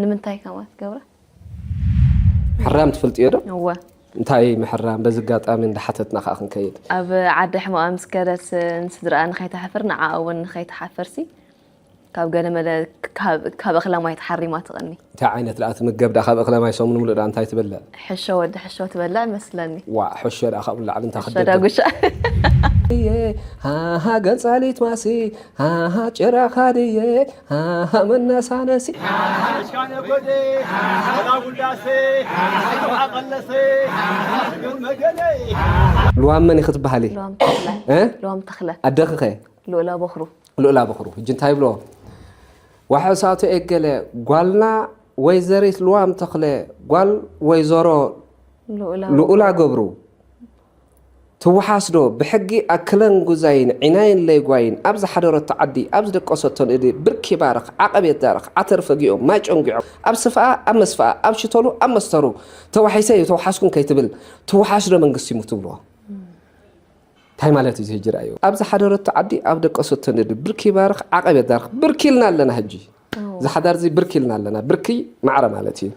ንምንታይ ከምኣ ትገብራ? ሕራም ትፈልጥዮ ዶ? እወ። እንታይ ምሕራም? በዚ ኣጋጣሚ እንዳሓተትና ከዓ ክንከይድ። ኣብ ዓዲ ሕማቕ ምስ ከደት ንስድራኣ ንኸይትሓፍር ንዓኣ እውን ንኸይትሓፍርሲ ካብ ገለ መለ ካብ ካብ እኽለ ማይ ተሓሪማ ትቕኒ። እንታይ ዓይነት ደኣ ትምገብ ደኣ? ካብ እኽለ ማይ ሰሙን ሙሉእ ደኣ እንታይ ትበልዕ? ሕሾ ወዲ ሕሾ ትበልዕ መስለኒ። ዋእ ሕሾ ደኣ ካብኡ ንላዕሊ እንታይ ሕሾ ክደግም? ዳጉሻ። እየ ሃሃ ገንጻሊት ማሲ ሃሃ ጭራኻ ድየ ሃሃ መነሳነሲ ኣሽካነ ጎዴ ላጉዳሴ ኣቀለሰ ግን መገነይ ልዋም መን ኢኺ ትበሃሊ? ሎም ተኽለ እ? ሎም ተኽለ ኣደኺ ኸ? ልኡላ በኽሩ ልኡላ በኽሩ ሕጂ እንታይ ይብሎ ዋሕሳቱ ኤገለ ጓልና ወይዘሪት ልዋም ተኽለ ጓል ወይዘሮ ልኡላ ልኡላ ገብሩ ትወሓስ ዶ ብሕጊ ኣክለን ጉዛይን ዒናይን ለይጓይን ኣብ ዝሓደረቶ ዓዲ ኣብ ዝደቀሰቶ ንእዲ ብርኪ ባርኽ ዓቐብ የዳርኽ ዓተር ፈጊኦም ማይ ጨንጊዖም ኣብ ስፍኣ ኣብ መስፍኣ ኣብ ሽተሉ ኣብ መስተሩ ተዋሒሰ ተወሓስኩን ከይትብል ትወሓስ ዶ መንግስቲ ይሙ ትብልዋ እንታይ ማለት እዩ ሕጂ ርኣዮ ኣብ ዝሓደረቶ ዓዲ ኣብ ደቀሰቶ ንእዲ ብርኪ ባርኽ ዓቐብ የዳርኽ ብርኪ ኢልና ኣለና ሕጂ ዝሓዳር እዚ ብርኪ ኢልና ኣለና ብርኪ ማዕረ ማለት እዩ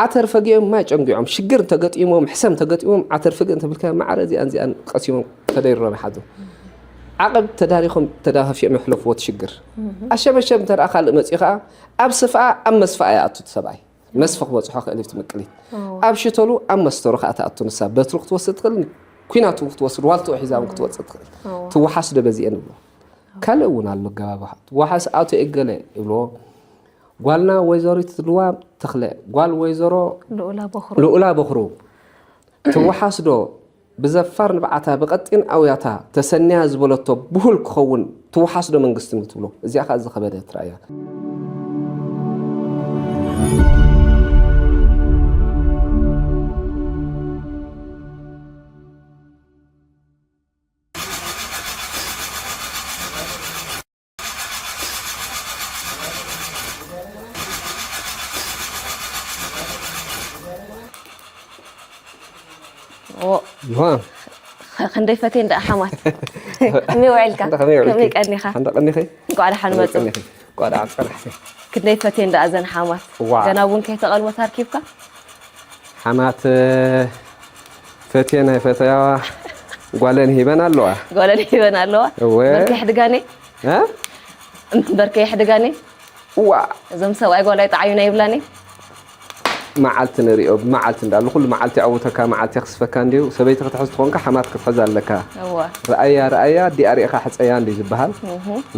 ዓተር ፈጊኦም ማይ ጨንጊዖም ሽግር እንተገጢሞም ሕሰም እንተገጢሞም ዓተር ፍግእ እንተብልካ ማዕረ እዚኣን እዚኣን ቀሲሞም ተደይሮም ይሓድሩ ዓቐብ ተዳሪኾም ተዳፋፊኦም የሕለፍዎ እቲ ሽግር ኣሸበሸብ እንተ ካልእ መፅኡ ከዓ ኣብ ስፍኣ ኣብ መስፍኣ ይኣቱ እቲ ሰብኣይ መስፈ ክበፅሖ ክእል እዩ ትምቅሊት ኣብ ሽተሉ ኣብ መስተሩ ከዓ ትኣቱ ንሳ በትሩ ክትወስድ ትኽእል ኲናት እውን ክትወስድ ዋልትኡ ሒዛ እውን ክትወፅእ ትኽእል ትወሓስ ዶ በዚኤ ንብሎ ካልእ እውን ኣሎ ኣገባብሓ ትወሓስ ኣቶ ኤገለ ይብልዎ ጓልና ወይዘሪት ልዋም ተኽለ ጓል ወይዘሮ ልኡላ በኽሩ ልኡላ በኽሩ ትወሓስ ዶ ብዘፋር ንብዓታ ብቐጢን ኣውያታ ተሰንያ ዝበለቶ ብሁል ክኸውን ትወሓስ ዶ መንግስቲ ንትብሎ እዚኣ ከዓ ዝኸበደት ራእያ ክንደይ ፈቴን ደኣ ሓማት ከመይ ውዒልካ ከመይ ቀኒኻ እንዳ ቀኒኺ እንኳዕ ደሓን መፁ እንኳዕ ደሓን ፀናሕቲ ክንደይ ፈቴን ደኣ ዘን ሓማት ዋው። ገና እውን ከይተቐልወት ኣርኪብካ ሓማት ፈቴን ኣይፈተያዋ ጓለን ሂበን ኣለዋ ጓለን ሂበን ኣለዋ እወ። በርከ ይሕድጋኒ እ? በርከ ይሕድጋኒ እዋ እዞም ሰብኣይ ጓል ኣይጠዓዩና ይብላኒ መዓልቲ ንሪኦ ብመዓልቲ እንዳሉ ኩሉ መዓልቲ ኣውተካ መዓልቲ የኽስፈካ እንዲዩ ሰበይቲ ክትሕዝ ትኾንካ ሓማት ክትሕዝ ኣለካ እወ ረኣያ ረኣያ ኣዲኣ ሪእኻ ሕፀያ እንዲዩ ዝበሃል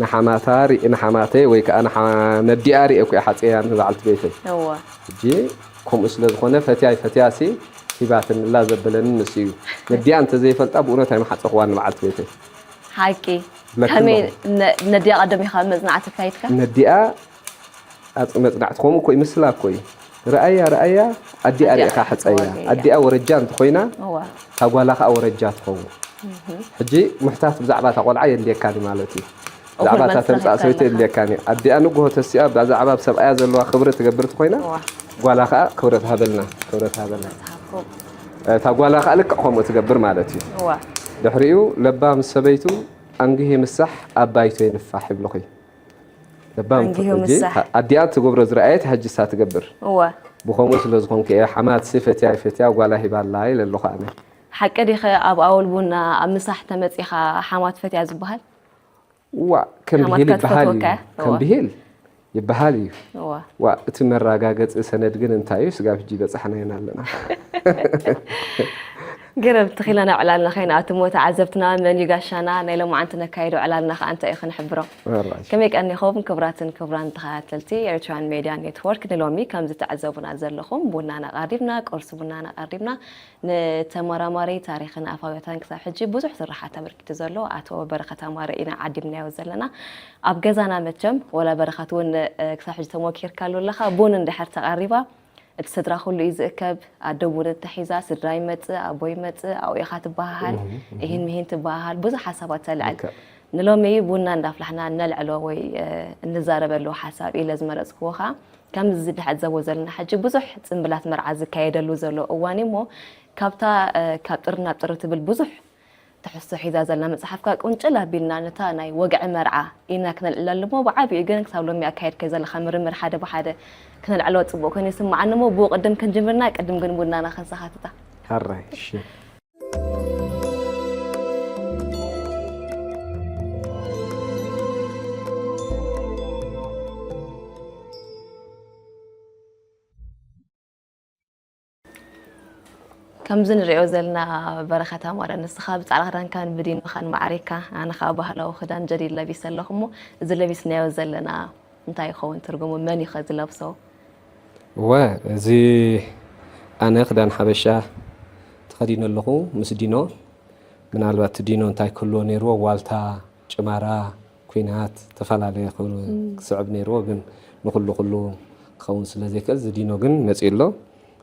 ንሓማታ ርኢ ንሓማተይ ወይ ከዓ ንሓ- ነዲኣ ሪእኩ እየ ሓፀያ ንበዓልቲ ቤተይ እወ ሕጂ ከምኡ ስለ ዝኾነ ፈትያ ይፈትያ ሲ ሂባትኒ እላ ዘበለኒ ንሱ እዩ ነዲኣ እንተዘይፈልጣ ብእውነት ኣይምሓፀኽዋን ንበዓልቲ ቤተይ ሓቂ ብለኪ ከመይ ኣለኹ። ነ- ነዲኣ ቀደም ኢኻ መፅናዕቲ ኣካይድካ ነዲኣ ኣፅ- መፅናዕቲ ከምኡ እኮ ይምስላ እኮ እዩ ረኣያ ረኣያ ኣዲኣ ኣዲኣ ሪእኻ ሕፀያ ክትወልድ እያ። ኣዲኣ ወረጃ እንተኮይና እዋ እታ ጓላ ከዓ ወረጃ ትኸውን ሕጂ ምሕታት ብዛዕባ እታ ቆልዓ የድልየካኒ ማለት እዩ እኹል ብዛዕባ እታ መልሲ ተምፃእ ሰበይቲ ረኺብካ ኣለኻ። የድልየካኒ ኣዲኣ ንግሆ ተሲኣ ብዛዕባ ኣብ ሰብኣያ ዘለዋ ክብሪ ትገብር እንተኮይና እዋ ጓላ ከዓ ክብረት ሃበልና ክብረት ሃበልና ሃብኩም እታ ጓላ ከዓ ልክዕ ከምኡ ትገብር ማለት እዩ እዋ ድሕሪኡ ለባም ሰበይቱ ኣንጊሁ ምሳሕ ኣብ ባይቶ ይንፋሕ ይብልኹ ለባም ኣንጊሁ ሕጂ ምሳሕ። ኣዲኣ ትገብሮ ዝረኣየት ሕጂ እሳ ትገብር እዋ ብኸምኡ ስለ ዝኾንኩ እየ ሓማትሲ ፈትያ ፈትያ ጓላ ሂባ ኣላ ኢለ ኣለኹ ኣነ ሓቂ ዲኸ ኣብ ኣወል ቡና ኣብ ምሳሕ ተመፂኻ ሓማት ፈትያ ዝበሃል ዋ ከም ሓማት ብሂል እካ ይበሃል እዩ ትፈትወካ? ከም እዋ። ብሂል ይበሃል እዩ እዋ ዋ እቲ መረጋገፂ ሰነድ ግን እንታይ እዩ ስጋብ ሕጂ በፃሕናየን ኣለና ገረብ ትኺለና ዕላልና ከይንኣትሞ ተዓዘብትና መን እዩ ጋሻና ናይ ሎማዓንቲ ነካይዶ ዕላልና ከዓ እንታይ እዩ ክንሕብሮ ራሽ ከመይ ቀኒኹም ክብራትን ክብራን ተኸታተልቲ ኤርትራን ሜድያ ኔትወርክ ንሎሚ ከም ዝተዓዘቡና ዘለኹም ቡናና ቀሪብና ቁርሲ ቡናና ቀሪብና ንተመራማሪ ታሪኽን ኣፋውያታን ክሳብ ሕጂ ብዙሕ ስራሓት ኣበርኪቱ ዘሎ ኣቶ በረኸት ኣማረ ኢና ዓዲምናዮ ዘለና ኣብ ገዛና መቸም ወላ በረኸት እውን ክሳብ ሕጂ ተሞኪርካሉ ኣለኻ ቡን እንድሕር ተቐሪባ እቲ ስድራ ኩሉ እዩ ዝእከብ ኣደ እውን ተሒዛ ስድራ ይመፅእ ኣቦ ይመፅእ ኣብኡ ኢኻ ትበሃሃል ይህን ምሂን ትበሃሃል ብዙሕ ሓሳባት ተልዕል ንሎሚ ቡና እንዳፍላሕና እነልዕሎ ወይ እንዛረበሉ ሓሳብ ኢለ ዝመረፅክዎ ከዓ ከምዚ ዝድሕዘቦ ዘለና ሕጂ ብዙሕ ፅምብላት መርዓ ዝካየደሉ ዘሎ እዋን እዩ እሞ ካብታ ካብ ጥሪ ናብ ጥሪ ትብል ብዙሕ ትሕዝቶ ሒዛ ዘላ መጽሓፍካ ቁንጭል ኣቢልና ነታ ናይ ወግዒ መርዓ ኢና ክነልዕለሉ እሞ፣ ብዓቢኡ ግን ክሳብ ሎሚ ኣካየድካዮ ዘለኻ ምርምር ሓደ ብሓደ ክነልዕሎ ጽቡቕ ኮይኑ ይስምዓኒ እሞ፣ ብኡ ቅድም ክንጅምርና ቅድም ግን ቡናና ክንሰኻትታ። ሕራይ፣ እሺ። ከምዚ ንሪኦ ዘለና በረኸት ኣማረ፣ ንስኻ ብጻዕዳ ክዳንካን ብዲንኻን ማዕሪካ፣ ኣነ ኸኣ ባህላዊ ክዳን ጀዲድ ለቢሰ ኣለኹ እሞ፣ እዚ ለቢስናዮ ዘለና እንታይ ይኸውን ትርጉሙ? መን እዩ ኸ ዝለብሶ? እወ፣ እዚ ኣነ ክዳን ሓበሻ ተኸዲነ ኣለኹ ምስ ዲኖ። ምናልባት ዲኖ እንታይ ክህልዎ ነይርዎ? ዋልታ፣ ጭማራ፣ ኲናት፣ ዝተፈላለየ ክህሉ እም። ክስዕብ ነይርዎ፣ ግን ንኹሉ ኩሉ ክኸውን ስለ ዘይክእል፣ እዚ ዲኖ ግን መጺኡ ኣሎ።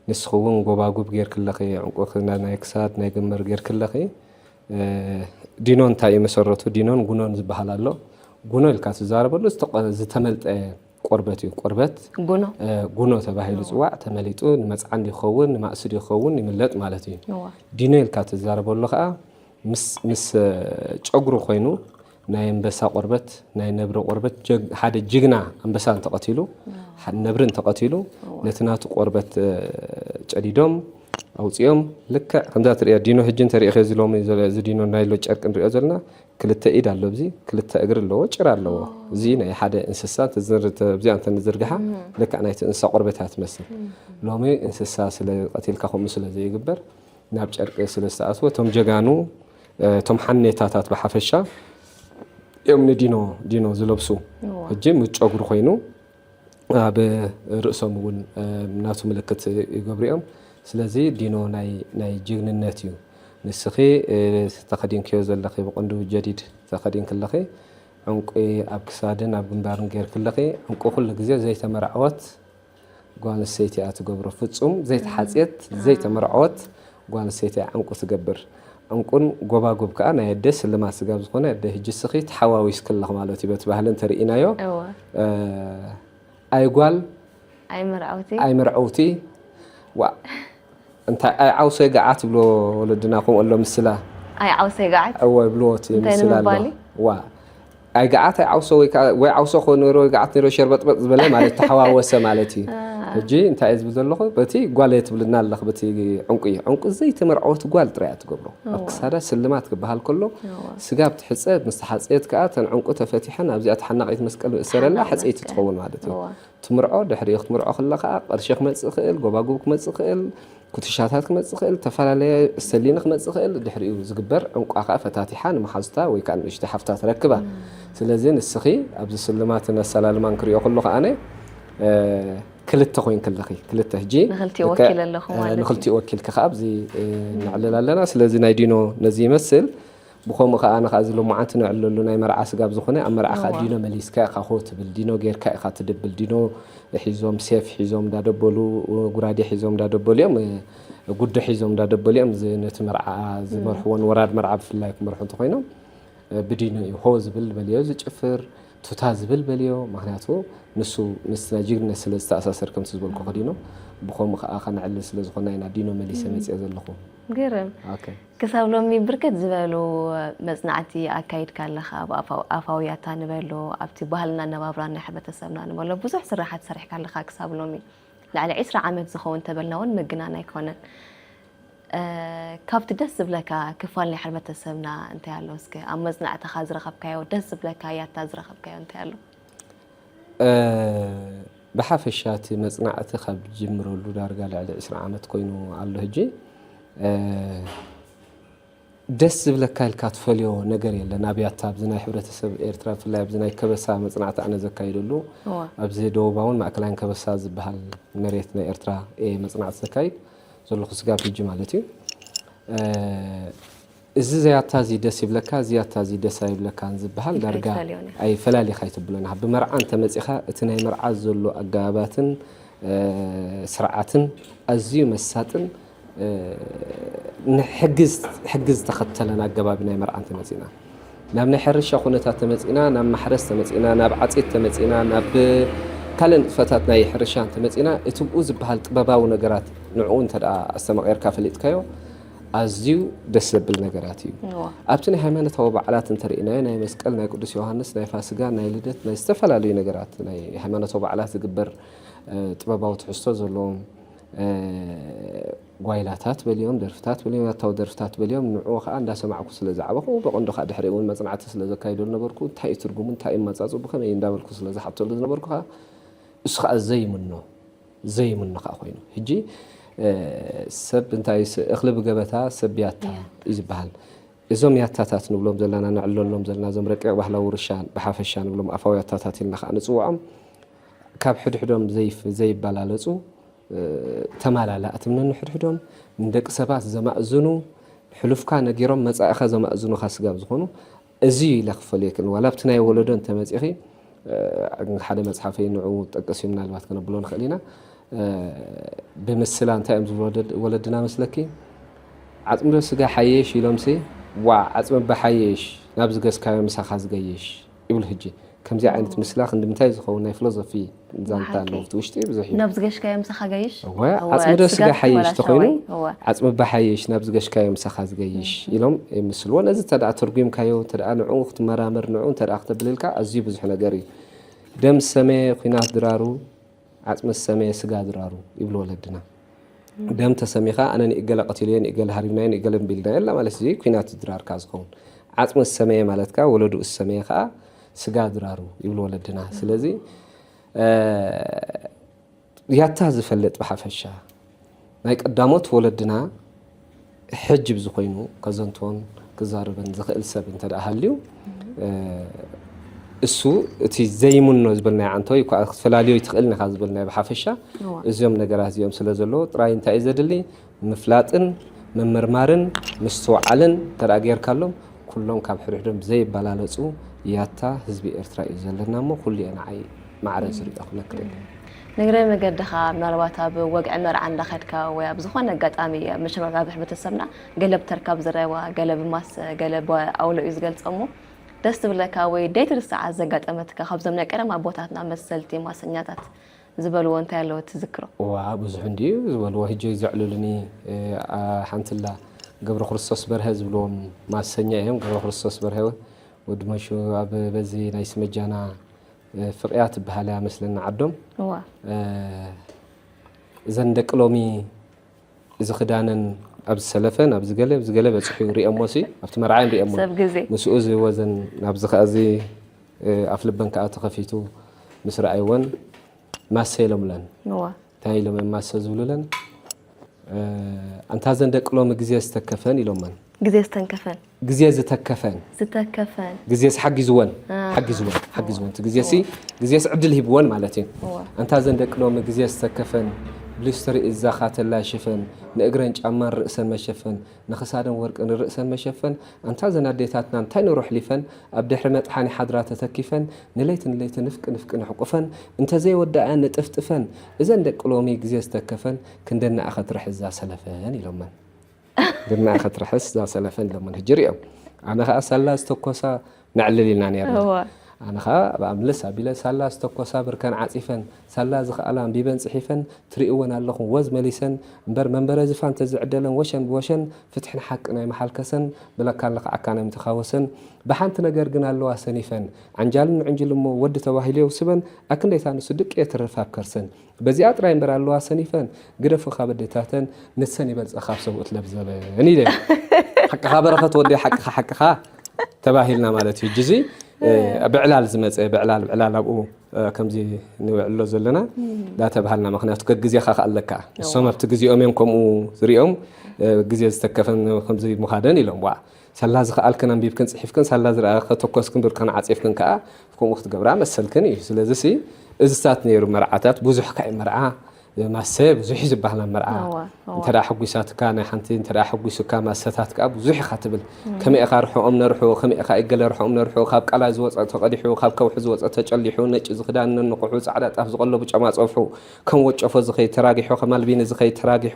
ንስኺ እውን ጎባጉብ ጌርክለኺ፣ ዕንቁ ክና-፣ ናይ ክሳድ፣ ናይ ግምባር ጌርክለኺ፣ እ፣ ዲኖ እንታይ እዩ መሰረቱ? ዲኖን ጉኖን ዝበሃል ኣሎ። ጉኖ ኢልካ ትዛረበሉ ዝተቐ-፣ ዝተመልጠ ቆርበት እዩ። ቆርበት፣ ጉኖ። እ፣ ጉኖ ተባሂሉ እዎ። ዝጽዋዕ፣ ተመሊጡ ንመጽዓን ይኸውን፣ ንማእሲ ይኸውን፣ ይምለጥ ማለት እዩ። እዎ። ዲኖ ኢልካ ትዛረበሉ ከኣ ምስ፣ ምስ፣ እ፣ ጨጉሩ ኮይኑ ናይ ኣንበሳ ቆርበት፣ ናይ ነብሪ ቆርበት፣ ጀግ-፣ ሓደ ጅግና ኣንበሳ እንተቐቲሉ፣ እዎ። ሓደ ነብሪ እንተቐቲሉ፣ እዎ። ነቲ ናቱ ቆርበት፣ እ፣ ጨዲዶም ኣውጺኦም፣ ልክዕ ከምዛ ትርእያ ዲኖ፣ ሕጂ እንተሪእኽዮ እዚ ሎሚ ዘሎ እዚ ዲኖ ናይ ሎ ጨርቂ ንሪኦ ዘለና፣ ክልተ ኢድ ኣሎ፣ ኣብዚ ክልተ እግሪ ኣለዎ፣ ጭራ ኣለዎ። ኦ። እዚ ናይ ሓደ እንስሳ እንተ ዝር-፣ እንተ ኣብዚኣ እንተ ንዝርግሓ፣ እም። ልክዕ ናይቲ እንስሳ ቆርበት እያ ትመስል። እም። ሎሚ እንስሳ ስለ ቀቲልካ ከምኡ ስለ ዘይግበር፣ ናብ ጨርቂ ስለ ዝተኣትወ፣ እቶም ጀጋኑ፣ እ፣ እቶም ሓኔታታት ብሓፈሻ እዮም ንዲኖ፣ ዲኖ ዝለብሱ። እዎ። ሕጂ ምስ ጨጉሪ ኮይኑ፣ ኣብ ርእሶም እውን፣ እ፣ ናቱ ምልክት ይገብሩ እዮም። ስለዚ ዲኖ ናይ፣ ናይ ጅግንነት እዩ። ንስኺ፣ እ፣ ተኸዲንክዮ ዘለኺ ብቐንዱ ጀዲድ ተኸዲንክለኺ፣ ዕንቁ ኣብ ክሳድን ኣብ ግንባርን ጌርክለኺ፣ ዕንቁ ኩሉ ግዜ ዘይተመርዐወት ጓል ኣንስተይቲ እያ ትገብሮ። ፍጹም ዘይተሓጽየት፣ ዘይተመርዐወት ጓል ኣንስተይቲ እያ ዕንቁ ትገብር። ዕንቁን ጎባጉብ ከኣ ናይ ኣደ ስልማት ስጋብ ዝኾነ፣ ኣደ፣ ሕጂ እስኺ ተሓዋዊስክለኺ ማለት እዩ። በቲ ባህሊ እንተርኢናዮ፣ እወ። እ፣ ኣይ ጓል፣ ኣይ መርዐውቲ። ኣይ መርዐውቲ። ዋ፣ እንታይ ኣይ ዓውሶ ይገዓት ይብሎ ወለድና፣ ከምኡ ኣሎ ምስላ። ኣይ ዓውሶ ይገዓት? እወ፣ ይብልዎ እቲ እንታይ ምስላ ኣሎ። ንምባል እዩ? ዋ፣ ኣይ ገዓት፣ ኣይ ዓውሶ ወይ ከዓ፣ ወይ ዓውሶ ኮ ነይሮ፣ ወይ ገዓት ነይሮ፣ ሸርበጥበጥ ዝበለ ማለት ተሓዋወሰ ማለት እዩ። አ። ሕጂ እንታይ እየ ዝብል ዘለኹ? በቲ ጓል እየ ትብልና ኣለኽ፣ በቲ ዕንቁ እዩ። ዕንቁ ዘይተመርዐወት ጓል ጥራይ እያ ትገብሮ። ኣብ እዋ። ክሳዳ ስልማት ክበሃል ከሎ፣ እዋ። ስጋብ ትሕጸ፣ ምስ ተሓጸየት ከኣ፣ እተን ዕንቁ ተፈቲሐን፣ ኣብዚኣ ተሓናቒት መስቀል ዝእሰረላ መስቀል፣ ሕጽይቲ መስቀል። ትኸውን ማለት እዩ። እዋ። ትምርዖ፣ ድሕሪኡ ክትምርዖ ከላ ከኣ፣ ቅርሺ ክመጽእ ይኽእል፣ ጎባጉብ ክመጽእ ይኽእል፣ ኩትሻታት ክመጽእ ይኽእል፣ ዝተፈላለየ ሰሊኒ ክመጽእ ይኽእል፣ ድሕሪኡ ዝግበር ዕንቋ ከኣ ፈታቲሓ ንመሓዙታ ወይ ከኣ ንእሽቶ ሓፍታ ትረክባ። እም። ስለዚ ንስኺ ኣብዚ ስልማትን ኣሰላልማን ክሪኦ ከለኹ ኣነ፣ እ፣ ክልተ ኮይንክለኺ፣ ክልተ ሕጂ ንኽልቲኡ ልክዕ፣ ወኪለ ኣለኹ እ፣ ማለት እዩ። ንኽልቲኡ ወኪልኪ ከኣ ኣብዚ፣ እ፣ እም። ነዕልል ኣለና። ስለዚ ናይ ዲኖ ነዚ ይመስል። ብኸምኡ ከኣ ኣነ ከኣ እዚ ሎማዓንቲ ነዕልለሉ ናይ መርዓ ስጋብ ዝኾነ፣ ኣብ መርዓ ከኣ እዋ። ዲኖ መሊስካ ኢኻ ኮ ትብል፣ ዲኖ ጌርካ ኢኻ ትድብል፣ ዲኖ ሒዞም፣ ሴፍ ሒዞም እንዳደበሉ፣ ጉራዴ ሒዞም እንዳደበሉ እዮም፣ እ፣ ጉዶ ሒዞም እንዳደበሉ እዮም፣ እዚ ነቲ መርዓ እም። ዝመርሕዎ፣ ንወራድ መርዓ ብፍላይ ክመርሑ እንተኾይኖም፣ እ፣ ብዲኖ እዩ ሆ ዝብል በልዮ፣ ዝጭፍር፣ ቱታ ዝብል በልዮ። ምኽንያቱ ንሱ ምስ ናይ ጅግንነት ስለ ዝተኣሳሰር፣ ከምቲ ዝበልኩ ከዲኖ፣ ብኸምኡ ከኣ ከነዕልል ስለ ዝኾንና ኢና ዲኖ መሊሰ እም። መጺአ ዘለኹ። ግርም። ኦኬ። ክሳብ ሎሚ ብርክት ዝበሉ መጽናዕቲ ኣካይድካ ኣለኻ። ኣብ ኣፋው-፣ ኣፋዊ ያታ ንበሎ፣ ኣብቲ ባህልና ነባብራን ናይ ሕብረተሰብና ንበሎ፣ ብዙሕ ስራሓት ሰሪሕካ ኣለኻ ክሳብ ሎሚ። ልዕሊ ዒስራ ዓመት ዝኸውን ተበልና እውን ምግናን ኣይኮነን። እ፣ ካብቲ ደስ ዝብለካ ክፋል ናይ ሕብረተሰብና እንታይ ኣሎ? እስከ ኣብ መጽናዕትኻ ዝረኸብካዮ፣ ደስ ዝብለካ ያታ ዝረኸብካዮ እንታይ ኣሎ? እ፣ ብሓፈሻ እቲ መጽናዕቲ ካብ ዝጅምረሉ ዳርጋ ልዕሊ ዒስራ ዓመት ኮይኑ ኣሎ ሕጂ። እ፣ ደስ ዝብለካ ኢልካ ትፈልዮ ነገር የለን። ኣብ ያታ ኣብዚ ናይ ሕብረተሰብ ኤርትራ፣ ብፍላይ ኣብዚ ናይ ከበሳ መጽናዕቲ ኣነ ዘካይደሉ፣ እዋ። ኣብዚ ደቡባውን ማእከላይን ከበሳ ዝበሃል መሬት ናይ ኤርትራ እየ መጽናዕቲ ዘካይድ ዘለኹ ስጋብ ሕጂ ማለት እዩ። እ፣ እዚ ዘያታ እዚ ደስ ይብለካ፣ እዚ ያታ እዚ ደስ ኣይብለካን ዝበሃል ዳርጋ ኣይትፈልዮን ኢኻ። ኣይፈላሊኻ ኣይትብሎን ኢኻ። ብመርዓ እንተመጺኻ እቲ ናይ መርዓ ዘሎ ኣገባባትን፣ እ፣ ስርዓትን ኣዝዩ መሳጥን፣ እ፣ ንሕጊ፣ ሕጊ ዝተኸተለን ኣገባብ ናይ መርዓ እንተመጺና፣ ናብ ናይ ሕርሻ ኩነታት ተመጺና፣ ናብ ማሕረስ ተመጺና፣ ናብ ዓጺድ ተመጺና፣ ናብ ካልእ ንጥፈታት ናይ ሕርሻ እንተመጺና፣ እቲ ብኡ ዝበሃል ጥበባዊ ነገራት ንዕኡ እንተ ደኣ ኣስተማቒርካ ፈሊጥካዮ፣ ኣዝዩ ደስ ዘብል ነገራት እዩ። ኣብቲ ናይ ሃይማኖታዊ በዓላት እንተርኢናዮ ናይ መስቀል፣ ናይ ቅዱስ ዮሃንስ፣ ናይ ፋስጋ፣ ናይ ልደት፣ ናይ ዝተፈላለዩ ነገራት ናይ ሃይማኖታዊ በዓላት ዝግበር ጥበባዊ ትሕዝቶ ዘለዎም ጓይላታት በልዮም፣ ደርፍታት በልዮም፣ ያታዊ ደርፍታት በልዮም፣ ንዕኡ ከዓ እንዳሰማዕኩ ስለ ዝዓበኹ፣ ብቐንዱ ከዓ ድሕሪ እውን መጽናዕቲ ስለ ዘካይደሉ ነበርኩ፣ እንታይ እዩ ትርጉሙ፣ እንታይ እዩ መጻጽኡ፣ ብኸመይ እንዳበልኩ ስለ ዝሓተሉ ዝነበርኩ ከዓ እሱ ከዓ ዘይምኖ ዘይምኖ ከዓ ኮይኑ ሕጂ ሰብ እንታይ እኽሊ ብገበታ ሰብ ብያታ እዩ ዝበሃል። እዞም ያታታት ንብሎም ዘለና፣ ነዕለሎም ዘለና እዞም ረቂቕ ባህላዊ ውርሻ ብሓፈሻ ንብሎም ኣፋዊ ያታታት ኢልና ከዓ ንፅውዖም፣ ካብ ሕድሕዶም ዘይፍ ዘይበላለፁ፣ ተማላላእቲ ምነን ሕድሕዶም ንደቂ ሰባት ዘማእዝኑ፣ ሕሉፍካ ነጊሮም መፃኢኻ ዘማእዝኑኻ ስጋብ ዝኾኑ፣ እዚ ኢለ ክፈልየክን ዋላ ኣብቲ ናይ ወለዶ እንተመፂኺ፣ ሓደ መፅሓፈይ ንዑ ጠቅስ እዩ ምናልባት ከነብሎ ንኽእል ኢና። ብምስላ እንታይ እዮም ዝብሉ ወለድና መስለኪ? ዓፅሚ ዶ ስጋ ሓየሽ ኢሎምሲ፣ ዋ ዓፅሚ ባሓየሽ ናብ ዝገዝካዮ ምሳኻ ዝገይሽ ይብሉ። ሕጂ ከምዚ ዓይነት ምስላ ክንዲ ምንታይ ዝኸውን ናይ ፊሎዞፊ ዛንታ ኣለዎ። እቲ ውሽጢ ብዙሕ እዩ። ናብ ዝገሽካዮ ምሳኻ ገይሽ። እወ፣ ዓፅሚ ዶ ስጋ ሓይሽ ተኾይኑ፣ ዓፅሚ ባሓይሽ ናብ ዝገሽካዮ ምሳኻ ዝገይሽ ኢሎም ይምስልዎ። ነዚ እንተ ደኣ ተርጉምካዮ፣ እንተ ደኣ ንዕኡ ክትመራመር፣ ንዕኡ እንተ ደኣ ክተብልልካ ኣዝዩ ብዙሕ ነገር እዩ። ደም ሰመየ ኲናት ድራሩ፣ ዓፅሚ ሰመየ ስጋ ድራሩ ይብሉ ወለድና። ደም ተሰሚኻ ኣነ ንእገለ ቀቲለዮ፣ ንእገለ ሃሪምናዮ፣ ንእገለ እምቢልናዮ ኣላ ማለት እዚ ኲናት ድራርካ ዝኸውን። ዓፅሚ ሰመየ ማለት ከዓ ወለድኡ ሰመየ ከዓ ስጋ ድራሩ ይብሉ ወለድና። ስለዚ ያታ ዝፈልጥ ብሓፈሻ ናይ ቀዳሞት ወለድና ሕጂ ብዝኾይኑ ከዘንትዎን ክዛረበን ዝኽእል ሰብ እንተ ደኣ ሃልዩ፣ እሱ እቲ ዘይምኖ ዝበልናዮ ዓንተወይ እኳ ክትፈላልዮ ይትኽእልን ኢኻ ዝበልናዮ ብሓፈሻ እዚኦም ነገራት እዚኦም ስለ ዘለዉ ጥራይ እንታይ እዩ ዘድሊ? ምፍላጥን ምምርማርን ምስትውዓልን እንተ ደኣ ጌርካሎም ኩሎም ካብ ሕድሕዶም ዘይበላለጹ ያታ ህዝቢ ኤርትራ እዩ ዘለና እሞ ኩሉ እየ ንዓይ ማዕረ ዝሪኦ ክብለኪ ደሊ። ንእግረ መገድኻ ምናልባት ኣብ ወግዒ መርዓ እንዳኸድካ ወይ ኣብ ዝኾነ ኣጋጣሚ መሸማጋብሒ ቤተሰብና ገለ ብተርካብ ዝረዋ፣ ገለ ብማሰ፣ ገለ ብኣውሎ እዩ ዝገልጾ እሞ ደስ ዝብለካ ወይ ደይትርስዓ ዘጋጠመትካ ካብዞም ናይ ቀደም ኣቦታትና መሰልቲ ማሰኛታት ዝበልዎ እንታይ ኣለዎ ትዝክሮ? እዋ ብዙሕ እንድዩ ዝበልዎ ሕጂ ዘዕልሉኒ ሓንትላ ገብረ ክርስቶስ በርሀ ዝብልዎም ማሰኛ እዮም። ገብረ ክርስቶስ በርሀ ወዲ መሹ ኣብ በዚ ናይ ስመጃና ፍቕያ ትበሃል እያ መስለና ዓዶም። እዋ እዘን ደቂ ሎሚ እዚ ክዳነን ኣብዚ ሰለፈን ኣብዚ ገለ ኣብዚ ገለ በፂሑ ሪኦሞ ሲ ኣብቲ መርዓየን ሪኦሞ ሰብ ግዜ ምስኡ ዝወዘን ኣብዚ ከኣዚ ኣፍልበን ከዓ ተኸፊቱ ምስ ረኣይወን ማሰ ኢሎምለን። እዋ እንታይ ኢሎም እዮም ማሰ ዝብሉለን? ኣንታ ዘን ደቂ ሎሚ ግዜ ዝተከፈን ኢሎመን። ግዜ ዝተንከፈን። ግዜ ዝተከፈን። ዝተከፈን። ግዜስ ሓጊዝወን። ሓጊዝወን። ሓጊዝወን። እቲ ግዜሲ፣ ግዜስ ዕድል ሂብወን ማለት እዩ። ኣንታ ዘን ደቂ ሎሚ ግዜ ዝተከፈን፣ ብሊስትሪ እዛኻ ተላሽፈን፣ ንእግረን ጫማን ርእሰን መሸፈን፣ ንኽሳደን ወርቂ ንርእሰን መሸፈን፣ ኣንታ ዘን ኣዴታትና እንታይ ኑሮ ኣሕሊፈን፣ ኣብ ድሕሪ መጥሓን ይሓድራ ተተኪፈን፣ ንለይቲ ንለይቲ ንፍቂ ንፍቂ ንሕቁፈን፣ እንተዘይወዳእያን ንጥፍጥፈን፣ እዘን ደቂ ሎሚ ግዜ ዝተከፈን፣ ክንደናኣ ከትርሕዝ እዛ ሰለፈን ኢሎመን። ግና ከትርሕስ እዛ ሰለፈን ኢሎመን። ሕጂ ሪኦም። ኣነ ኸኣ ሳላ ዝተኮሳ ነዕልል ኢልና ነርና። ኣነ ኸኣ ኣብ ኣምልስ ኣቢለ ሳላ ዝተኮሳ ብርከን ዓጺፈን፣ ሳላ ዝኸኣላ ኣንቢበን ጽሒፈን፣ ትርእይወን ኣለኹም ወዝ መሊሰን፣ እምበር መንበረ ዝፋን ተዝዕደለን ወሸን ብወሸን፣ ፍትሕን ሓቂ ናይ መሓልከሰን፣ ብለካ ኣለኽዓካ ናይ ምትኻወሰን፣ ብሓንቲ ነገር ግን ኣለዋ ሰኒፈን፣ ዓንጃልን ዕንጅል እሞ ወዲ ተባሂሉ የውስበን፣ ኣክንደይታ ንሱ ድቂ የትርፍ ኣብ ከርሰን። በዚኣ ጥራይ እምበር ኣለዋ ሰኒፈን፣ ግደፉ ካብ ኣዴታተን፣ ንሰን ይበልጻ ካብ ሰብኡት ለብዘበን ኢለ። ሓቅኻ በረኸት ወዲ፣ ሓቅኻ፣ ሓቅኻ ተባሂልና ማለት እዩ። ሕጂ እዚ፣ እ፣ ብዕላል ዝመጸ፣ ብዕላል፣ ብዕላል ኣብኡ፣ እ፣ ከምዚ ንውዕሎ ዘለና፣ እንዳተባሃልና፣ ምኽንያቱ ከግዜኻ ከኣለካ። ንሶም ኣብቲ ግዜኦም እዮም ከምኡ ዝሪኦም፣ እ፣ ግዜ ዝተከፈን ከምዚ ምኻደን ኢሎም፣ ዋ፣ ሳላ ዝኸኣልክን ኣንቢብክን ጽሒፍክን፣ ሳላ ዝረኣ ከተኮስክን ብርከን ዓጺፍክን ከኣ ከምኡ ክትገብራ መሰልክን እዩ። ስለዚ ሲ፣ እዚታት ነይሩ መርዓታት፣ ብዙሕ ካይ መርዓ፣ ማሰ ብዙሕ እዩ ዝበሃል ኣብ መርዓ። እወ፣ እወ። እንተ ደኣ ሓጒሳትካ ናይ ሓንቲ፣ እንተ ደኣ ሓጒሱካ ማሰታት ከኣ ብዙሕ ኢኻ ትብል። እም። ከመይ ኢኻ ርሕኦም ነርሑ፣ ከመይ ኢኻ እገለ ርሕኦም ነርሑ፣ ካብ ቃላይ ዝወጸ ተቐዲሑ፣ ካብ ከውሒ ዝወጸ ተጨሊሑ፣ ነጭ ዝኽዳን ነንቑሑ፣ ጻዕዳ ጣፍ ዝቐለቡ ጨማ ጸብሑ፣ ከም ወጨፎ ዝኸይድ ተራጊሑ፣ ከም ኣልቢኒ ዝኸይድ ተራጊሑ፣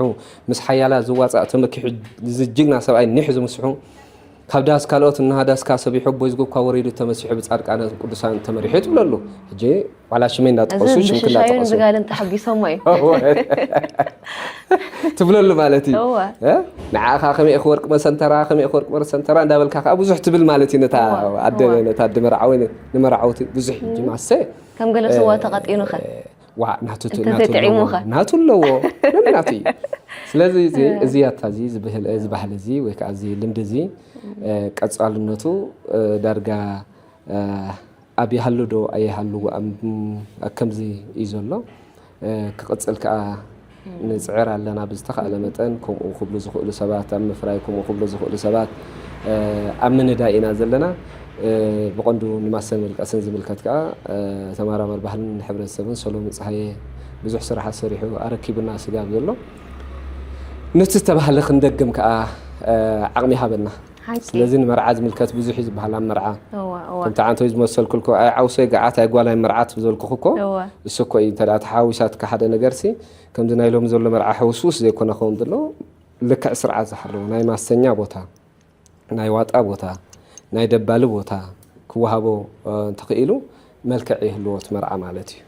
ምስ ሓያላት ዝዋጻእ ተመኪሑ፣ እዚ ጅግና ሰብኣይ ኒሕ ዝምስሑ፣ ካብ ዳስ ካልኦት እናሃዳስካ ሰቢሑ ኣቦይ ዝጎብካ ወሪዱ ተመሲሑ ብጻድቃነ ቅዱሳን ተመሪሑ ትብለሉ። ሕጂ ዋላ ሽመይ እዚ እንዳጠቀሱ ሽም ብሽሻዩን ክላጠቀሱ ዝጋልን ተሓጒሶሞ እዩ። ትብለሉ ማለት እዩ። እወ። እ? ንዓኻ ከመይ ኢኺ ወርቂ መሰንተራ፣ ከመይ ኢኺ ወርቂ መሰንተራ እንዳበልካ ከዓ ብዙሕ ትብል ማለት እዩ። ነታ እወ፣ ኣደ እወ። ነታ ኣደ መርዓዊ ንመርዓውቲ ብዙሕ እንጂ ማሰ ከም ገለ ስዋ ተቐጢኑኸ ዋ ናቱ እንተዘይጥዒሙኸ? ናቱ ኣለዎ። ምን ናቱ እዩ። ስለዚ እዚ እዚ ያታ እዚ ዝብህል እዚ ባህሊ እዚ ወይ ከዓ እዚ ልምዲ እዚ እ፣ ቀጻልነቱ እ፣ ዳርጋ እ፣ ኣብ ይሃሉ ዶ ኣይሃሉ ኣብ ኣብ ከምዚ እዩ ዘሎ። እ፣ ክቕጽል ከዓ ንጽዕር ኣለና። ብዝተኻእለ መጠን ከምኡ ክብሉ ዝኽእሉ ሰባት ኣብ ምፍራይ፣ ከምኡ ክብሉ ዝኽእሉ ሰባት እ፣ ኣብ ምንዳይ ኢና ዘለና። እ፣ ብቐንዱ ንማሰን ምልቀስን ዝምልከት ከዓ እ፣ ተመራማሪ ባህልን ሕብረተሰብን ሰሎሚ ጸሃየ ብዙሕ ስራሓት ሰሪሑ ኣረኪቡና ስጋብ ዘሎ። ነቲ ዝተባህለ ክንደግም ከዓ እ፣ ዓቕሚ ይሃበና። ሓቂ። ስለዚ ንመርዓ ዝምልከት ብዙሕ እዩ ዝበሃል ኣብ መርዓ እወ፣ እወ። ከምቲ ዓንቶይ ዝመሰልኩልኩ ኣይ ዓውሶይ ገዓት ኣይ ጓላይ መርዓት ዝበልኩኹ እኮ እወ። እሱ እኮ እዩ። እንተ ደኣ ተሓዊሳትካ ሓደ ነገርሲ ከምዚ ናይ ሎሚ ዘሎ መርዓ ሕውስውስ ዘይኮነ ኸውን ዘሎ ልክዕ ስርዓት ዝሓለዎ ናይ ማሰኛ ቦታ፣ ናይ ዋጣ ቦታ፣ ናይ ደባሊ ቦታ ክወሃቦ እ፣ እንተኽኢሉ መልክዕ ይህልዎ እቲ መርዓ ማለት እዩ።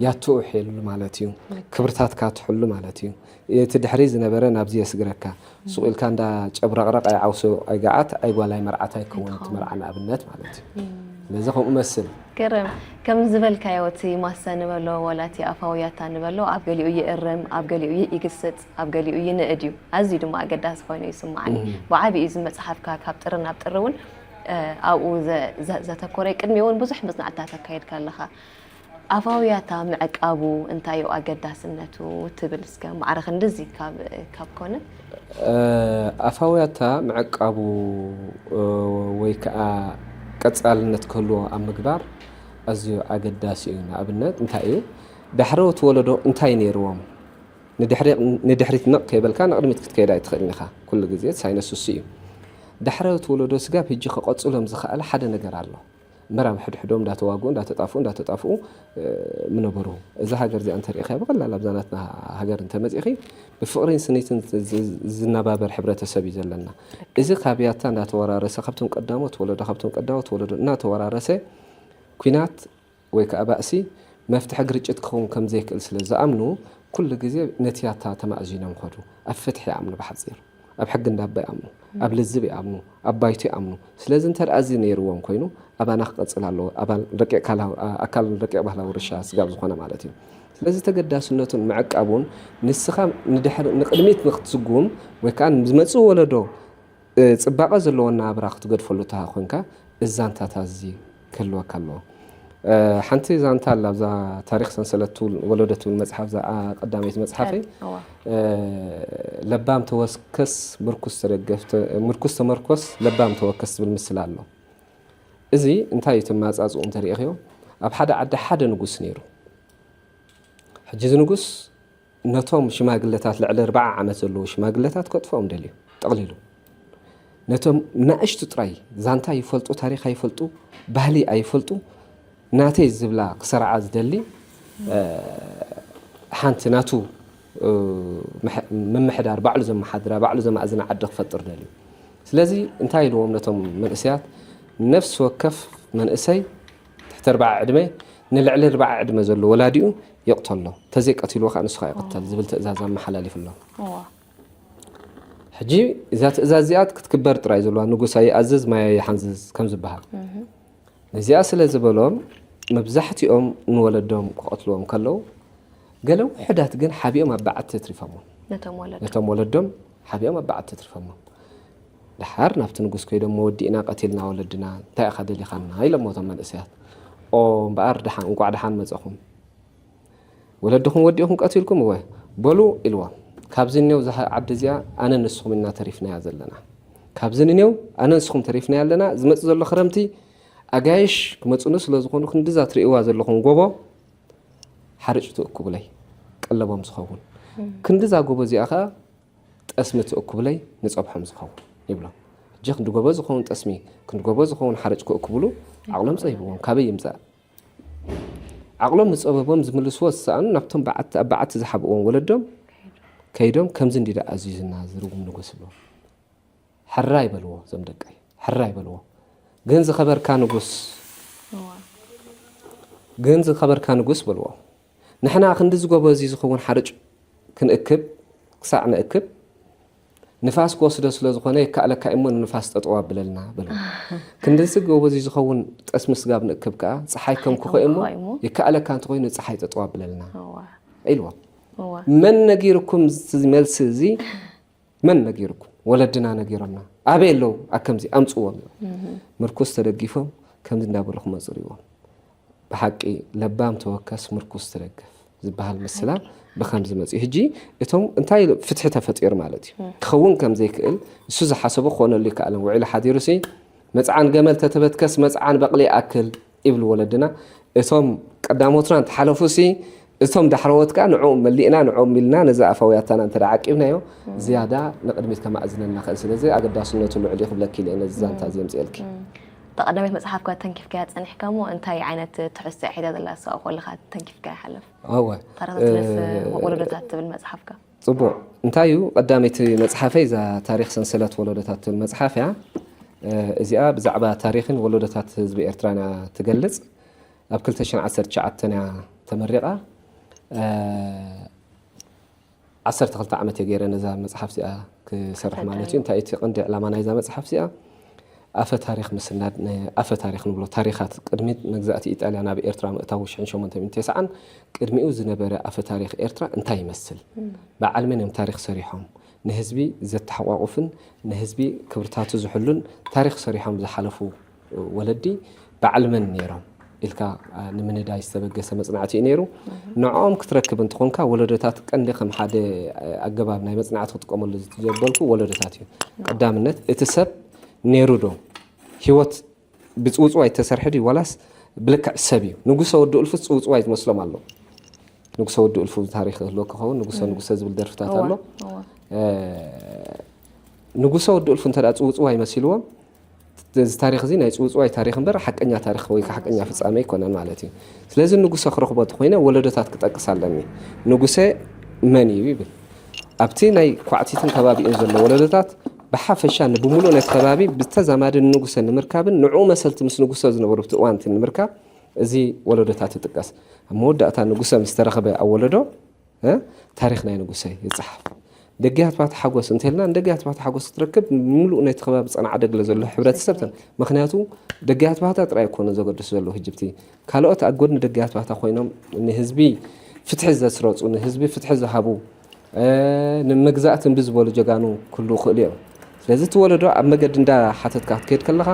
ያትኡ ሒሉ ማለት እዩ። ክብርታትካ ትሕሉ ማለት እዩ። እቲ ድሕሪ ዝነበረ ናብዚ የስግረካ። ሱቕ ኢልካ እንዳ ጨብረቕረቕ ኣይ ዓውሶ ኣይ ገዓት ኣይ ጓላይ መርዓት ኣይከውን እቲ መርዓ ንኣብነት ማለት እዩ። ስለዚ ከምኡ መስል ገረም ከም ዝበልካዮ እቲ ማሰ ንበሎ ዋላ እቲ ኣፋውያታ ንበሎ ኣብ ገሊኡ ይእርም ኣብ ገሊኡ ይግስጽ ኣብ ገሊኡ ይንእድ እዩ። ኣዝዩ ድማ ኣገዳሲ ኮይኑ ይስምዓኒ። ብዓቢኡ እዚ መጽሓፍካ ካብ ጥሪ ናብ ጥሪ እውን እ፣ ኣብኡ ዘ- ዘ- ዘተኮረ ቅድሚ እውን ብዙሕ መጽናዕትታት ኣካየድካ ኣለኻ። ኣፋውያታ ምዕቃቡ እንታይ እዩ ኣገዳስነቱ ትብል እስከ ማዕረ ክንድዚ ካብ ካብ ኮነ ኣፋውያታ ምዕቃቡ ወይ ከዓ ቀፃልነት ክህልዎ ኣብ ምግባር ኣዝዩ ኣገዳሲ እዩ። ንኣብነት እንታይ እዩ ዳሕረዎት ወለዶ እንታይ ነይርዎም ንድሕሪት ነቕ ከይበልካ ንቕድሚት ክትከይድ ኣይትኽእልን ኢኻ። ኩሉ ግዜ ሳይነስ እሱ እዩ። ዳሕረዎት ወለዶ ስጋብ ሕጂ ክቐፅሎም ዝኸኣለ ሓደ ነገር ኣሎ። እምበር ኣብ ሕድሕዶም እንዳተዋግኡ እንዳተጣፍኡ እንዳተጣፍኡ ምነበሩ። እዛ ሃገር እዚኣ እንተሪኢኻ ብቐላል ኣብዛ ናትና ሃገር እንተመፂእኺ ብፍቕሪን ስኒትን ዝናባበር ሕብረተሰብ እዩ ዘለና። እዚ ካብ ያታ እንዳተወራረሰ ካብቶም ቀዳሞት ወለዶ ካብቶም ቀዳሞት ወለዶ እናተወራረሰ ኲናት ወይ ከዓ ባእሲ መፍትሒ ግርጭት ክኸውን ከም ዘይክእል ስለ ዝኣምኑ ኩሉ ግዜ ነቲ ያታ ተማእዚኖም ይኸዱ። ኣብ ፍትሒ ይኣምኑ ብሓፂር። ኣብ ሕጊ እንዳባ ይኣምኑ፣ ኣብ ልዝብ ይኣምኑ፣ ኣብ ባይቶ ይኣምኑ። ስለዚ እንተ ደኣ እዚ ነይርዎም ኮይኑ ኣባና ክቐፅል ኣለዎ። ኣባል ረቂቕ ካላ- ኣካል ረቂቕ ባህላዊ ውርሻ ስጋብ ዝኾነ ማለት እዩ። ስለዚ ተገዳስነቱን ምዕቃቡን ንስኻ ንድሕሪ ንቕድሚት ንክትስጉም ወይ ከዓ ንዝመፅእ ወለዶ እ፣ ፅባቐ ዘለዎ ኣነባብራ ክትገድፈሉ እተሃ ኮንካ እዚ ዛንታታት እዚ ክህልወካ ኣለዎ። እ፣ ሓንቲ ዛንታ ኣላ ኣብዛ ታሪክ ሰንሰለት ትብል ወለዶ ትብል መፅሓፍ እዛ ኣ- ቀዳመይቲ መፅሓፈይ እዋ። እ፣ ለባም ተወከስ ምርኩስ ተደገፍ ተ- ምርኩስ ተመርኮስ ለባም ተወከስ ዝብል ምስል ኣሎ። እዚ እንታይ እዩ ተመፃፅኡ እንተሪኢኽዮ ኣብ ሓደ ዓዲ ሓደ ንጉስ ነይሩ። ሕጂ እዚ ንጉስ ነቶም ሽማግለታት ልዕሊ ኣርባዓ ዓመት ዘለዉ ሽማግለታት ከጥፍኦም ደልዩ ጠቕሊሉ ነቶም ናእሽቱ ጥራይ ዛንታ ይፈልጡ ታሪኽ ኣይፈልጡ ባህሊ ኣይፈልጡ ናተይ ዝብላ ክሰርዓ ዝደሊ ሓንቲ ናቱ ምምሕዳር ባዕሉ ዘመሓድራ ባዕሉ ዘማእዝና ዓዲ ክፈጥር ደልዩ። ስለዚ እንታይ ኢልዎም ነቶም መንእሰያት ነፍሲ ወከፍ መንእሰይ ትሕቲ ኣርባዓ ዕድመ ንልዕሊ ኣርባዓ ዕድመ ዘሎ ወላዲኡ ይቕተሎ፣ ተዘይቀቲልዎ ከዓ ንሱ ከዓ ይቕተል ዝብል ትእዛዝ ኣመሓላሊፉሎም። ሕጂ እዛ ትእዛዝ እዚኣ ክትክበር ጥራይ ዘለዋ ንጉስ ኣይኣዝዝ ማይ ኣይሓንዝዝ ከም ዝበሃል ነዚኣ ስለ ዝበሎም መብዛሕትኦም ንወለዶም ክቐትልዎም ከለዉ ገለ ውሑዳት ግን ሓቢኦም ኣብ በዓቲ ኣትሪፎሞም። ነቶም ወለዶ ነቶም ወለዶም ሓቢኦም ኣብ በዓቲ ኣትሪፎሞም። ደሓር ናብቲ ንጉስ ከይዶም መወዲእና ቀቲልና ወለድና እንታይ ኢኻ ደሊኻና ኢሎሞ እቶም መንእሰያት። ኦ እምበኣር ደሓን እንቋዕ ደሓን መጸኹም። ወለድኹም ወዲእኹም ቀቲልኩም እወ በሉ ኢልዎም። ካብዚ እኔው እዛ ዓዲ እዚኣ ኣነ ንስኹም ኢና ተሪፍናያ ዘለና። ካብዚ እኔው ኣነ ንስኹም ተሪፍናያ ኣለና። ዝመጽእ ዘሎ ክረምቲ ኣጋይሽ ክመጹኒ ስለ ዝኾኑ ክንድዛ ትርእይዋ ዘለኹም ጎቦ ሓርጭ ትእክቡለይ ቀለቦም ዝኸውን ክንድዛ ጎቦ እዚኣ ኸዓ ጠስሚ ትእክቡለይ ንፀብሖም ዝኸውን ይብሎም። ሕጂ ክንዲ ጎቦ ዝኸውን ጠስሚ ክንዲ ጎቦ ዝኸውን ሓርጭ ክእክቡሉ ዓቕሎም ፀቢብዎም ካበይ ይምፃእ? ዓቕሎም ዝፀበቦም ዝምልስዎ ዝሰኣኑ ናብቶም በዓቲ ኣብ በዓቲ ዝሓብእዎም ወለዶም ከይዶም ከምዚ እንዲ ደኣ ኣዚዙና ዝርጉም ንጉስ ይብሎም። ሕራይ በልዎ እዞም ደቀይ ሕራይ በልዎ። ግን ዝኸበርካ ንጉስ፣ ግን ዝኸበርካ ንጉስ በልዎ፣ ንሕና ክንዲ ዝጎበዚ ዝኸውን ሓርጭ ክንእክብ፣ ክሳዕ ንእክብ፣ ንፋስ ክወስዶ ስለ ዝኾነ፣ የካእለካ እሞ ንንፋስ ጠጠው ኣብለልና በልዎ። ክንድዚ ጎበዚ ዝኸውን ጠስሚ ስጋብ ንእክብ ከኣ፣ ጸሓይ ከም ክኾ እሞ፣ ይካእለካ እንተኾይኑ ንጸሓይ ጠጠው ኣብለልና ኢልዎ። መን ነጊርኩም እዚ መልሲ እዚ? መን ነጊርኩም? ወለድና ነጊሮምና። ኣበይ ኣለዉ? ኣከምዚ ኣምጽዎም። ምርኩስ ተደጊፎም ከምዚ እንዳበሉ ክመጹ ርእዎም። ብሓቂ ለባም ተወከስ ምርኩስ ተደገፍ ዝበሃል ምስላ ብኸምዚ መጽኡ። ሕጂ እቶም እንታይ ኢሉ ፍትሒ ተፈጢሩ ማለት እዩ። ክኸውን ከም ዘይክእል እሱ ዝሓሰቦ ክኾነሉ ይከኣልን። ውዒሉ ሓዲሩሲ መጽዓን ገመል ተተበትከስ መጽዓን በቕሊ ይኣክል ይብሉ ወለድና። እቶም ቀዳሞትና እንተሓለፉሲ እቶም ዳሕረዎት ከኣ ንዕኦም መሊእና ንዕኦም ኢልና ነዚ ኣፋውያታና እንተ ደኣ ዓቂብናዮ ዝያዳ ንቕድሚት ከማእዝነና ክእል። ስለዚ ኣገዳስነቱ ልዑል እዩ ክብለኪ ኢለ ነዚ ዛንታ እዚ የምጽኤልኪ። እታ ቀዳመይቲ መጽሓፍካ ተንኪፍካያ ጸኒሕካ እሞ እንታይ ዓይነት ትሕዝቶ እያ ሒዛ ዘላ ንስኻ ከለኻ ተንኪፍካያ ሓለፍ? እወ። ታሪኽ ዘትልፍ ወለዶታት ትብል መጽሓፍካ። ጽቡቕ። እንታይ እዩ ቀዳመይቲ መጽሓፈይ እዛ ታሪኽ ሰንሰለት ወለዶታት ትብል መጽሓፍ እያ። እዚኣ ብዛዕባ ታሪኽን ወለዶታት ህዝቢ ኤርትራን እያ ትገልጽ። ኣብ ክልተ ሽሕን ዓሰርተ ትሽዓተን እያ ተመሪቓ። ዓሰርተ ክልተ ዓመት እየ ገይረ ነዛ መጽሓፍ እዚኣ ክሰርሕ ማለት እዩ። እንታይ እቲ ቀንዲ ዕላማ ናይዛ መጽሓፍ እዚኣ? ኣፈ ታሪኽ ምስናድ፣ ን-፣ ኣፈ ታሪኽ ንብሎ ታሪኻት ቅድሚ መግዛእቲ ኢጣልያ ናብ ኤርትራ ምእታዉ ሽሕን ሸሞንተ ሚእትን ተስዓን ቅድሚኡ ዝነበረ ኣፈ ታሪኽ ኤርትራ እንታይ ይመስል? በዓል መን እዮም ታሪኽ ሰሪሖም? ንህዝቢ ዘተሓቋቑፍን ንህዝቢ ክብርታቱ ዝሕሉን ታሪኽ ሰሪሖም ዝሓለፉ ወለዲ በዓል መን ነይሮም ኢልካ፣ አ፣ ንምንዳይ ዝተበገሰ መጽናዕቲ እዩ ነይሩ። ንዕኦም ክትረክብ እንተኾንካ ወለዶታት ቀንዲ ከም ሓደ፣ አ፣ ኣገባብ ናይ መጽናዕቲ ክትጥቀመሉ ዝጀበልኩ ወለዶታት እዩ። ቀዳምነት እቲ ሰብ ነይሩ ዶ? ህይወት ብጽውጽዋይ ዝተሰርሐ ድዩ ዋላስ ብልክዕ ሰብ እዩ? ንጉሰ ወዲ እልፉስ ጽውጽዋይ ዝመስሎም ኣሎ። ንጉሰ ወዲ እልፉ ታሪኽ ዝህልወካ ክኸውን፣ ንጉሰ ንጉሰ ዝብል ደርፍታት ኣሎ። እ፣ ንጉሰ ወዲ እልፉ እንተ ደኣ ጽውጽዋይ መሲልዎም፣ እዚ ታሪኽ እዚ ናይ ጽውጽዋይ ታሪኽ እምበር ሓቀኛ ታሪኽ ወይ ከዓ ሓቀኛ ፍጻመ ኣይኮነን ማለት እዩ። ስለዚ ንጉሰ ክረኽቦ እንተኾይነ ወለዶታት ክጠቅስ ኣለኒ። ንጉሰ መን እዩ ይብል። ኣብቲ ናይ ኳዕቲትን ከባቢኡን ዘሎ ወለዶታት ብሓፈሻ ንብምሉእ ነቲ ከባቢ ብተዛማዲ ንንጉሰ ንምርካብን ንዕኡ መሰልቲ ምስ ንጉሰ ዝነበሩ ኣብቲ እዋን እቲ ንምርካብ እዚ ወለዶታት ይጥቀስ። ኣብ መወዳእታ ንጉሰ ምስ ተረኸበ ኣብ ወለዶ፣ እ፣ ታሪኽ ናይ ንጉሰ ይጸሓፍ። ደግያት ባሕቲ ሓጎስ እንተልና ንደግያት ባሕቲ ሓጎስ ክትረክብ ምሉእ ነቲ ከባቢ ጸናዕደግለ ዘሎ ሕብረተሰብ ተን-፣ ምኽንያቱ ደግያት ባሕታ ጥራይ ኣይኮነ ዘገድሱ ዘለዉ ህጅብቲ። ካልኦት ኣብ ጎድኒ ደግያት ባሕታ ኮይኖም ንህዝቢ ፍትሒ ዘስረጹ፣ ንህዝቢ ፍትሒ ዝሃቡ፣ እ፣ ንምግዛእቲ እምቢ ዝበሉ ጀጋኑ ክህልዉ ይኽእሉ እዮም። ስለዚ እቲ ወለዶ ኣብ መገዲ እንዳሓተትካ ክትከይድ ከለኻ፣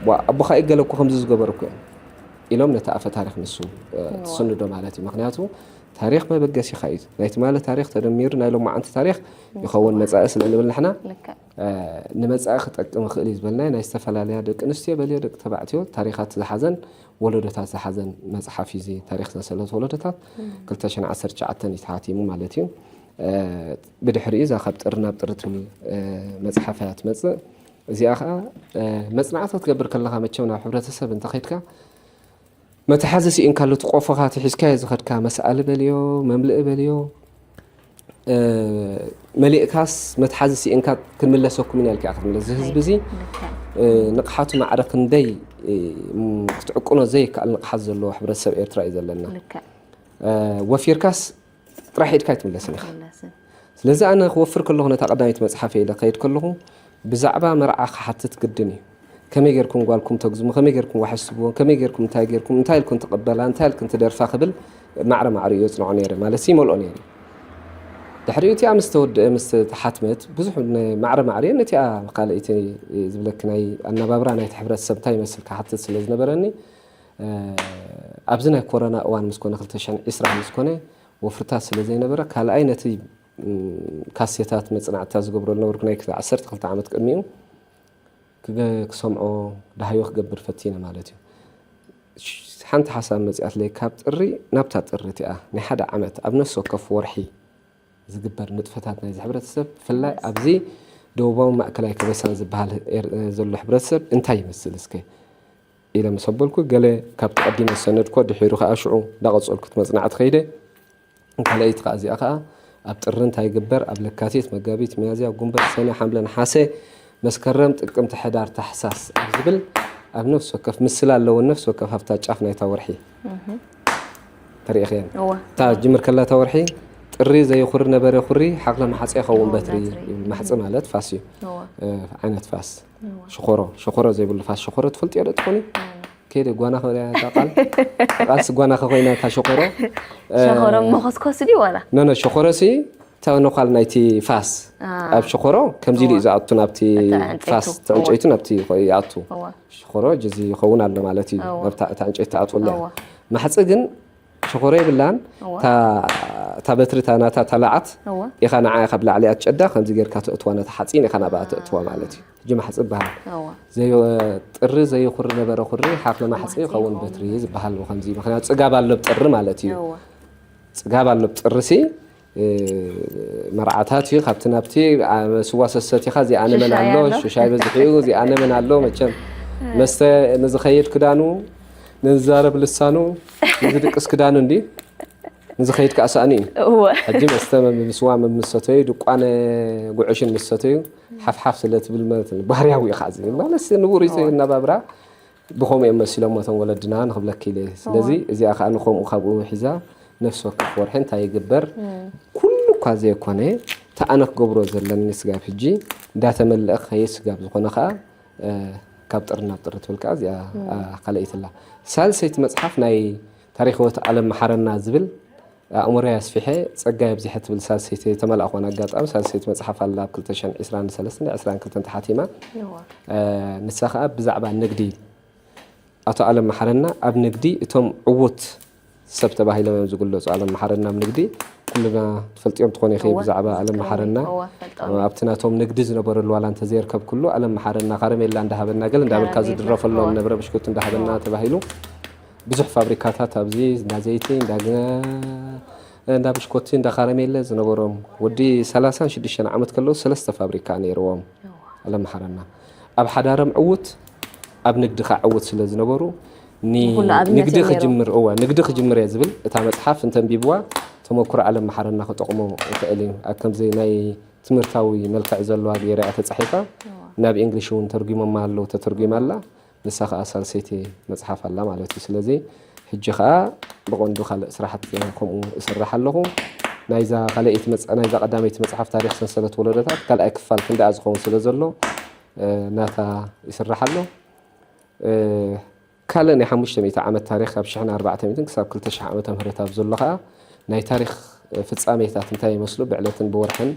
"ዋ፣ ኣቦኻ እዩ ገለ እኮ ከምዚ ዝገበሩ እኮ እዮም" ኢሎም ነቲ ኣፈ ታሪኽ ንሱ፣ እ፣ ትስንዶ ማለት እዩ። ምኽንያቱ ታሪኽ መበገሲኻ እዩ። ናይ ትማሊ ታሪኽ ተደሚሩ ናይ ሎማዓንቲ ታሪኽ ይኸውን መጻኢ ስለ እንብል ንሕና፣ ልክዕ። እ፣ ንመጻኢ ክጠቅም ይኽእል እዩ ዝበልናዮ ናይ ዝተፈላለያ ደቂ ኣንስትዮ በልዮ ደቂ ተባዕትዮ ታሪኻት ዝሓዘን ወለዶታት ዝሓዘን መጽሓፍ እዩ እዚ ታሪኽ ሰንሰለት ወለዶታት። ክልተ ሽሕን ዓሰርተ ትሽዓተን እዩ ተሓቲሙ ማለት እዩ። እ፣ ብድሕሪኡ እዛ ካብ ጥሪ ናብ ጥሪ ትብል፣ እ፣ መጽሓፍ እያ ትመጽእ። እዚኣ ኸኣ፣ እ፣ መጽናዕቲ ክትገብር ከለኻ መቸም ናብ ሕብረተሰብ እንተኸይድካ መትሓዚ ስኢንካሉ እቲ ቆፎኻ እቲ ሒዝካዮ ዝኸድካ መስኣሊ በልዮ፣ መምልኢ በልዮ፣ እ፣ መሊእካስ መትሓዚ ስኢንካ ክንምለሰኩም ኢና ኢልካ ኢኻ ክትምለስ። እዚ ህዝቢ እዚ፣ ልክዕ። እ፣ ንቕሓቱ ማዕረ ክንደይ፣ እ፣ ም-፣ ክትዕቅኖ ዘይከኣል ንቕሓት ዘለዎ ሕብረተሰብ ኤርትራ እዩ ዘለና። ልክዕ። እ፣ ወፊርካስ ጥራሕ ኢድካ ኣይትምለስን ኢኻ። ኣይትምለስን። ስለዚ ኣነ ክወፍር ከለኹ ነታ ቀዳመይቲ መጽሓፈይ ኢለ ክኸይድ ከለኹ ብዛዕባ መርዓ ክሓትት ግድን እዩ። ከመይ ጌርኩም ጓልኩም ተግዝሙ፣ ከመይ ጌርኩም ዋሕስ ትብዎ፣ ከመይ ጌርኩም እንታይ ጌርኩም፣ እንታይ ኢልኩም ትቕበላ፣ እንታይ ኢልኩም ትደርፋ ክብል ማዕረ ማዕሪኡ የጽንዖ ነይረ፣ ማለት ይመልኦ ነይረ። ድሕሪኡ እቲኣ ምስ ተወድአ፣ ምስ ተሓትመት፣ ብዙሕ ናይ ማዕረ ማዕሪኡ ነቲኣ ካልኣይቲ ዝብለኪ ናይ ኣነባብራ ናይቲ ሕብረተሰብ እንታይ ይመስል ክሓትት ስለ ዝነበረኒ፣ እ፣ ኣብዚ ናይ ኮረና እዋን ምስ ኮነ፣ ክልተ ሽሕን ዕስራን ምስ ኮነ፣ ወፍርታት ስለ ዘይነበረ፣ ካልኣይ ነቲ፣ ም፣ ካሴታት መጽናዕትታት ዝገብረሉ ነበርኩ፣ ናይ ዓሰርተ ክልተ ዓመት ቅድሚኡ ክገ-፣ ክሰምዖ፣ ዳህዮ ክገብር ፈቲነ ማለት እዩ። ሽ-፣ ሓንቲ ሓሳብ መጺኣትለይ፣ ካብ ጥሪ ናብታ ጥሪ እቲኣ፣ ናይ ሓደ ዓመት ኣብ ነፍሲ ወከፍ ወርሒ ዝግበር ንጥፈታት ናይዚ ሕብረተሰብ፣ ብፍላይ ኣብዚ ደቡባዊ ማእከላይ ከበሳን ዝበሃል ኤር-፣ ዘሎ ሕብረተሰብ እንታይ ይመስል እስከ? ኢለ ምስ ኣበልኩ፣ ገለ ካብቲ ቀዲመ ዝሰነድኮ፣ ድሒሩ ከኣ ሽዑ እንዳቐጸልኩ እቲ መጽናዕቲ ከይደ። ካልኣይቲ ከኣ፣ እዚኣ ከኣ ኣብ ጥሪ እንታይ ይግበር፣ ኣብ ለካቲት፣ መጋቢት፣ ሚያዝያ፣ ጉንበት፣ ሰነ፣ ሓምለ፣ ነሓሰ፣ መስከረም፣ ጥቅምቲ፣ ሕዳር፣ ታሕሳስ ኣብ ዝብል ኣብ ነፍሲ ወከፍ ምስላ ኣለወን። ነፍሲ ወከፍ ኣብታ ጫፍ ናይታ ወርሒ ተሪእኽየን። እወ። እታ ጅምር ከላ እታ ወርሒ ጥሪ ዘይኹሪ ነበረ ኩሪ ሓኽለ ማሕፀ ይኸውን በትሪ ይብል። ማሕፀ ማለት ፋስ እዩ። እወ። እ፣ ዓይነት ፋስ። ሸኾሮ፣ ሸኾሮ ዘይብሉ ፋስ። ሸኾሮ ትፈልጥዮ ዶ ትኾኒ? ከይደ ጓና ከ-፣ እታ ቃል፣ ቃልሲ ጓና ከ ኮይና እታ ሸኾሮ። እ፣ ሸኾሮ መኾስኮስ ድዩ ዋላ? ኖ፣ ኖ፣ ሸኾሮ ሲ እታ ነዃል ናይቲ ፋስ። አ። ኣብ ሸኾሮ ከምዚ ኢሉ እዩ ዝኣቱ ናብቲ እታ ዕንጨይቱ። ፋስ፣ እታ ዕንጨይቱ ናብቲ ይኣቱ። እወ። ሸኾሮ ጅዚ ይኸውን ኣሎ ማለት እዩ። እወ። ናብታ፣ እታ ዕንጨይቲ ትኣትወሉ እያ። እወ። ማሕፀ ግን ሸኾሮ የብላን። እወ። እታ፣ እታ በትሪ እታ ናታ እታ ለዓት እወ። ኢኻ ንዓ ካብ ላዕሊ ኣትጨዳ ከምዚ ጌርካ ተእትዋ፣ ነታ ሓፂን ኢኻ ናብኣ ተእትዋ ማለት እዩ። ሕጂ ማሕፂ ይበሃል። እወ። ዘይ-፣ ጥሪ ዘይኹሪ ነበረ ኩሪ ሓኽለ ማሕፂ ይኸውን በትሪ ዝበሃል ከምዚ። ምኽንያቱ ፅጋብ ኣሎ ኣብ ጥሪ ማለት እዩ። እወ። ፅጋብ ኣሎ ኣብ ጥሪ ሲ፣ እ፣ መርዓታት እዩ ካብቲ ናብቲ፣ ኣ፣ ስዋ ሰሰቲኻ እዚኣ ነመን ሽሻይ ኣሎ፣ ኣሎ። ሽሻይ በዚሑ እዩ፣ እዚኣ ነመን ኣሎ። መቸም መስተ ንዝኸይድ ክዳኑ፣ ንዝዛረብ ልሳኑ፣ ንዝድቅስ ክዳኑ እንዲ ንዝኸይድ ከዓ ሳእኒ እዩ። እወ። ሕጂ መስተ መም-፣ ስዋ መም-፣ ምስ ሰተዩ፣ ድቋነ ጉዕሽን ምስ ሰተዩ ሓፍሓፍ ስለ ትብል ማለት ነው። ባህርያዊ እዩ። ኻዚ ማለት ንቡር እዩ። ኣነባብራ ብኸምኡ እዮም መሲሎም እቶም ወለድና ንኽብለኪ ኢለ። ስለዚ እዚኣ ከዓ ንኸምኡ ካብኡ ሒዛ ነፍሲ ወከፍ ወርሒ እንታይ ይግበር? ኩሉ እኳ ዘይኮነ፣ እቲ ኣነ ክገብሮ ዘለኒ ስጋብ ሕጂ እንዳተመለአ ክኸይድ ስጋብ ዝኾነ ከዓ፣ እ፣ ካብ ጥሪ ናብ ጥሪ ትብል ከዓ እዚኣ፣ እ፣ ካልኣይቲ ኣላ። ሳልሰይቲ መጽሓፍ ናይ ታሪኽ ህይወት ኣለም መሓረና ዝብል ኣእምሮይ ኣስፊሐ ጸጋይ ኣብዚሐ ትብል ሳልሰይቲ ተመላእኾን ኣጋጣሚ ሳልሰይቲ መጽሓፍ ኣላ ኣብ ክልተ ሽሕን ዕስራን ሰለስተን ዕስራን ክልተን ተሓቲማ። እወ። እ፣ ንሳ ከዓ ብዛዕባ ንግዲ ኣቶ ኣለም መሓረና ኣብ ንግዲ እቶም ዕዉት ሰብ ተባሂሎም እዮም ዝግለጹ። ኣለም መሓረና ኣብ ንግዲ ኩልና ትፈልጥዮም ትኾኑ ኢኺ እወ፣ ብዛዕባ ኣለም ዝዝክረኒ፣ መሓረና እወ፣ ፈልጦም። ኣብቲ ናቶም ንግዲ ዝነበረሉ ዋላ እንተዘየርከብክሉ ኣለም መሓረና ካረሜላ እንዳሃበና ገለ እንዳበልካ ካረሜላ፣ ዝድረፈሎም እወ። ነበረ ብሽኩቲ እንዳሃበና ተባሂሉ ብዙሕ ፋብሪካታት ኣብዚ እንዳ ዘይቲ፣ እንዳ ገ-፣ እንዳ ብሽኮቲ፣ እንዳ ካረሜለ ዝነበሮም ወዲ ሰላሳን ሽዱሽተን ዓመት ከለዉ ሰለስተ ፋብሪካ ነይርዎም። ኣለም መሓረና ኣብ ሓዳሮም ዕዉት ኣብ ንግዲ ከዓ ዕዉት ስለ ዝነበሩ ኒ-፣ ንኹሉ ኣብነት ንግዲ እዮም ነይሮም። ክጅምር፣ እወ፣ ንግዲ ክጅምር እየ ዝብል እታ መፅሓፍ እንተንቢብዋ ተመኩሮ ኣለም መሓረና ክጠቕሞ ይኽእል እዩ። ኣብ ከምዚ ናይ ትምህርታዊ መልክዕ ዘለዋ ገይራ እያ ተፃሒፋ። ናብ እንግሊሽ እውን ተርጉሞማ ኣለዉ፣ ተተርጉማ ኣላ። ንሳ ከዓ ሳልሰይቲ መፅሓፍ ኣላ ማለት እዩ። ስለዚ ሕጂ ከዓ ብቐንዱ ካልእ ስራሓት ከምኡ እሰርሕ ኣለኹ። ናይዛ ካልኣይቲ መፅ-፣ ናይዛ ቀዳመይቲ መፅሓፍ ታሪኽ ሰንሰለት ወለዶታት ካልኣይ ክፋል ክንደኣ ዝኸውን ስለ ዘሎ፣ እ፣ ናታ ይስራሕ ኣሎ። እ፣ ካልእ ናይ ሓሙሽተ ሚእቲ ዓመት ታሪኽ ካብ ሽሕን ኣርባዕተ ሚእትን ክሳብ ክልተ ሽሕ ዓመተ ምህረት ኣብ ዘሎ ከዓ ናይ ታሪኽ ፍጻሜታት እንታይ ይመስሉ ብዕለትን ብወርሕን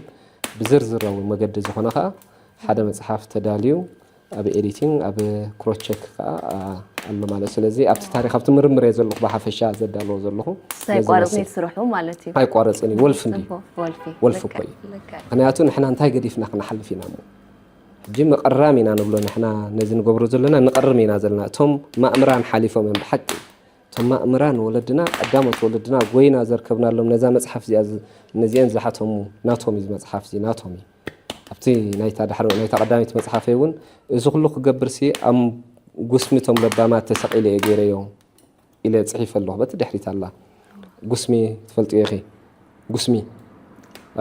ብዝርዝራዊ መገዲ ዝኾነ ከዓ ሓደ መጽሓፍ ተዳልዩ ኣብ ኤዲቲንግ ኣብ ክሮስቸክ ከዓ ኣሎ ማለት። ስለዚ ኣብቲ ታሪኽ ኣብቲ ምርምር እየ ዘለኹ ብሓፈሻ ዘዳለዎ ዘለኹ። ስለዚ ሳይቋርጽ ይመስል። ስርሑ ማለት እዩ። ኣይቋረጽን እዩ። ወልፍ እንድዩ። ወልፊ ወልፊ ልክዕ፣ እኮ እዩ። ልክዕ። ምኽንያቱ ንሕና እንታይ ገዲፍና ክንሓልፍ ኢና እሞ ሕጂ ምቕራም ኢና ንብሎ። ንሕና ነዚ ንገብሮ ዘለና ንቕርም ኢና ዘለና። እቶም ማእምራን ሓሊፎም እዮም ብሓቂ። እቶም ማእምራን ወለድና፣ ቀዳሞት ወለድና ጎይና ዘርከብናሎም ነዛ መጽሓፍ እዚኣ ዝ-፣ ነዚአን ዝሓተሙ ናቶም እዩ። እዚ መጽሓፍ እዚ ናቶም እዩ። ኣብቲ ናይታ ዳሕሮ-፣ ናይታ ቀዳመይቲ መጽሓፈይ እውን እዚ ኩሉ ክገብርሲ ኣብ ጉስሚ እቶም ለባማት ተሰቒለ እየ ገይረዮ ኢለ ጽሒፈ ኣለኹ። በቲ ድሕሪት ኣላ። ጉስሚ ትፈልጥዮ ኢኺ? ጉስሚ።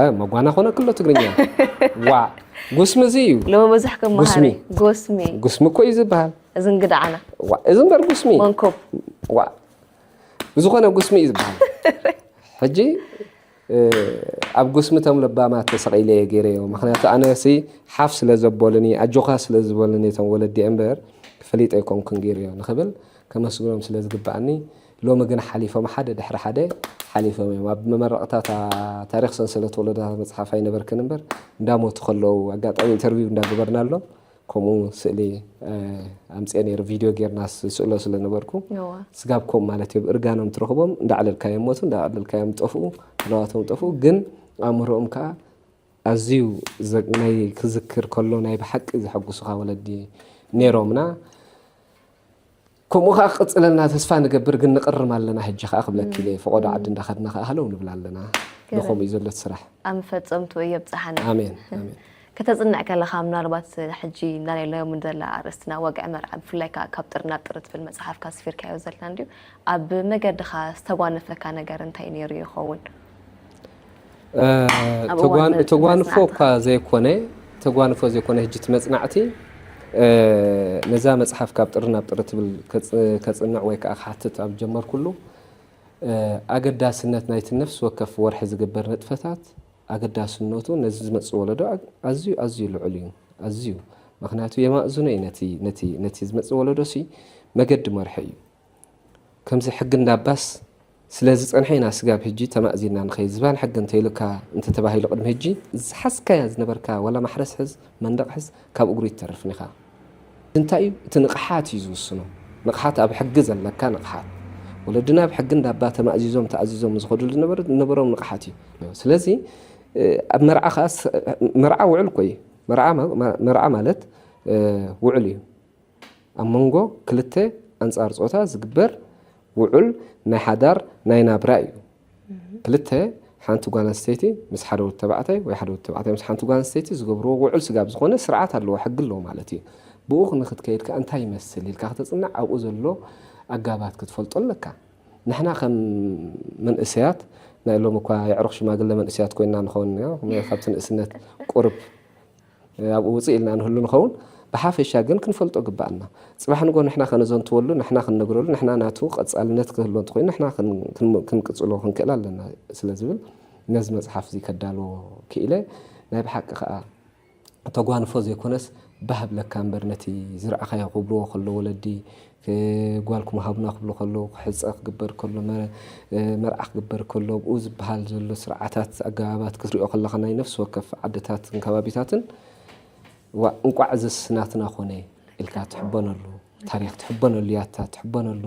እ፣ መጓና ኮነ ክሎ ትግርኛ። ዋዕ። ጉስሚ እዚ እዩ። ሎሚ ብዙሕ ክመሃር ጉስሚ። እዩ። ጉስሚ። ጉስሚ እኮ እዩ ዝበሃል። እዚ እንግድዓና። ዋዕ። እዚ እምበር ጉስሚ። መንኮብ። ዋዕ። ብዝኾነ ጉስሚ እዩ ዝበሃል። ሕጂ፣ እ፣ ኣብ ጉስሚ እቶም ለባማት ተሰቒለ እየ ገይረዮ። ምኽንያቱ ኣነ ሲ ሓፍ ስለ ዘበሉኒ፣ ኣጆኻ ስለ ዝበሉኒ እቶም ወለዲ እምበር፣ ፈሊጠ ኣይኮንኩን ገይረዮ ንኽብል ከመስግኖም ስለ ዝግብኣኒ፣ ሎሚ ግን ሓሊፎም ሓደ ድሕሪ ሓደ ሓሊፎም እዮም። ኣብ መመረቕታ እታ ታሪኽ ሰንሰለት ወለዶታት መጽሓፍ ኣይነበርክን እምበር፣ እንዳሞቱ ከለዉ ኣጋጣሚ ኢንተርቪው እንዳገበርናሎም፣ ከምኡ ስእሊ፣ እ፣ ኣምጽኤ ነይረ፣ ቪድዮ ጌርና ስ-፣ ስእሎ ስለ ነበርኩ። እዋ። ስጋብ ከምኡ ማለት እዩ። እርጋኖም ትረኽቦም፣ እንዳዕለልካዮም ሞቱ፣ እንዳዕለልካዮም ጠፍኡ፣ ናባቶም ጠፍኡ። ግን ኣእምሮኦም ከኣ ኣዝዩ ዘ-፣ ናይ ክዝክር ከሎ ናይ ብሓቂ ዘሐጉሱኻ ወለዲ ነይሮምና። ከምኡ ከኣ ክቕጽለልና ተስፋ ንገብር፣ ግን ንቕርም ኣለና። ሕጂ ከኣ ክብለኪ ኢለ፣ ፈቖዶ ዓዲ እንዳኸድና ከኣ ሃለው ንብል ኣለና። ገለ። ንኸምኡ እዩ ዘሎ እቲ ስራሕ። ኣብ መፈጸምትኡ የብጽሓና። ኣሜን፣ ኣሜን። ከተጽንዕ ከለኻ፣ ምናልባት ሕጂ እንዳለናዮም ንዘላ ኣርእስትና ወግዒ መርዓ፣ ብፍላይ ከኣ ካብ ጥሪ ናብ ጥሪ ትብል መጽሓፍካ ኣስፊርካዮ ዘለና እንድዩ፣ ኣብ መገድኻ ዝተጓነፈካ ነገር እንታይ ነይሩ ይኸውን? እ፣ ኣብ ተጓን-፣ እዋን ተጓንፎ መጽናዕትኻ። እኳ ዘይኮነ፣ ተጓንፎ ዘይኮነ ሕጂ እቲ መጽናዕቲ ነዛ መጽሓፍ ካብ ጥሪ ናብ ጥሪ ትብል ከጽንዕ ወይ ከዓ ክሓትት ኣብ ጀመርኩሉ ኣገዳስነት ናይቲ ነፍሲ ወከፍ ወርሒ ዝግበር ንጥፈታት ኣገዳስነቱ ነዚ ዝመጽእ ወለዶ ኣዝዩ ኣዝዩ ልዑል እዩ። ኣዝዩ ምክንያቱ የማእዝኖ እዩ ነቲ ነቲ ነቲ ዝመጽእ ወለዶ ሲ መገዲ መርሒ እዩ። ከምዚ ሕጊ እንዳባስ ስለ ዝጸንሐ ኢና ስጋብ ሕጂ ተማእዚና ንኸይድ። ዝባን ሕጊ እንተይልካ እንተተባሂሉ ቅድሚ ሕጂ ዝሓዝካያ ዝነበርካ ዋላ ማሕረስ ሕዝ መንደቕ ሕዝ ካብ እግሩ ይተርፍን ኢኻ። እንታይ እዩ እቲ ንቕሓት እዩ ዝውስኖ። ንቕሓት ኣብ ሕጊ ዘለካ ንቕሓት። ወለድና ኣብ ሕጊ እንዳባ ተማእዚዞም ተኣዚዞም ዝኸዱ ዝነበሩ ዝነበሮም ንቕሓት እዩ። ስለዚ ኣብ መርዓ ከኣ መርዓ ውዕል ኮይ መርዓ ማለት ውዕል እዩ። ኣብ መንጎ ክልተ ኣንጻር ጾታ ዝግበር ውዑል ናይ ሓዳር ናይ ናብራ እዩ። ክልተ ሓንቲ ጓል ኣንስተይቲ ምስ ሓደ ወዲ ተባዕታይ ወይ ሓደ ወዲ ተባዕታይ ምስ ሓንቲ ጓል ኣንስተይቲ ዝገብርዎ ውዑል ስጋብ ዝኾነ ስርዓት ኣለዎ፣ ሕጊ ኣለዎ ማለት እዩ። ብኡ ንክትከይድ ከኣ እንታይ ይመስል ኢልካ ክተጽንዕ ኣብኡ ዘሎ ኣጋባት ክትፈልጦ ኣለካ። ንሕና ከም መንእሰያት ናይ ሎም እኳ የዕሩኽ ሽማግለ መንእሰያት ኮይና ንኸውን ኢና፣ ካብቲ ንእስነት ቁርብ ኣብኡ ውፅእ ኢልና ንህሉ ንኸውን። ብሓፈሻ ግን ክንፈልጦ ግባኣና። ፅባሕ ንጎ ንሕና ከነዘንትወሉ፣ ንሕና ክንነግረሉ፣ ንሕና ናቱ ቀፃልነት ክህልዎ እንተኮይኑ ንሕና ክንቅፅሎ ክንክእል ኣለና ስለ ዝብል ነዚ መፅሓፍ እዚ ከዳልዎ ክኢለ። ናይ ብሓቂ ከዓ ተጓንፎ ዘይኮነስ ባህብለካ እምበር ነቲ ዝረኣኻዮ ክብልዎ ከሎ ወለዲ ጓልኩም ሃቡና ክብሉ ከለዉ፣ ክሕጸ ክግበር ከሎ፣ መርዓ ክግበር ከሎ፣ ብኡ ዝበሃል ዘሎ ስርዓታት፣ ኣገባባት ክትሪኦ ከለኻ ናይ ነፍሲ ወከፍ ዓድታትን ከባቢታትን፣ ዋእ እንቋዕ እዝስ ናትና ኮነ ኢልካ ትሕበነሉ፣ ታሪኽ ትሕበነሉ፣ ያታ ትሕበነሉ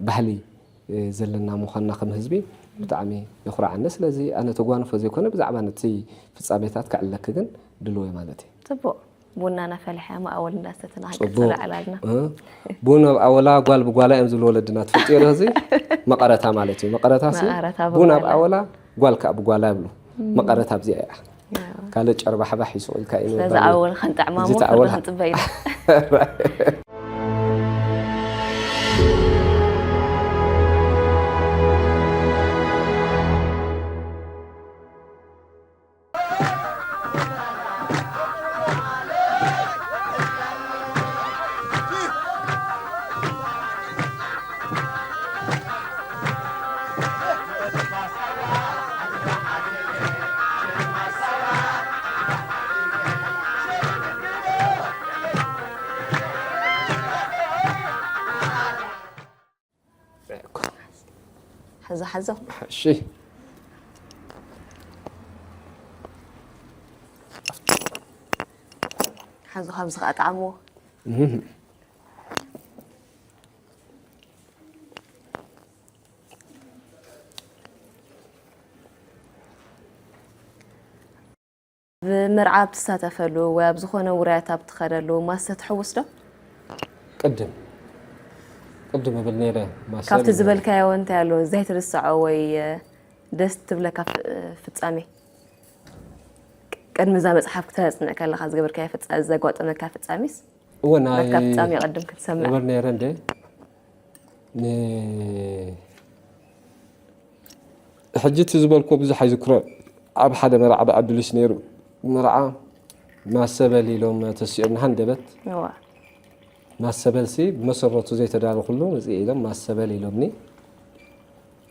ባህሊ ዘለና ምዃንና ከም ህዝቢ ብጣዕሚ የኹርዓኒ። ስለዚ ኣነ ተጓንፎ ዘይኮነ ብዛዕባ ነቲ ፍጻሜታት ከዕለኪ ግን ድልው እየ ማለት እዩ። ጽቡቕ። ቡና እናፈለሐ፣ ማእወል እናሰተና ክንቅጽል ጽቡቕ። ዕላልና። እ? ቡን ኣብ ኣወላ፣ ጓል ብጓላ እዮም ዝብሉ ወለድና። ትፈልጥዮ ዶ እዚ? መቐረታ ማለት እዩ። መቐረታ ሲ መቐረታ ቡን ኣብ ብጓላ። ኣወላ፣ ጓል ከኣ ብጓላ ይብሉ። መቐረታ ኣብዚኣ እያ። ኣዎ። ካልእ ጨርባሕባሕ ይስቕ ኢልካ እዩ ስለዚ ንባል። ኣወል ከንጥዕማ እዚ እሞ ተኣወል ፍርዲ ሃ-፣ ክንጽበ ኢና። ሓዞ፣ ሓዞ። እሺ። ሓዞ፣ ካብዚ ከኣ ጣዕምዎ። እህ። ኣብ መርዓ ኣብ ትሳተፈሉ ወይ ኣብ ዝኾነ ውራያት ኣብ ትኸደሉ ማስተ ትሕውስ ዶ? ቅድም፣ ቅድም እብል ነይረ፣ ማስተ ካብቲ እብል ነይረ። ዝበልካዮ እንታይ ኣሎ ዘይትርስዖ ወይ ደስ ትብለካ ፍ-፣ ፍጻሜ? ቅድሚ እዛ መጽሓፍ ክተጽንዕ ከለኻ ዝገበርካዮ ፍጻ-፣ ዘጓጠመካ ፍጻሜስ? እወ፣ ናይ ናትካ ፍጻሜ ቅድም ክትሰምዕ። እብል ነይረ እንደ ን-፣ ሕጂ እቲ ዝበልክዎ ብዙሕ ኣይዝክሮን። ኣብ ሓደ መርዓ ብኣዱሊስ ነይሩ። መርዓ ማሰበል ኢሎም ተሲኦም ንሃንደበት። እዋ። ማሰበልሲ ብመሰረቱ ዘይተዳለኹሉ መጽእ ኢሎም ማሰበል ኢሎምኒ።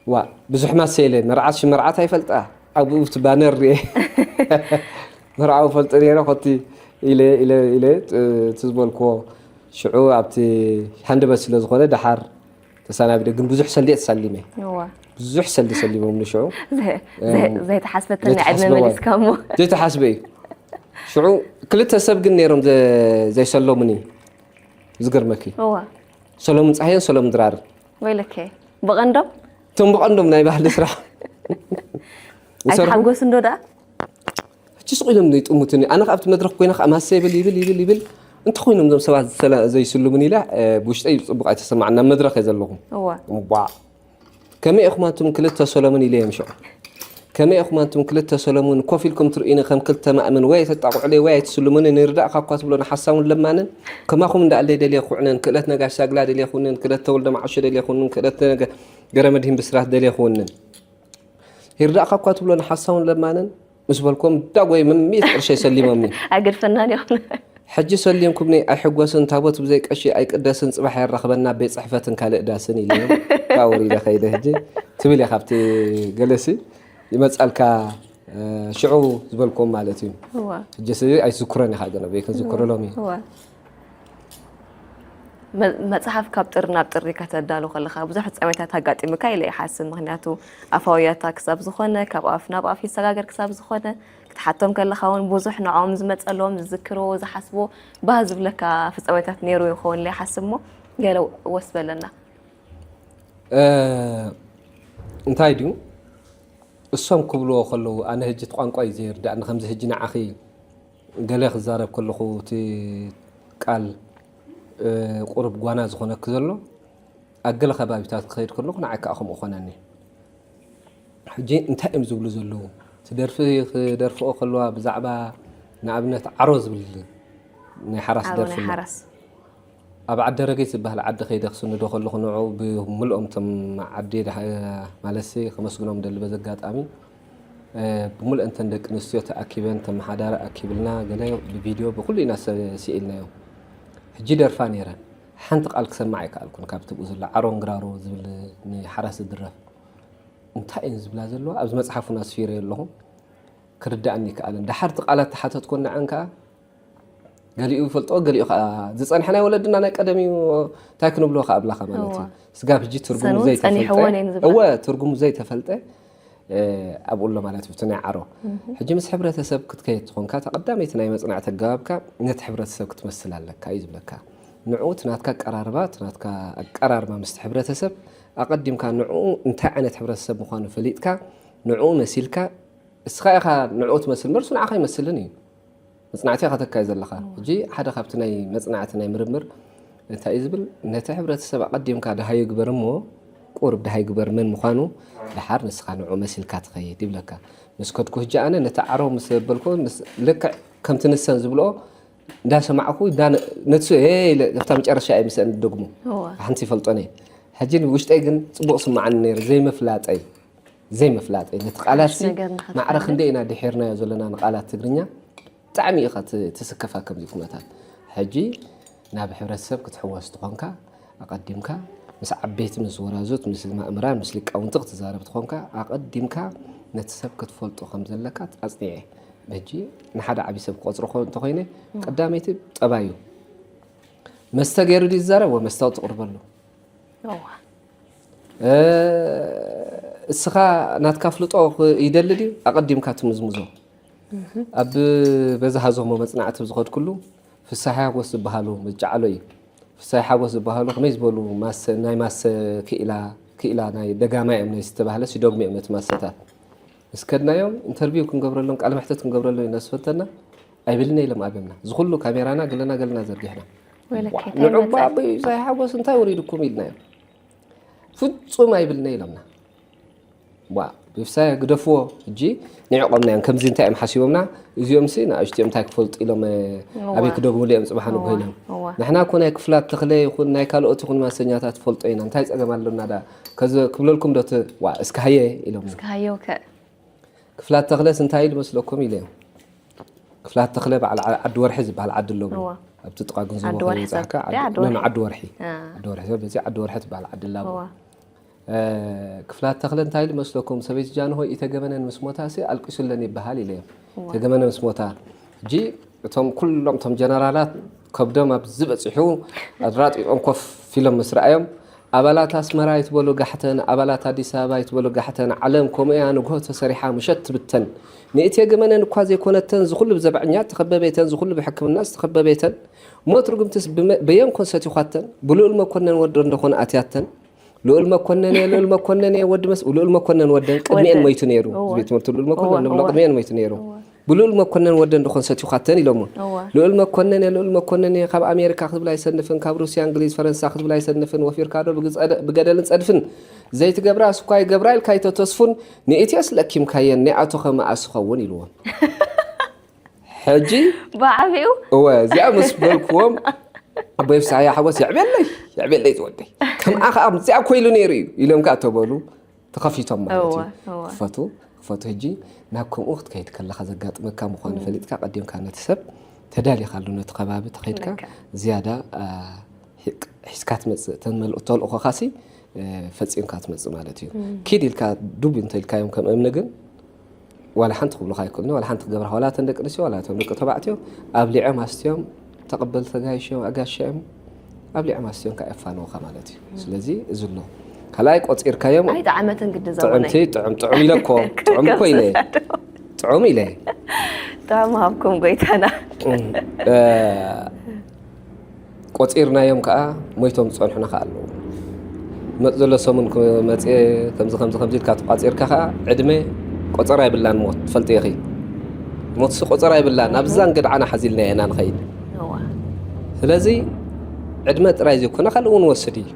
ዋ፣ ብዙሕ ማሰ ኢለ፣ መርዓት ሽም መርዓት ኣይፈልጣ። ኣብኡ እቲ ባነር ርኤ። መርዓዊ ፈልጦ ነይረ፣ ኮቲ ኢለ፣ ኢለ፣ ኢለ፣ ጥ-፣ እቲ ዝበልክዎ ሽዑ ኣብቲ ሃንደበት ስለ ዝኾነ ደሓር ተሰናቢደ፣ ግን ብዙሕ ሰልዲ እየ ተሳሊመ። እዋ። ብዙሕ ሰልዲ ሰሊሞምኒ ሽዑ። ዘይ-፣ ዘይ-፣ እ፣ ዘይተሓስበተኒ ዕድመ ዘይተሓስበ መሊስካ እሞ። ዘይተሓስበ እዩ። ሽዑ ክልተ ሰብ ግን ነይሮም ዘ-፣ ዘይሰለሙኒ። ዝገርመኪ። እዋ። ሰሎሙን ጸሃየን ሰሎሙን ድራርን። ወይለከ። ብቐንዶም? እቶም ብቐንዶም ናይ ባህሊ ስራሕ። ይሰርሑ። ኣይተሓጎስን ዶ ደኣ? ሕጂ ስቕ ኢሎም ይጥምቱኒ። ኣነ ከኣ ኣብቲ መድረኽ ኮይነ ከኣ ማሰ ይብል፣ ይብል፣ ይብል፣ ይብል። እንተኾይኖም እዞም ሰባት ዝሰላ-፣ ዘይስልሙኒ ኢለ፣ እ፣ ብውሽጠይ ጽቡቕ ኣይተሰማዕን። ናብ መድረኽ እየ ዘለኹ። እዋ። እዋ። ከመይ ኢኹም ኣንቱም ክልተ ሰሎሙን ኢለዮም ሽዑ። ከመይ ኢኹም ኣንቱም ክልተ ሰሎሙን ኮፍ ኢልኩም ትርእዩኒ ከም ክልተ ማእምን ወይ ተጣቕዑለይ ወይ ኣይትስልሙኒ፣ ንርዳእካ እኳ ትብሎ ንሓሳውን ለማንን፣ ከማኹም እንዳኣለይ ደልየ ክውዕነን፣ ክእለት ነጋሽ ሳግላ ደልየ ክውንን፣ ክእለት ተወልደ መዓሾ ደልየ ክውንን፣ ክእለት ነገ-፣ ገረመድሂን ብስራት ደልየ ክውንን። ይርዳእካ እኳ ትብሎ ንሓሳውን ለማንን፣ ምስ በልኩም ዳጎይ ምን ሚእት ቅርሸይ ሰሊሞምኒ። ኣይገድፈናን እዮም። ሕጂ ሰሊምኩምኒ ኣይሕጎስን፣ ታቦት ብዘይ ቀሺ ኣይቅደስን፣ ጽባሕ የራኽበና ቤት ጽሕፈትን ካልእ ዳስን ኢለዮም። ካብ ወሪደ ከይደ ሕጂ ትብል እየ። ካብቲ ገለሲ ይመጻልካ ሽዑ ዝበልኩም ማለት እዩ። ሕጂ ስ ኣይዝክሮን ኢኻ ግን ኣበይ ክንዝክሮ ሎሚ። መጽሓፍ ካብ ጥሪ ናብ ጥሪ ከተዳሉ ከለኻ ብዙሕ ፍጻሜታት ኣጋጢሙካ ኢለ ይሓስብ። ምክንያቱ ኣፋውያታ ክሳብ ዝኾነ፣ ካብ ኣፍ ናብ ኣፍ ይሰጋገር ክሳብ ዝኾነ፣ ክትሓቶም ከለኻ እውን ብዙሕ ንዕኦም ዝመጸሎም ዝዝክርዎ ዝሓስብዎ ባህ ዝብለካ ፍጻሜታት ነይሩ ይኸውን ኢለ ይሓስብ። እሞ ገለ ወስ በለና። እንታይ ድዩ እሶም ክብልዎ ከለዉ፣ ኣነ ህጂ እቲ ቋንቋ እዩ ዘይርዳእኒ። ከምዚ ህጂ ንዓኺ ገለ ክዛረብ ከለኹ እቲ ቃል ቁሩብ ጓና ዝኾነኪ ዘሎ፣ ኣብ ገለ ከባቢታት ክኸይድ ከለኹ ንዓይ ከዓ ከምኡ ኾነኒ። ሕጂ እንታይ እዮም ዝብሉ ዘለዉ? እቲ ደርፊ ክደርፍኦ ከለዋ ብዛዕባ ንኣብነት ዓሮ ዝብል ናይ ሓራስ ደርፊ ኣሎ። ኣብ ዓዲ ረገይ ዝበሃል ዓዲ ከይደ ክስንዶ ከለኹ ንዑ ብምልኦም እቶም ዓዲ ማለትሲ ከመስግኖም ደሊ በዚ ኣጋጣሚ ብምልአን እተን ደቂ ኣንስትዮ ተኣኪበን ተመሓዳሪ ኣኪብልና ገለ ብቪድዮ ብኩሉ ኢና ስኢልናዮ። ሕጂ ደርፋ ነይረ ሓንቲ ቃል ክሰማዕ ኣይከኣልኩን። ካብቲ ብኡ ዘሎ ዓሮን ግራሮ ዝብል ንሓራስ ዝድረፍ እንታይ እየን ዝብላ ዘለዋ ኣብዚ መፅሓፍ እውን ኣስፊረዮ ኣለኹ። ክርዳእኒ ይከኣልን። ደሓር እቲ ቃላት ተሓተትኮ ንዐን ከዓ ገሊኡ ይፈልጦ ገሊኡ ከዓ ዝፀንሐ ናይ ወለድና ናይ ቀደም እዩ። እንታይ ክንብሎ ከዓ ኣብላኻ ማለት እዩ። ስጋብ ሕጂ ትርጉሙ ዘይተፈልጠ እወ ትርጉሙ ዘይተፈልጠ ኣብኡ ኣሎ ማለት እዩ። ናይ ዓሮ ሕጂ ምስ ሕብረተሰብ ክትከየድ ትኾንካ እታ ቀዳመይቲ ናይ መፅናዕቲ ኣገባብካ ነቲ ሕብረተሰብ ክትመስል ኣለካ እዩ ዝብለካ። ንዑ እቲ ናትካ ኣቀራርባ እቲ ናትካ ኣቀራርባ ምስቲ ሕብረተሰብ ኣቐዲምካ ንዑ እንታይ ዓይነት ሕብረተሰብ ምዃኑ ፈሊጥካ ንዑ መሲልካ እስኻ ኢኻ ንዑ ትመስል እምበር እሱ ንዓኻ ኣይመስልን እዩ። መፅናዕቲ ኢኻ ተካይድ ዘለኻ። ሕጂ ሓደ ካብቲ ናይ መፅናዕቲ ናይ ምርምር እንታይ እዩ ዝብል ነቲ ሕብረተሰብ ኣቐዲምካ ደሃዩ ግበር እሞ ቁሩብ ደሃይ ግበር መን ምዃኑ ደሓር ንስኻ ንዑ መሲልካ ትኸይድ ይብለካ። ምስ ከድኩ ሕጂ ኣነ ነቲ ዓሮ ምስ በልኩ ልክዕ ከምቲ ንሰን ዝብልኦ እንዳሰማዕኩ ነትሱ ኣብታ መጨረሻ እየ ምስአን ደግሞ ሓንቲ ይፈልጦን እየ። ሕጂ ውሽጠይ ግን ፅቡቕ ስማዓኒ ነይሩ ዘይምፍላጠይ ዘይምፍላጠይ ነቲ ቃላት ማዕረ ክንደይ ኢና ድሒርናዮ ዘለና ንቃላት ትግርኛ ብጣዕሚ ኢኻ ትስከፋ ከምዚ ኩነታት። ሕጂ ናብ ሕብረተሰብ ክትሕወስ ትኾንካ ኣቐዲምካ ምስ ዓበይቲ ምስ ወራዙት ምስ ማእምራን ምስ ሊቃውንቲ ክትዛረብ ትኾንካ ኣቐዲምካ ነቲ ሰብ ክትፈልጦ ከም ዘለካ ኣፅኒዐ። ሕጂ ንሓደ ዓብዪ ሰብ ክቆፅሮ እንተኾይነ ቀዳመይቲ ጠባዩ መስተ ገይሩ ድዩ ዝዛረብ ወ መስታወት ትቕርበሉ። እስኻ ናትካ ፍልጦ ይደሊ ድዩ ኣቐዲምካ ትምዝምዞ። ኣብ በዛ ሃዞሞ መፅናዕቲ ዝኸድኩሉ ፍሳሐ ሓጎስ ዝበሃሉ መጫዕሎ እዩ። ፍሳሐ ሓጎስ ዝበሃሉ ከመይ ዝበሉ ናይ ማሰ ክኢላ ክኢላ ናይ ደጋማ እዮም ናይ ዝተባህለ ሲዶግሚ እዮም ነቲ ማሰታት ምስ ከድናዮም ኢንተርቪው ክንገብረሎም ቃለ መሕተት ክንገብረሎም ኢና ዝፈተና ኣይብልና ኢሎም ኣብምና ዝኩሉ ካሜራና ገለና ገለና ዘርጊሕና ንዑባ ኣቦይ ሳይ ሓጎስ እንታይ ወሪድኩም ኢልናዮም ፍፁም ኣይብልና ኢሎምና ዋ ብፍሳይ ግደፍዎ ሕጂ ንዕቆምናዮም ከምዚ እንታይ እዮም ሓሲቦምና እዚኦም ሲ ንኣሽትኦም እንታይ ክፈልጡ ኢሎም ኣበይ ክደግሙሉ እዮም ፅባሕ ንግሆ ኢሎም ንሕና እኮ ናይ ክፍላት ተኽለ ይኹን ናይ ካልኦት ይኹን ማሰኛታት ፈልጦ ኢና እንታይ ፀገም ኣሎና ዳ ከዚ ክብለልኩም ዶ ዋ እስከ ሃየ ኢሎም እስከ ሃየው ከ ክፍላት ተኽለስ እንታይ ኢሉ መስለኩም ኢለ እዮም ክፍላት ተኽለ በዓል ዓዲ ወርሒ ዝበሃል ዓዲ ኣለዎ ኣብቲ ጥቓ ግንዘቦ ከይበፅሓካ ዓዲ ወርሒ ዓዲ ወርሒ በዚ ዓዲ ወርሒ ትበሃል ዓዲ ኣለዎ ክፍላት ተኽለ እንታይ ኢሉ መስለኩም ሰበይቲ ጃንሆይ ኢተገመነን ምስ ሞታ ሲ ኣልቂሱለን ይበሃል ኢለ እዮም ተገመነ ምስ ሞታ ሕጂ እቶም ኩሎም እቶም ጀነራላት ከብዶም ኣብ ዝበፂሑ ኣድራጢጦም ኮፍ ኢሎም ምስ ረኣዮም ኣባላት ኣስመራ ኣይትበሉ ጋሕተን ኣባላት ኣዲስ ኣበባ ኣይትበሉ ጋሕተን ዓለም ከምኡ እያ ንግሆ ተሰሪሓ ምሸት ትብተን ንእትየ ገመነን እኳ ዘይኮነተን ዝኩሉ ብዘብዐኛ ዝተኸበበ የተን ዝኩሉ ብሕክምና ዝተኸበበ የተን ሞት ርጉምትስ በየን ኮን ሰቲኳተን ብልኡል መኮነን ወዶ እንደኾነ ኣትያተን ልኡል መኮነን እየ ልኡል መኮነን እየ ወዲ መስ ልኡል መኮነን ወደን ቅድሚኤን ሞይቱ ነይሩ ቤት ትምህርቲ ልኡል መኮነን ንብሎ ቅድሚኤን ሞይቱ ነይሩ ብልኡል መኮነን ወደን ድኾን ሰቲኳተን ኢሎሞ ልኡል መኮነን እየ ልኡል መኮነን እየ ካብ ኣሜሪካ ክትብል ኣይሰንፍን ካብ ሩስያ እንግሊዝ ፈረንሳ ክትብል ኣይሰንፍን ወፊርካ ዶ ብገደልን ፀድፍን ዘይትገብራ ስኳ ይገብራ ኢልካ ይተተስፉን ንእትየስ ለኪምካየን ናይ ኣቶ ከመኣስ ኸውን ኢልዎም ሕጂ ብዓቢኡ እወ እዚኣ ምስ በልክዎም ኣቦይ ፍስሃያ ሓጎስ የዕብየለይ የዕብየለይ ዝወደይ ከምኣ ከዓ ምዚኣ ኮይሉ ነይሩ እዩ ኢሎም ከዓ ተበሉ ተኸፊቶም ማለት እዩ ክፈቱ ፈቱ ሕጂ ናብ ከምኡ ክትከይድ ከለኻ ዘጋጥመካ ምዃኑ ፈሊጥካ ቀዲምካ ነቲ ሰብ ተዳሊኻሉ ነቲ ከባቢ ተኸይድካ ልክዕ። ዝያዳ አ፣ ሒ- ሒዝካ ትመፅእ ተመልእ ተልእኾኻሲ እ፣ ፈፂምካ ትመፅእ ማለት እዩ። ኪድ ኢልካ ዱብ እንተኢልካዮም ከም እምኒ ግን ዋላ ሓንቲ ክብሉኻ ኣይክእሉን፣ ዋላ ሓንቲ ክገብራ፣ ዋላ እተን ደቂ ኣንስትዮ ዋላ እቶም ደቂ ተባዕትዮ ኣብሊዖም ኣስትዮም ተቐበል ተጋይሾም ኣጋሽኦም ኣብሊዖም ኣስትዮም ከዓ የፋነውኻ ማለት እዩ። ስለዚ እዚ ኣሎ ካልኣይ ቆፂርካዮም ኣይጠዓመትን ግዲ ዘበናይ ጥዕምቲ ጥዑም ጥዑም ኢለኮ ጥዑም እኮ ኢለ ጥዑም ኢለ ጥዑም ሃብኩም ጎይታና። እ፣ ቆፂርናዮም ከዓ ሞይቶም ዝፀንሑና ከዓ ኣለዉ። መፅ ዘሎ ሰሙን ክመፅእ ከምዚ ከምዚ ከምዚ ኢልካ ተቋፂርካ ከዓ ዕድመ ቆፀራ ይብላን ሞት ትፈልጢ ኢኺ። ሞትሲ ቆፀራ ይብላን ኣብዛን ገድዓና ሓዚልና ኢና ንኸይድ። እዋ ስለዚ ዕድመ ጥራይ ዘይኮነ ካልእ እውን ወስድ እዩ።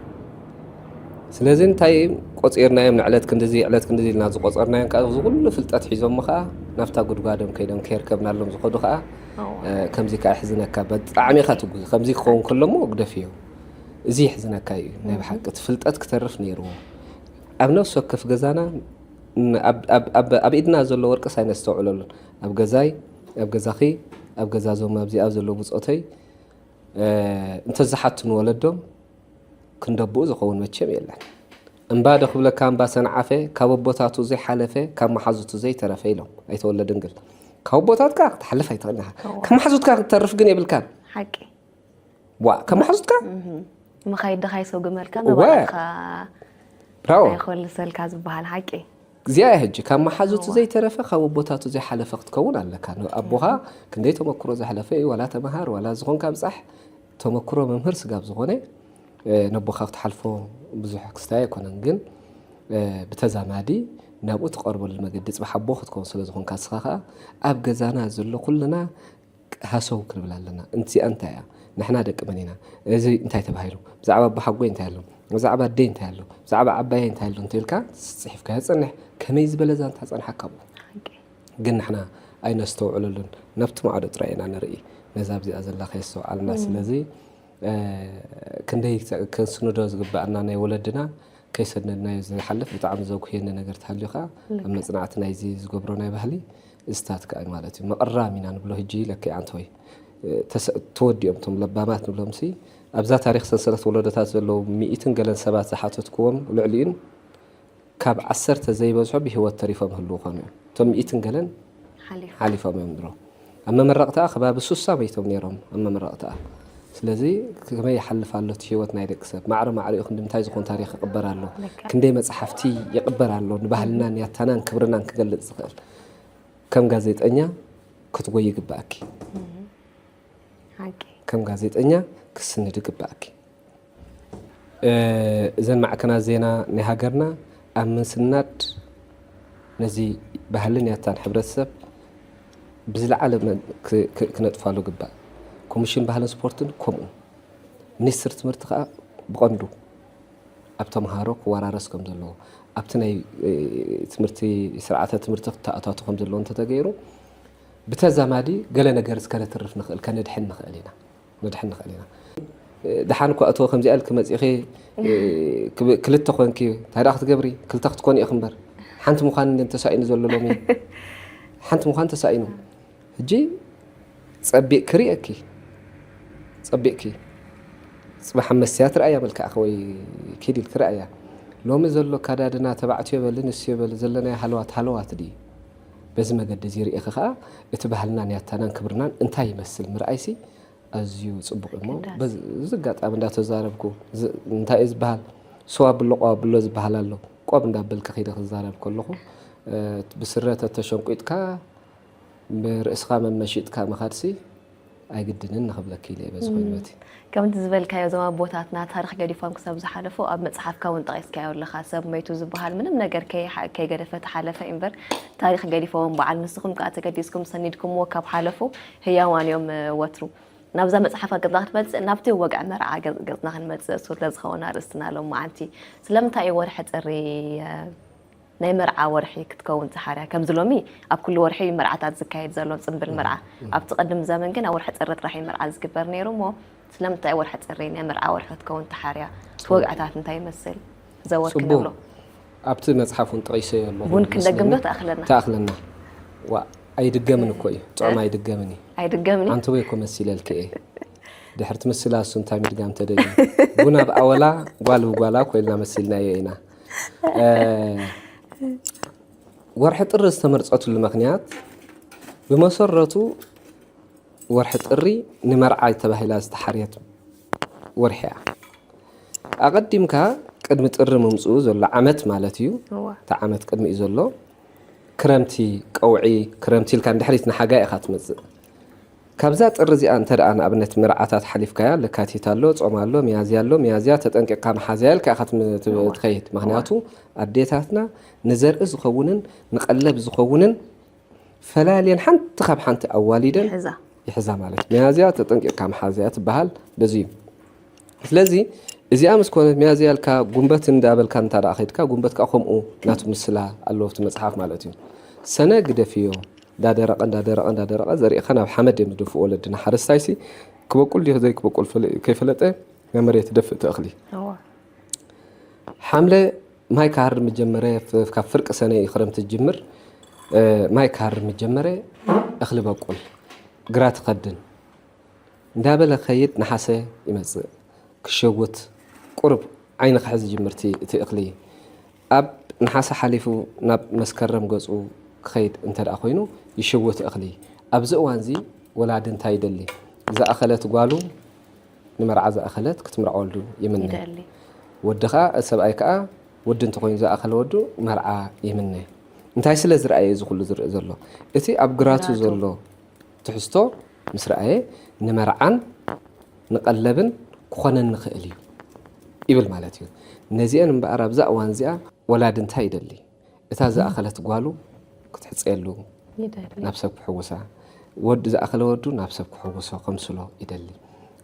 ስለዚ እንታይ ቆፂርናዮም ንዕለት ክንድዚ ዕለት ክንድዚ ኢልና ዝቆፀርናዮም ከዓ እዚ ኩሉ ፍልጠት ሒዞሞ ከዓ ናብታ ጉድጓዶም ከይዶም ከየርከብናሎም ዝኸዱ ከዓ እዋ እ፣ ከምዚ ከዓ ይሕዝነካ ብጣዕሚ ኢኻ ትጉ ከምዚ ክኸውን ከሎ እሞ ግደፍዮ። እዚ ይሕዝነካ እዩ ናይ ብሓቂ እቲ ፍልጠት ክተርፍ ነይርዎ። ኣብ ነፍሲ ወከፍ ገዛና ን- ኣብ- ኣብ- ኣብ- ኣብ ኢድና ዘሎ ወርቅስ ኣይነስተውዕለሉን። ኣብ ገዛይ ኣብ ገዛኺ ኣብ ገዛ ዞም ኣብዚኣ ዘሎ ብፆተይ እ፣ እንተዝሓቱ ንወለዶም ክንደብኡ ዝኸውን መቸም የለን። እምባ ዶ ክብለካ እምባ ሰንዓፈ ካብ ኣቦታቱ ዘይሓለፈ ካብ መሓዙቱ ዘይተረፈ ኢሎም ኣይተወለ ድንግል። ካብ ኣቦታትካ ክትሓልፍ ኣይትኽእልን ኢኻ። ካብ መሓዙትካ ክትተርፍ ግን የብልካን። ሓቂ ዋ ካብ መሓዙትካ መኻይድ ደኻይ ሰው ግመልካ እወ። መባላትካ ብራዎ ኣይኮልሰልካ ዝበሃል ሓቂ። እዚኣ እያ ሕጂ ካብ መሓዙቱ ዘይተረፈ ካብ ኣቦታቱ ዘይሓለፈ ክትከውን ኣለካ። ን- ኣቦኻ ክንደይ ተመክሮ ዘሕለፈ እዩ ዋላ ተምሃር ዋላ ዝኾንካ ብፃሕ ተመክሮ መምህር ስጋብ ዝኾነ እ፣ ነቦኻ ክትሓልፎ ብዙሕ ክስታይ ኣይኮነን ግን እ፣ ብተዛማዲ ናብኡ ትቐርበሉ መገዲ ፅባሕ ኣቦ ክትከውን ስለ ዝኾንካ ንስኻ ከዓ ኣብ ገዛና ዘሎ ኩልና ሃሰው ክንብል ኣለና። እንቲኣ እንታይ እያ ንሕና ደቂ መን ኢና? እዚ እንታይ ተባሂሉ? ብዛዕባ ኣቦሓጎይ እንታይ ኣሎ? ብዛዕባ ኣደይ እንታይ ኣሎ? ብዛዕባ ዓባየይ እንታይ ኣሎ? እንተኢልካ ፅሒፍካዮ ፅንሕ። ከመይ ዝበለ ዛንታ ፀንሓካ ኣብኡ? ሓቂ ግን ንሕና ኣይነስተውዕለሉን። ናብቲ ማዕዶ ጥራይ ኢና ንርኢ። ነዛ ኣብዚኣ ዘላ ከየስተውዓልና። ስለዚ እ፣ ክንደይ ከንስንዶ ዝግበኣና ናይ ወለድና ከይሰነድናዮ ዝሓልፍ ብጣዕሚ ዘጉህየኒ ነገር ተሃልዩ ከዓ ኣብ መፅናዕቲ ናይዚ ዝገብሮ ናይ ባህሊ እዝታት ከዓ እዩ ማለት እዩ። መቕራም ኢና ንብሎ ህጂ ለክዕ ኣንተ ወይ እ፣ ተሰ- ተወዲኦም እቶም ለባማት ንብሎም ሲ ኣብዛ ታሪክ ሰንሰለት ወለዶታት ዘለዉ ሚእትን ገለን ሰባት ዝሓተትክዎም ልዕሊኡን ካብ ዓሰርተ ዘይበዝሑ ብህይወት ተሪፎም ህልው ኾኑ እዮም። እቶም ሚእትን ገለን ሓሊፉ ሓሊፎም እዮም ድሮ ኣብ መመረቕታ ከባቢ ሱሳ መይቶም ነይሮም ኣብ መመረቕታ። ስለዚ ከመይ ይሓልፍ ኣሎ እቲ ህይወት ናይ ደቂ ሰብ ማዕረ ማዕሪኡ ክንዲ ምንታይ ዝኾን ታሪክ ይቕበር ኣሎ ልክዕ። ክንደይ መፅሓፍቲ ይቕበር ኣሎ ንባህልናን ያታናን ክብርናን ክገልፅ ዝኽእል ከም ጋዜጠኛ ክትጎይ ይግባኣኪ። ሓቂ ከም ጋዜጠኛ ክስንድ ይግባኣኪ። እ፣ እዘን ማዕከናት ዜና ናይ ሃገርና ኣብ ምስናድ ነዚ ባህልን ያታን ሕብረተሰብ ብዝለዓለ መ- ክ- ክ- ክነጥፋሉ ግባእ። ኮሚሽን ባህልን ስፖርትን ከምኡ። ሚኒስትር ትምህርቲ ከዓ ብቐንዱ ኣብ ተምሃሮ ክወራረስ ከም ዘለዎ ኣብቲ ናይ እ፣ ትምህርቲ ስርዓተ ትምህርቲ ክተኣታቱ ከም ዘለዎ እንተተገይሩ ብተዛማዲ ገለ ነገር ከነትርፍ ንኽእል ከነድሕን ንኽእል ኢና። ነድሕን ንኽእል ኢና። ደሓን እኳ እቶ ከምዚኣ ኢልኪ መፂኺ ክልተ ኮንኪ እንታይ ደኣ ክትገብሪ ክልተ ክትኮኒ ኢኺ እምበር ሓንቲ ምዃን እንደ ተሳኢኑ ዘሎ ሎሚ ሓንቲ ምዃን ተሳኢኑ ሕጂ ፀቢቕኪ ርእየኪ ፀቢቕኪ ፅባሕ መስትያት ረኣያ መልክዕኪ ወይ ኪድ ኢልኪ ረኣያ ሎሚ ዘሎ ኣካዳድና ተባዕትዮ በሊ ንስትዮ በሊ ዘለናዮ ሃለዋት ሃለዋት ድዩ በዚ መገዲ እዚ ርእኺ ከዓ እቲ ባህልናን ያታናን ክብርናን እንታይ ይመስል ምርኣይሲ ኣዝዩ ፅቡቕ እሞ በዚ ኣጋጣሚ እንዳተዛረብኩ እንታይ እዩ ዝበሃል ስዋ ብሎ ቆዋ ብሎ ዝበሃል ኣሎ ቆብ እንዳበልኪ ኺደ ክዛረብ ከለኹ ብስረ ተተሸንቂጥካ ብርእስኻ መመሺጥካ ምኻድሲ ኣይግድንን ንኽብለኪ ኢለ በዚ ኮይኑ በቲ ከምቲ ዝበልካዮ እዞም ኣቦታትና ታሪክ ገዲፎም ክሰብ ዝሓለፉ ኣብ መፅሓፍካ እውን ጠቂስካዮ ኣለካ ሰብ መይቱ ዝበሃል ምንም ነገር ከይገደፈ ተሓለፈ እምበር ታሪክ ገዲፎም በዓል ንስኹም ከዓ ተገዲስኩም ሰኒድኩምዎ ካብ ሓለፉ ህያዋን እዮም ወትሩ ናብዛ መፅሓፍ ኣገዛ ክትመፅእ ናብቲ ወግዒ መርዓ ገፅና ክንመፅእ እሱ ለዝኸውን ኣርእስትና ሎም መዓልቲ ስለምንታይ እዩ ወርሒ ጥሪ ናይ መርዓ ወርሒ ክትከውን ተሓርያ ከምዚ ሎሚ ኣብ ኩሉ ወርሒ መርዓታት ዝካየድ ዘሎ ፅምብል መርዓ ኣብቲ ቅድም ዘመን ግን ኣብ ወርሒ ጥሪ ጥራሕ መርዓ ዝግበር ነይሩ እሞ ስለምንታይ ወርሒ ጥሪ ናይ መርዓ ወርሒ ክትከውን ተሓርያ እቲ ወግዕታት እንታይ ይመስል ዘወርኪ ንብሎ ኣብቲ መጽሓፍ እውን ጠቒሰዮ ኣለኹ ቡን ክንደግም ዶ ይመስለኒ። ትኣኽለና? ትኣኽለና። ዋ፣ ኣይድገምን እኮ እዩ። ጥዑም ኣይድገምን እዩ። ኣይድገምን እዩ። ኣንተ ወይ እኮ መሲለልክ እየ። ድሕሪ እቲ ምስላ እሱ እንታይ ምድጋም ተደልዩ? ቡን ኣብ ኣወላ፣ ጓል ብጓላ ኮይልና መሲልናዮ ኢና። እ፣ ወርሒ ጥሪ ዝተመርጸትሉ ምኽንያት ብመሰረቱ ወርሒ ጥሪ ንመርዓ ተባሂላ ዝተሓርየት ወርሒ እያ። ኣቐዲምካ ቅድሚ ጥሪ ምምፅኡ ዘሎ ዓመት ማለት እዩ። እዋ። እቲ ዓመት ቅድሚኡ ዘሎ ክረምቲ፣ ቀውዒ፣ ክረምቲ ኢልካ ንድሕሪት ንሓጋይ ኢኻ ትመፅእ። ካብዛ ጥሪ እዚኣ እንተ ደኣ ንኣብነት መርዓታት ሓሊፍካያ፣ ለካቲት ኣሎ፣ ጾም ኣሎ፣ ሚያዝያ ኣሎ፣ ሚያዝያ ተጠንቂቕካ መሓዝያ ኢልካ ኢኻ ትም-፣ ትብ-፣ ትኸይድ። ምኽንያቱ ኣዴታትና ንዘርኢ ዝኸውንን ንቐለብ ዝኸውንን ፈላልየን ሓንቲ ካብ ሓንቲ ኣዋሊደን ይሕዛ። ይሕዛ ማለት እዩ። ሚያዝያ ተጠንቂቕካ መሓዝያ ትበሃል በዚ እዩ። ስለዚ እዚኣ ምስ ኮነት ሚያዝያ ኢልካ ጉንበት እንዳበልካ እንታ ደኣ ከይድካ፣ ጉንበት ከኣ ከምኡ ናቱ ምስላ ኣለዎ ኣብቲ መጽሓፍ ማለት እዩ። ሰነ ግደፍዮ፣ እንዳደረቐ፣ እንዳደረቐ፣ እንዳደረቐ ዘሪእኻ ናብ ሓመድ እዮም ዝደፍኡ ወለድና። ሓረስታይሲ ክበቁል ድዩ ዘይክበቁል ፈለ-፣ ከይፈለጠ ናብ መሬት ደፍእ እቲ እኽሊ። እዋ። ሓምለ ማይ ክሃርም ጀመረ፣ ፍ-፣ ካብ ፍርቂ ሰነ እዩ ክረምቲ ዝጅምር። እ፣ ማይ ክሃርም ጀመረ፣ እኽሊ በቁል፣ ግራት ይኸድን። እንዳበለ ክኸይድ ነሓሰ ይመጽእ። ክሸውት ቁሩብ ዓይኒ ክሕዝ ይጅምር እቲ፣ እቲ እኽሊ። ኣብ ነሓሰ ሓሊፉ ናብ መስከረም ገጹ ክኸይድ እንተ ደኣ ኮይኑ ይሸውት እኽሊ። ኣብዚ እዋንዚ ወላዲ እንታይ ይደሊ? ዝኣኸለት ጓሉ፣ ንመርዓ ዝኣኸለት ክትምርዐሉ ይምነ። ይደሊ። ወዲ ኸኣ፣ ሰብኣይ ከኣ ወዲ እንተኾይኑ ዝኣኸለ ወዱ መርዓ ይምነ። እንታይ ስለ ዝረኣየ እዚ ኩሉ ዝርኢ ዘሎ? እቲ ኣብ ግራቱ ግራቱ። ዘሎ ትሕዝቶ ምስ ረኣየ ንመርዓን ንቐለብን ክኾነኒ ይኽእል እዩ ይብል ማለት እዩ። ነዚአን እምበኣር ኣብዛ እዋን እዚኣ ወላዲ እንታይ ይደሊ? እታ ዝኣኸለት ጓሉ ክትሕፀየሉ ይደሊ። ናብ ሰብ ክሕውሳ፣ ወዲ ዝኣኸለ ወዱ ናብ ሰብ ክሕውሶ ከምስሎ ይደሊ።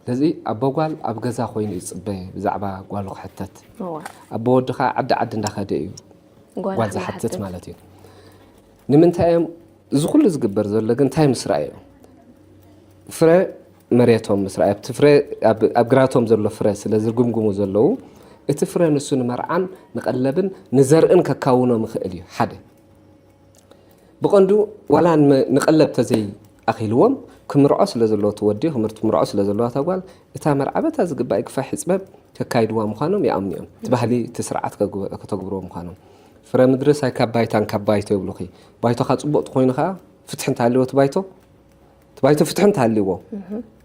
ስለዚ ኣቦ ጓል ኣብ ገዛ ኮይኑ ይፅበ ብዛዕባ ጓሉ ክሕተት። እዋ። ኣቦ ወዲ ከዓ ዓዲ ዓዲ እንዳኸደ እዩ ጓል ጓል ክሓትት። ዝሓትት ማለት እዩ። ንምንታይ እዮም እዚ ኩሉ ዝግበር ዘሎ ግን እንታይ ምስ ረኣዩ? ፍረ መሬቶም ምስ ረኣዩ፣ ኣብቲ ፍረ፣ ኣብ፣ ኣብ ግራቶም ዘሎ ፍረ ስለ ዝግምግሙ ዘለዉ፣ እቲ ፍረ ንሱ ንመርዓን ንቐለብን ንዘርእን ከካውኖም ይኽእል እዩ። ሓደ። ብቐንዱ ዋላ ንመ-፣ ንቐለብ ተዘይ ኣኺልዎም ክምርዖ ስለ ዘለዎ እቲ ወዲ፣ ክምር-፣ ትምርዖ ስለ ዘለዋ እታ ጓል፣ እታ መርዓ በታ ዝግባእ ግፋሕ ይፅበብ ከካይድዋ ምዃኖም ይኣምኑ እዮም። እቲ ባህሊ፣ እቲ ስርዓት ከግበ-፣ ከተግብርዎ ምዃኖም። ፍረ ምድርስ ኣይ ካብ ባይታን ካብ ባይቶ ይብሉኺ። ባይቶኻ ፅቡቕ ተኾይኑ ኸዓ ፍትሒ እንተሃልዎ እቲ ባይቶ፣ እቲ ባይቶ ፍትሒ እንተሃልዎ፣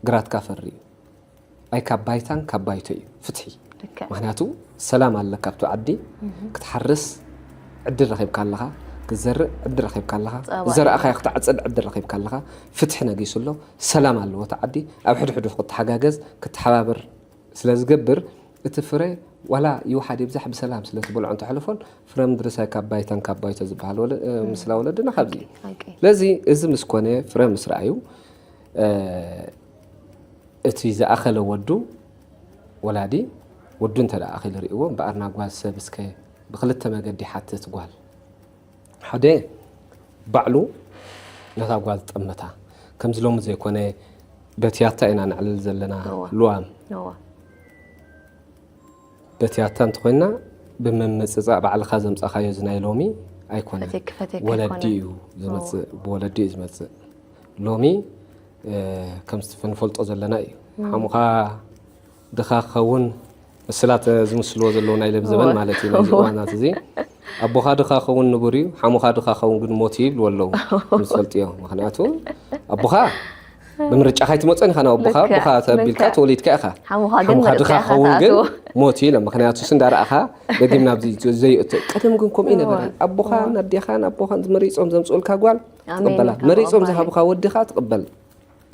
ግራትካ ፈሪ እዩ። ኣይ ካብ ባይታን ካብ ባይቶ እዩ ፍትሒ። ልክዕ። ምኽንያቱ ሰላም ኣለካ ኣብቲ ዓዲ፣ ክትሓርስ ዕድል ረኺብካ ኣለኻ፣ ክትዘርእ ዕድል ረኺብካ ኣለኻ፣ ጸባ ዝዘራእኻዮ ክትዓጽድ ዕድል ረኺብካ ኣለኻ። ፍትሒ ነጊሱ ኣሎ፣ ሰላም ኣለዎ እቲ ዓዲ፣ ኣብ ሕድሕዱ ክትሓጋገዝ፣ ክትሓባበር ስለ ዝገብር፣ እቲ ፍረ ዋላ ይውሓድ ይብዛሕ ብሰላም ስለ ትበልዖ እንተሕልፎን፣ ፍረ ምድርስ ኣይ ካብ ባይታን ካብ ባይቶ ዝበሃል ወለ-፣ እ፣ ምስላ ወለድና ካብዚ እዩ። ሓቂ። ስለዚ እዚ ምስ ኮነ ፍረ ምስ ረኣዩ፣ እ፣ እቲ ዝኣኸለ ወዱ፣ ወላዲ ወዱ እንተ ደኣ ኣኺሉ ርእይዎ፣ እምበኣር ናብ ጓል ሰብ እስከ ብኽልተ መገዲ ይሓትት ጓል። ሓደ፣ ባዕሉ ነታ ጓል ዝጠመታ፣ ከምዚ ሎሚ ዘይኮነ በትያታ ኢና ነዕልል ዘለና እዋ። ልዋም። እዋ። በትያታ እንተኾይና፣ ብምምጽጻእ ባዕልኻ ዘምጻኻዮ እዚ ናይ ሎሚ ኣይኮነን። ፈቴክ ፈቴክ ወለዲ ኣይኮነን። እዩ ዝመጽእ፣ ብወለዲ እዩ ዝመጽእ። ሎሚ፣ እ፣ ከምዚ ንፈልጦ ዘለና እዩ። ሓሙኻ ድኻ ክኸውን፣ ምስላት ዝምስልዎ ዘለዉ ናይ ሎም ዘበን እዋ። ማለት እዩ፣ ናይዚ እዋናት እዚ። ኣቦኻ ድኻ ክኸውን ንቡር እዩ፣ ሓሙኻ ድኻ ክኸውን ግን ሞት እዩ ይብልዎ ኣለዉ። ምስ ፈልጥዮ። ምኽንያቱ፣ ኣቦኻ ብምርጫ ካይትመጾን ኢኻ ናብ ኣቦኻ፣ ልክዕ፣ ኣቦኻ ተቢልካ ልክዕ። ተወሊድካ ኢኻ። ሓሙኻ ግን ሓሙኻ መርጽካ ድኻ ኢኻ ክኸውን ግን ትኣትዎ። ሞት እዩ ኢሎም። ምኽንያቱ፣ እሱ እንዳረኣኻ ደጊም ናብዚ ዘይእቱ። ቀደም ግን ከምኡ ይነበረ። ኣቦኻን ኣዴኻን ኣቦኻን ዝመሪጾም ዘምጽኡልካ ጓል ኣሜን ትቕበላ። ኢልካ መሪጾም ምቕባል። ዝሃቡኻ ወዲ ኸኣ ትቕበል።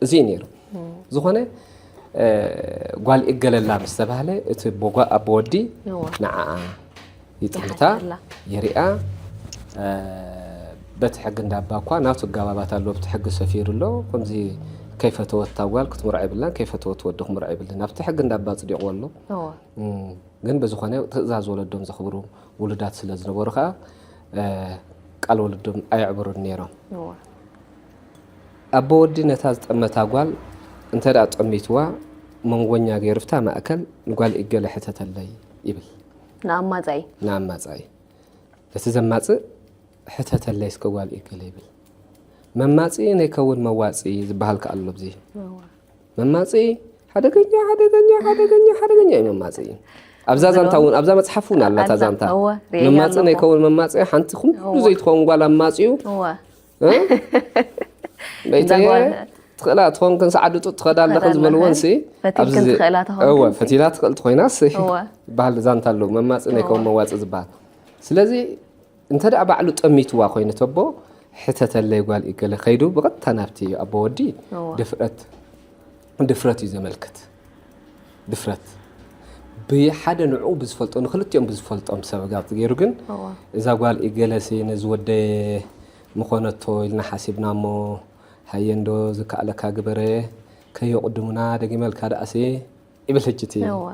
እዚ እዩ ነይሩ። ዝኾነ፣ እ፣ ጓል እገለላ ምስ ተባህለ፣ እቲ ኣቦ ጓ-፣ ኣቦ ወዲ እዋ። ንዓኣ ይጥምታ፣ ይሓተላ። ይሪኣ፣ እ፣ በቲ ሕጊ እንዳባ እኳ ናቱ ኣገባባት ኣለዎ፣ ኣብቲ ሕጊ ሰፊሩ ኣሎ። ከምዚ ከይፈተወት እታ ጓል ክትምርዖ የብላን፣ ከይፈተወት ወዲ ክምርዖ የብልን። ኣብቲ ሕጊ እንዳባ ኣጽዲቕዎ ኣሎ። እዋ። እም፣ ግን ብዝኾነ ትእዛዝ ወለዶም ዘኽብሩ ውሉዳት ስለ ዝነበሩ ኸኣ፣ እ፣ ቃል ወለዶም ኣየዕብሩን ነይሮም። እዋ። ኣቦ ወዲ ነታ ዝጠመታ ጓል እንተ ደኣ ጠሚትዋ፣ መንጎኛ ገይሩ፣ "ፍታ ማእከል ንጓል እገለ ሕተተለይ" ይብል ንኣማጻይ። ንኣማጻይ። እቲ ዘማጽእ ሕተተለይ እስከ ጓል እገለ ይብል። መማጽኢ ነይከውን መዋጽኢ ዝበሃል ከኣ ኣሎ ኣብዚ። መማጽኢ ሓደገኛ፣ ሓደገኛ፣ ሓደገኛ፣ ሓደገኛ እዩ መማጽኢ። ኣብዛ ዛንታ እውን፣ ኣብዛ መጽሓፍ እውን ኣላ እታ ዛንታ። መማጽኢ ነይከውን መማጽኢ፣ ሓንቲ ኩሉ ዘይትኸውን ጓል ኣማጽኡ። በይተየ ትኽእላ ትኾንክን ሰዓዱ ጡጥ ትኸዳ ኣለኽን ዝበልዎን ሲ፣ ፈቲልክን ትኽእላ ተኾንክን እወ፣ ሲ። ፈቲላ ትኽእል ትኾይና ሲ። እወ። ዝበሃል ዛንታ ኣለዉ። መማጽእ ናይ እወ። ከውን መዋጽእ ዝበሃል። ስለዚ እንተ ደኣ ባዕሉ ጠሚትዋ ኮይኑ ተቦ፣ ሕተተለይ ጓል እገለ ከይዱ ብቐጥታ ናብቲ ኣቦ ወዲ እወ። ድፍረት፣ ድፍረት እዩ ዘመልክት። ድፍረት። ብሓደ ንዕኡ ብዝፈልጦ፣ ንክልቲኦም ብዝፈልጦም ሰብ ጋብቲ ገይሩ ግን፣ እወ። እዛ ጓል እገለ ሲ ነዚ ወደ ምኾነቶ ኢልና ሓሲብና እሞ፣ ሃየ እንዶ ዝከኣለካ ግበረ፣ ከየቕድሙና፣ ደጊመልካ ደኣሲ ይብል ሕጂ እቲ እወ።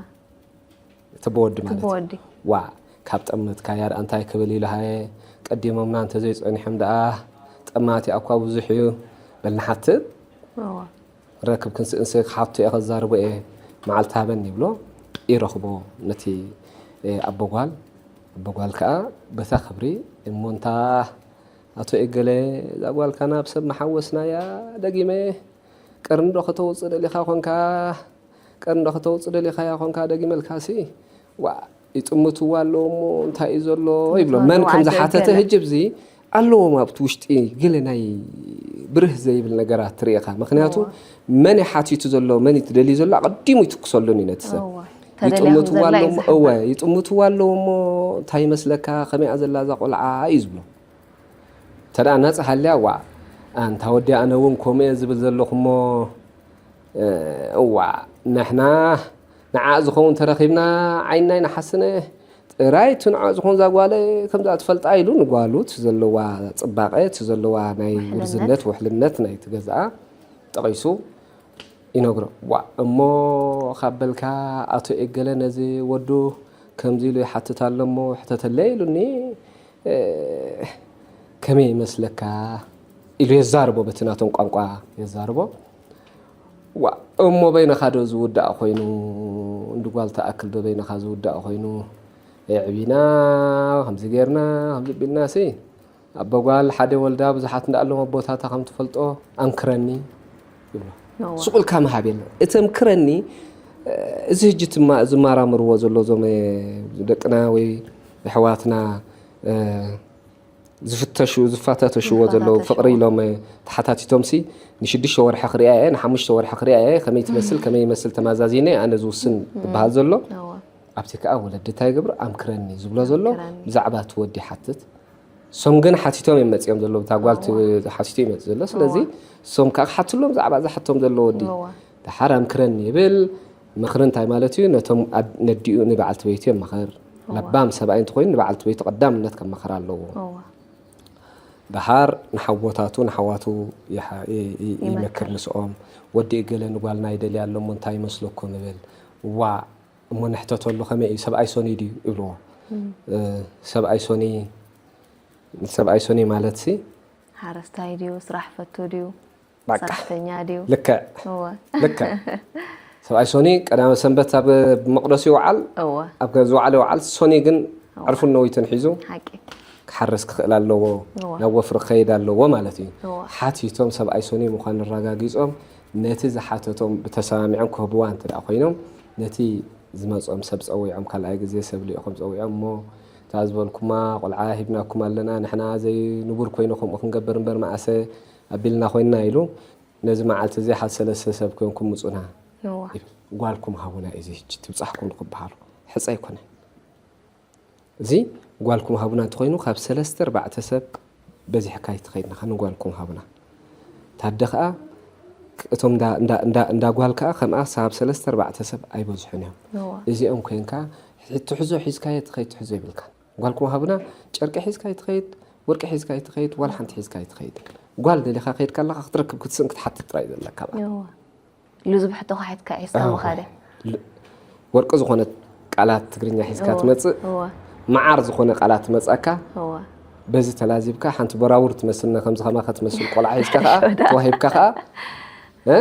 እቲ በወዲ ማለት እቲ እዩ። በወዲ። ዋ፣ ካብ ጠመትካያ ደኣ እንታይ ክብል ኢሉ ሃየ፣ ቀዲሞምና እንተዘይጸኒሖም ደኣ፣ ጠማቲ ኣኳ ብዙሕ እዩ፣ በል ንሓትት። እወ። ረክብ ክንስእንስ ክሓቶ እየ፣ ከዛርቦ እየ፣ መዓልቲ ሃበኒ ይብሎ፣ ይረኽቦ ነቲ፣ እ፣ ኣቦ ጓል። ኣቦ ጓል ከኣ በታ ክብሪ፣ እሞ እንታ ኣቶ እገለ፣ እዛ ጓልካ ናብ ሰብ ምሓወስናያ፣ ደጊመ፣ ቀርኒ ዶ ከተውጽእ ደሊኻ ኾንካ? ቀርኒ ዶ ከተውጽእ ደሊኻያ ኾንካ? ደጊመልካሲ፣ ዋእ፣ ይጥምትዋ ኣለዉ እሞ እንታይ እዩ ዘሎ? ይብሎ። ይጥምትዋ መን ኣለዉ፣ ከም ዓዲ ዝሓተተ ገለ። ህጂ ኣብዚ ኣለዎም ኣብቲ ውሽጢ ገለ ናይ ብርህ ዘይብል ነገራት ትርኢ ኢኻ። ምኽንያቱ እዋ። መን እዩ ሓቲቱ ዘሎ፣ መን እዩ ትደልዩ ዘሎ፣ ኣቐዲሙ ይትኩሰሉን እዩ ነቲ ሰብ። እዋ። ተደልያ ይጥምትዋ ከምዘላ ኣለዉ እዩ እሞ፣ ዝሕብር። እወ፣ ይጥምትዋ ኣለዉ እሞ እንታይ ይመስለካ? ከመይ እያ ዘላ እዛ ቆልዓ? እዩ ዝብሎ። እንተ ደኣ ናጻ ሃልያ፣ ዋእ፣ ኣንታ ወዲ ኣነ እውን ከምኡ እየ ዝብል ዘለኹ እሞ፣ እ፣ እዋእ፣ ንሕና ንዓ ዝኸውን ተረኺብና ዓይንና ይንሓስነ። ጥራይ እቲ ንዓ ዝኸውን እዛ ጓለ ከምዛ ትፈልጣ ኢሉ ንጓሉ እቲ ዘለዋ ጽባቐ፣ እቲ ዘለዋ ናይ ውሕልነት። ውርዝነት፣ ውሕልነት ናይቲ ገዛኣ ጠቒሱ ይነግሮ። ዋእ፣ እሞ ካብ በልካ ኣቶ ኤገለ ነዚ ወዱ ከምዚ ኢሉ ይሓትት ኣሎ እሞ ሕተተለይ ኢሉኒ፣ እ፣ ከመይ ይመስለካ? ኢሉ የዛርቦ፣ በቲ ናቶም ቋንቋ የዛርቦ። ዋእ፣ እሞ በይንኻ ዶ ዝውዳእ ኮይኑ? እንዲ ጓል ትኣክል ዶ በይንኻ ዝውዳእ ኮይኑ? የዕቢና፣ ከምዚ ጌርና፣ ከምዚ ቢልናሲ፣ ኣቦ ጓል ሓደ ወልዳ ብዙሓት እንዳኣሎም ኣቦታታ ከም ትፈልጦ ኣምክረኒ ይብሎ። እዋ። ሱቕ ኢልካ ምሃብ የለን። እቲ ኣምክረኒ፣ እ፣ እዚ ሕጂ ትማ-፣ ዝመራመርዎ ዘሎ እዞም፣ እ፣ ደቅና ወይ ኣሕዋትና፣ እ፣ ዝፍተሹ፣ ዝፈታተሽዎ ዘለዉ ዝፈታተሽዎ። ፍቕሪ ኢሎም፣ እ፣ ተሓታቲቶምሲ ንሽዱሽተ ወርሒ ክሪኣ እየ፣ ንሓሙሽተ ወርሒ ክሪኣ እየ፣ ከመይ ትመስል፣ ከመይ ይመስል ተማዛዚነ ኣነ ዝውስን እም። ዝበሃል ዘሎ። እዋ። ኣብቲ ከኣ ወለዲ እንታይ ይገብሩ? ኣምክረኒ ዝብሎ ዘሎ ኣምክረኒ። ብዛዕባ እቲ ወዲ ይሓትት። እሶም ግን ሓቲቶም እዮም መጺኦም ዘለዉ። እታ ጓል እዋ። ሓቲቱ እዩ መጺኡ ዘሎ። ስለዚ እዋ። እሶም ከኣ ክሓትሎም ብዛዕባ ዝሓቶም ዘሎ ወዲ። እዋ። ደሓር ኣምክረኒ ይብል። ምኽሪ እንታይ ማለት እዩ? ነቶም ኣድ-፣ ነዲኡ ንበዓልቲ ቤቱ የማኽር። እዋ። ለባም ሰብኣይ እንተኾይኑ ንበዓልቲ ቤቱ ቀዳምነት ከማኽር ኣለዎ። እዋ። ደሓር ንሓወታቱ፣ ንሓዋቱ ይሓ-፣ ይ-፣ ይ-፣ ይመክር ይመክር። ምስኦም። ወዲ እገለ ንጓልና ይደልያ ኣሎ እሞ እንታይ ይመስለኩም ይብል። ዋእ፣ እሞ ንሕተተሉ ከመይ እዩ? ሰብኣይ ሶኒ ድዩ? ይብልዎ። እም። እ፣ ሰብኣይ ሶኒ፣ ሰብኣይ ሶኒ ማለትሲ? ሓረስታይ ድዩ? ስራሕ ፈቱ ድዩ? በቃ። ሰራሕተኛ ድዩ? ልክዕ። እወ። ልክዕ። ሰብኣይ ሶኒ ቀዳመ ሰንበት ኣብ መቕደሱ ይውዓል፣ እወ። ኣብ ገ-፣ ዝወዓለ ይውዓል። ሶኒ ግን እወ። ዕርፉን ነዊትን ሒዙ ሓቂ። ክሓርስ ክኽእል ኣለዎ፣ እወ። ናብ ወፍሪ ክኸይድ ኣለዎ ማለት እዩ። እወ። ሓቲቶም ሰብኣይ ሶኒ ምዃኑ ኣረጋጊጾም፣ ነቲ ዝሓተቶም ብተሰማሚዖም ክህብዋ እንተ ደኣ ኮይኖም፣ ነቲ ዝመጾም ሰብ ጸዊዖም፣ ካልኣይ ግዜ ሰብ ልኢኾም ጸዊዖም እሞ፣ እታ ዝበልኩማ ቆልዓ ሂብናኩም ኣለና፣ ንሕና ዘይንቡር ኮይኑ ከምኡ ክንገብር እምበር መኣሰ ኣቢልና ኮይንና ኢሉ፣ ነዚ መዓልቲ እዚ ሓደ ሰለስተ ሰብ ኮይንኩም ምጹና እዋ። ይብል። ጓልኩም ሃቡና እዩ እዚ ሕጂ ትብጻሕኩም ንክበሃሉ። ሕጸ ኣይኮነን። እዚ ጓልኩም ሃቡና እንተኾይኑ፣ ካብ ሰለስተ ኣርባዕተ ሰብ በዚሕካ ኣይትኸይድ ኢኻ፣ ንጓልኩም ሃቡና። ታደ ኸኣ፣ እቶም እንዳ፣ እንዳ፣ እንዳ፣ እንዳ ጓል ከኣ ከምኣ ሳብ ሰለስተ ኣርባዕተ ሰብ ኣይበዝሑን እዮም። እዋ። እዚኦም ኮይንካ፣ ትሕዞ ሒዝካዮ ትኸይድ፣ ትሕዞ ይብልካን። ጓልኩም ሃቡና፣ ጨርቂ ሒዝካ ኣይትኸይድ፣ ወርቂ ሒዝካ ኣይትኸይድ፣ ዋላ ሓንቲ ሒዝካ ኣይትኸይድ። ጓል ደሊኻ ከይድካ ኣለኻ ክትረክብ፣ ክትስእን፣ ክትሓትት ጥራይ ዘለካ ብኣ። እዋ። ኢሉ ዝብሕቶ ሒዝካ ሒዝካ ኣዎ። ምኻደ። ል-፣ ወርቂ ዝኾነት ቃላት ትግርኛ ሒዝካ እወ፣ ትመጽእ፣ እወ። መዓር ዝኾነ ቃላት ትመጽኣካ፣ እወ። በዚ ተላዚብካ ሓንቲ በራውር ትመስል፣ ነ-፣ ከምዚ ከማኻ ትመስል ቆልዓ ሒዝካ ከኣ፣ ሸዳ። ተዋሂብካ ከኣ፣ እ?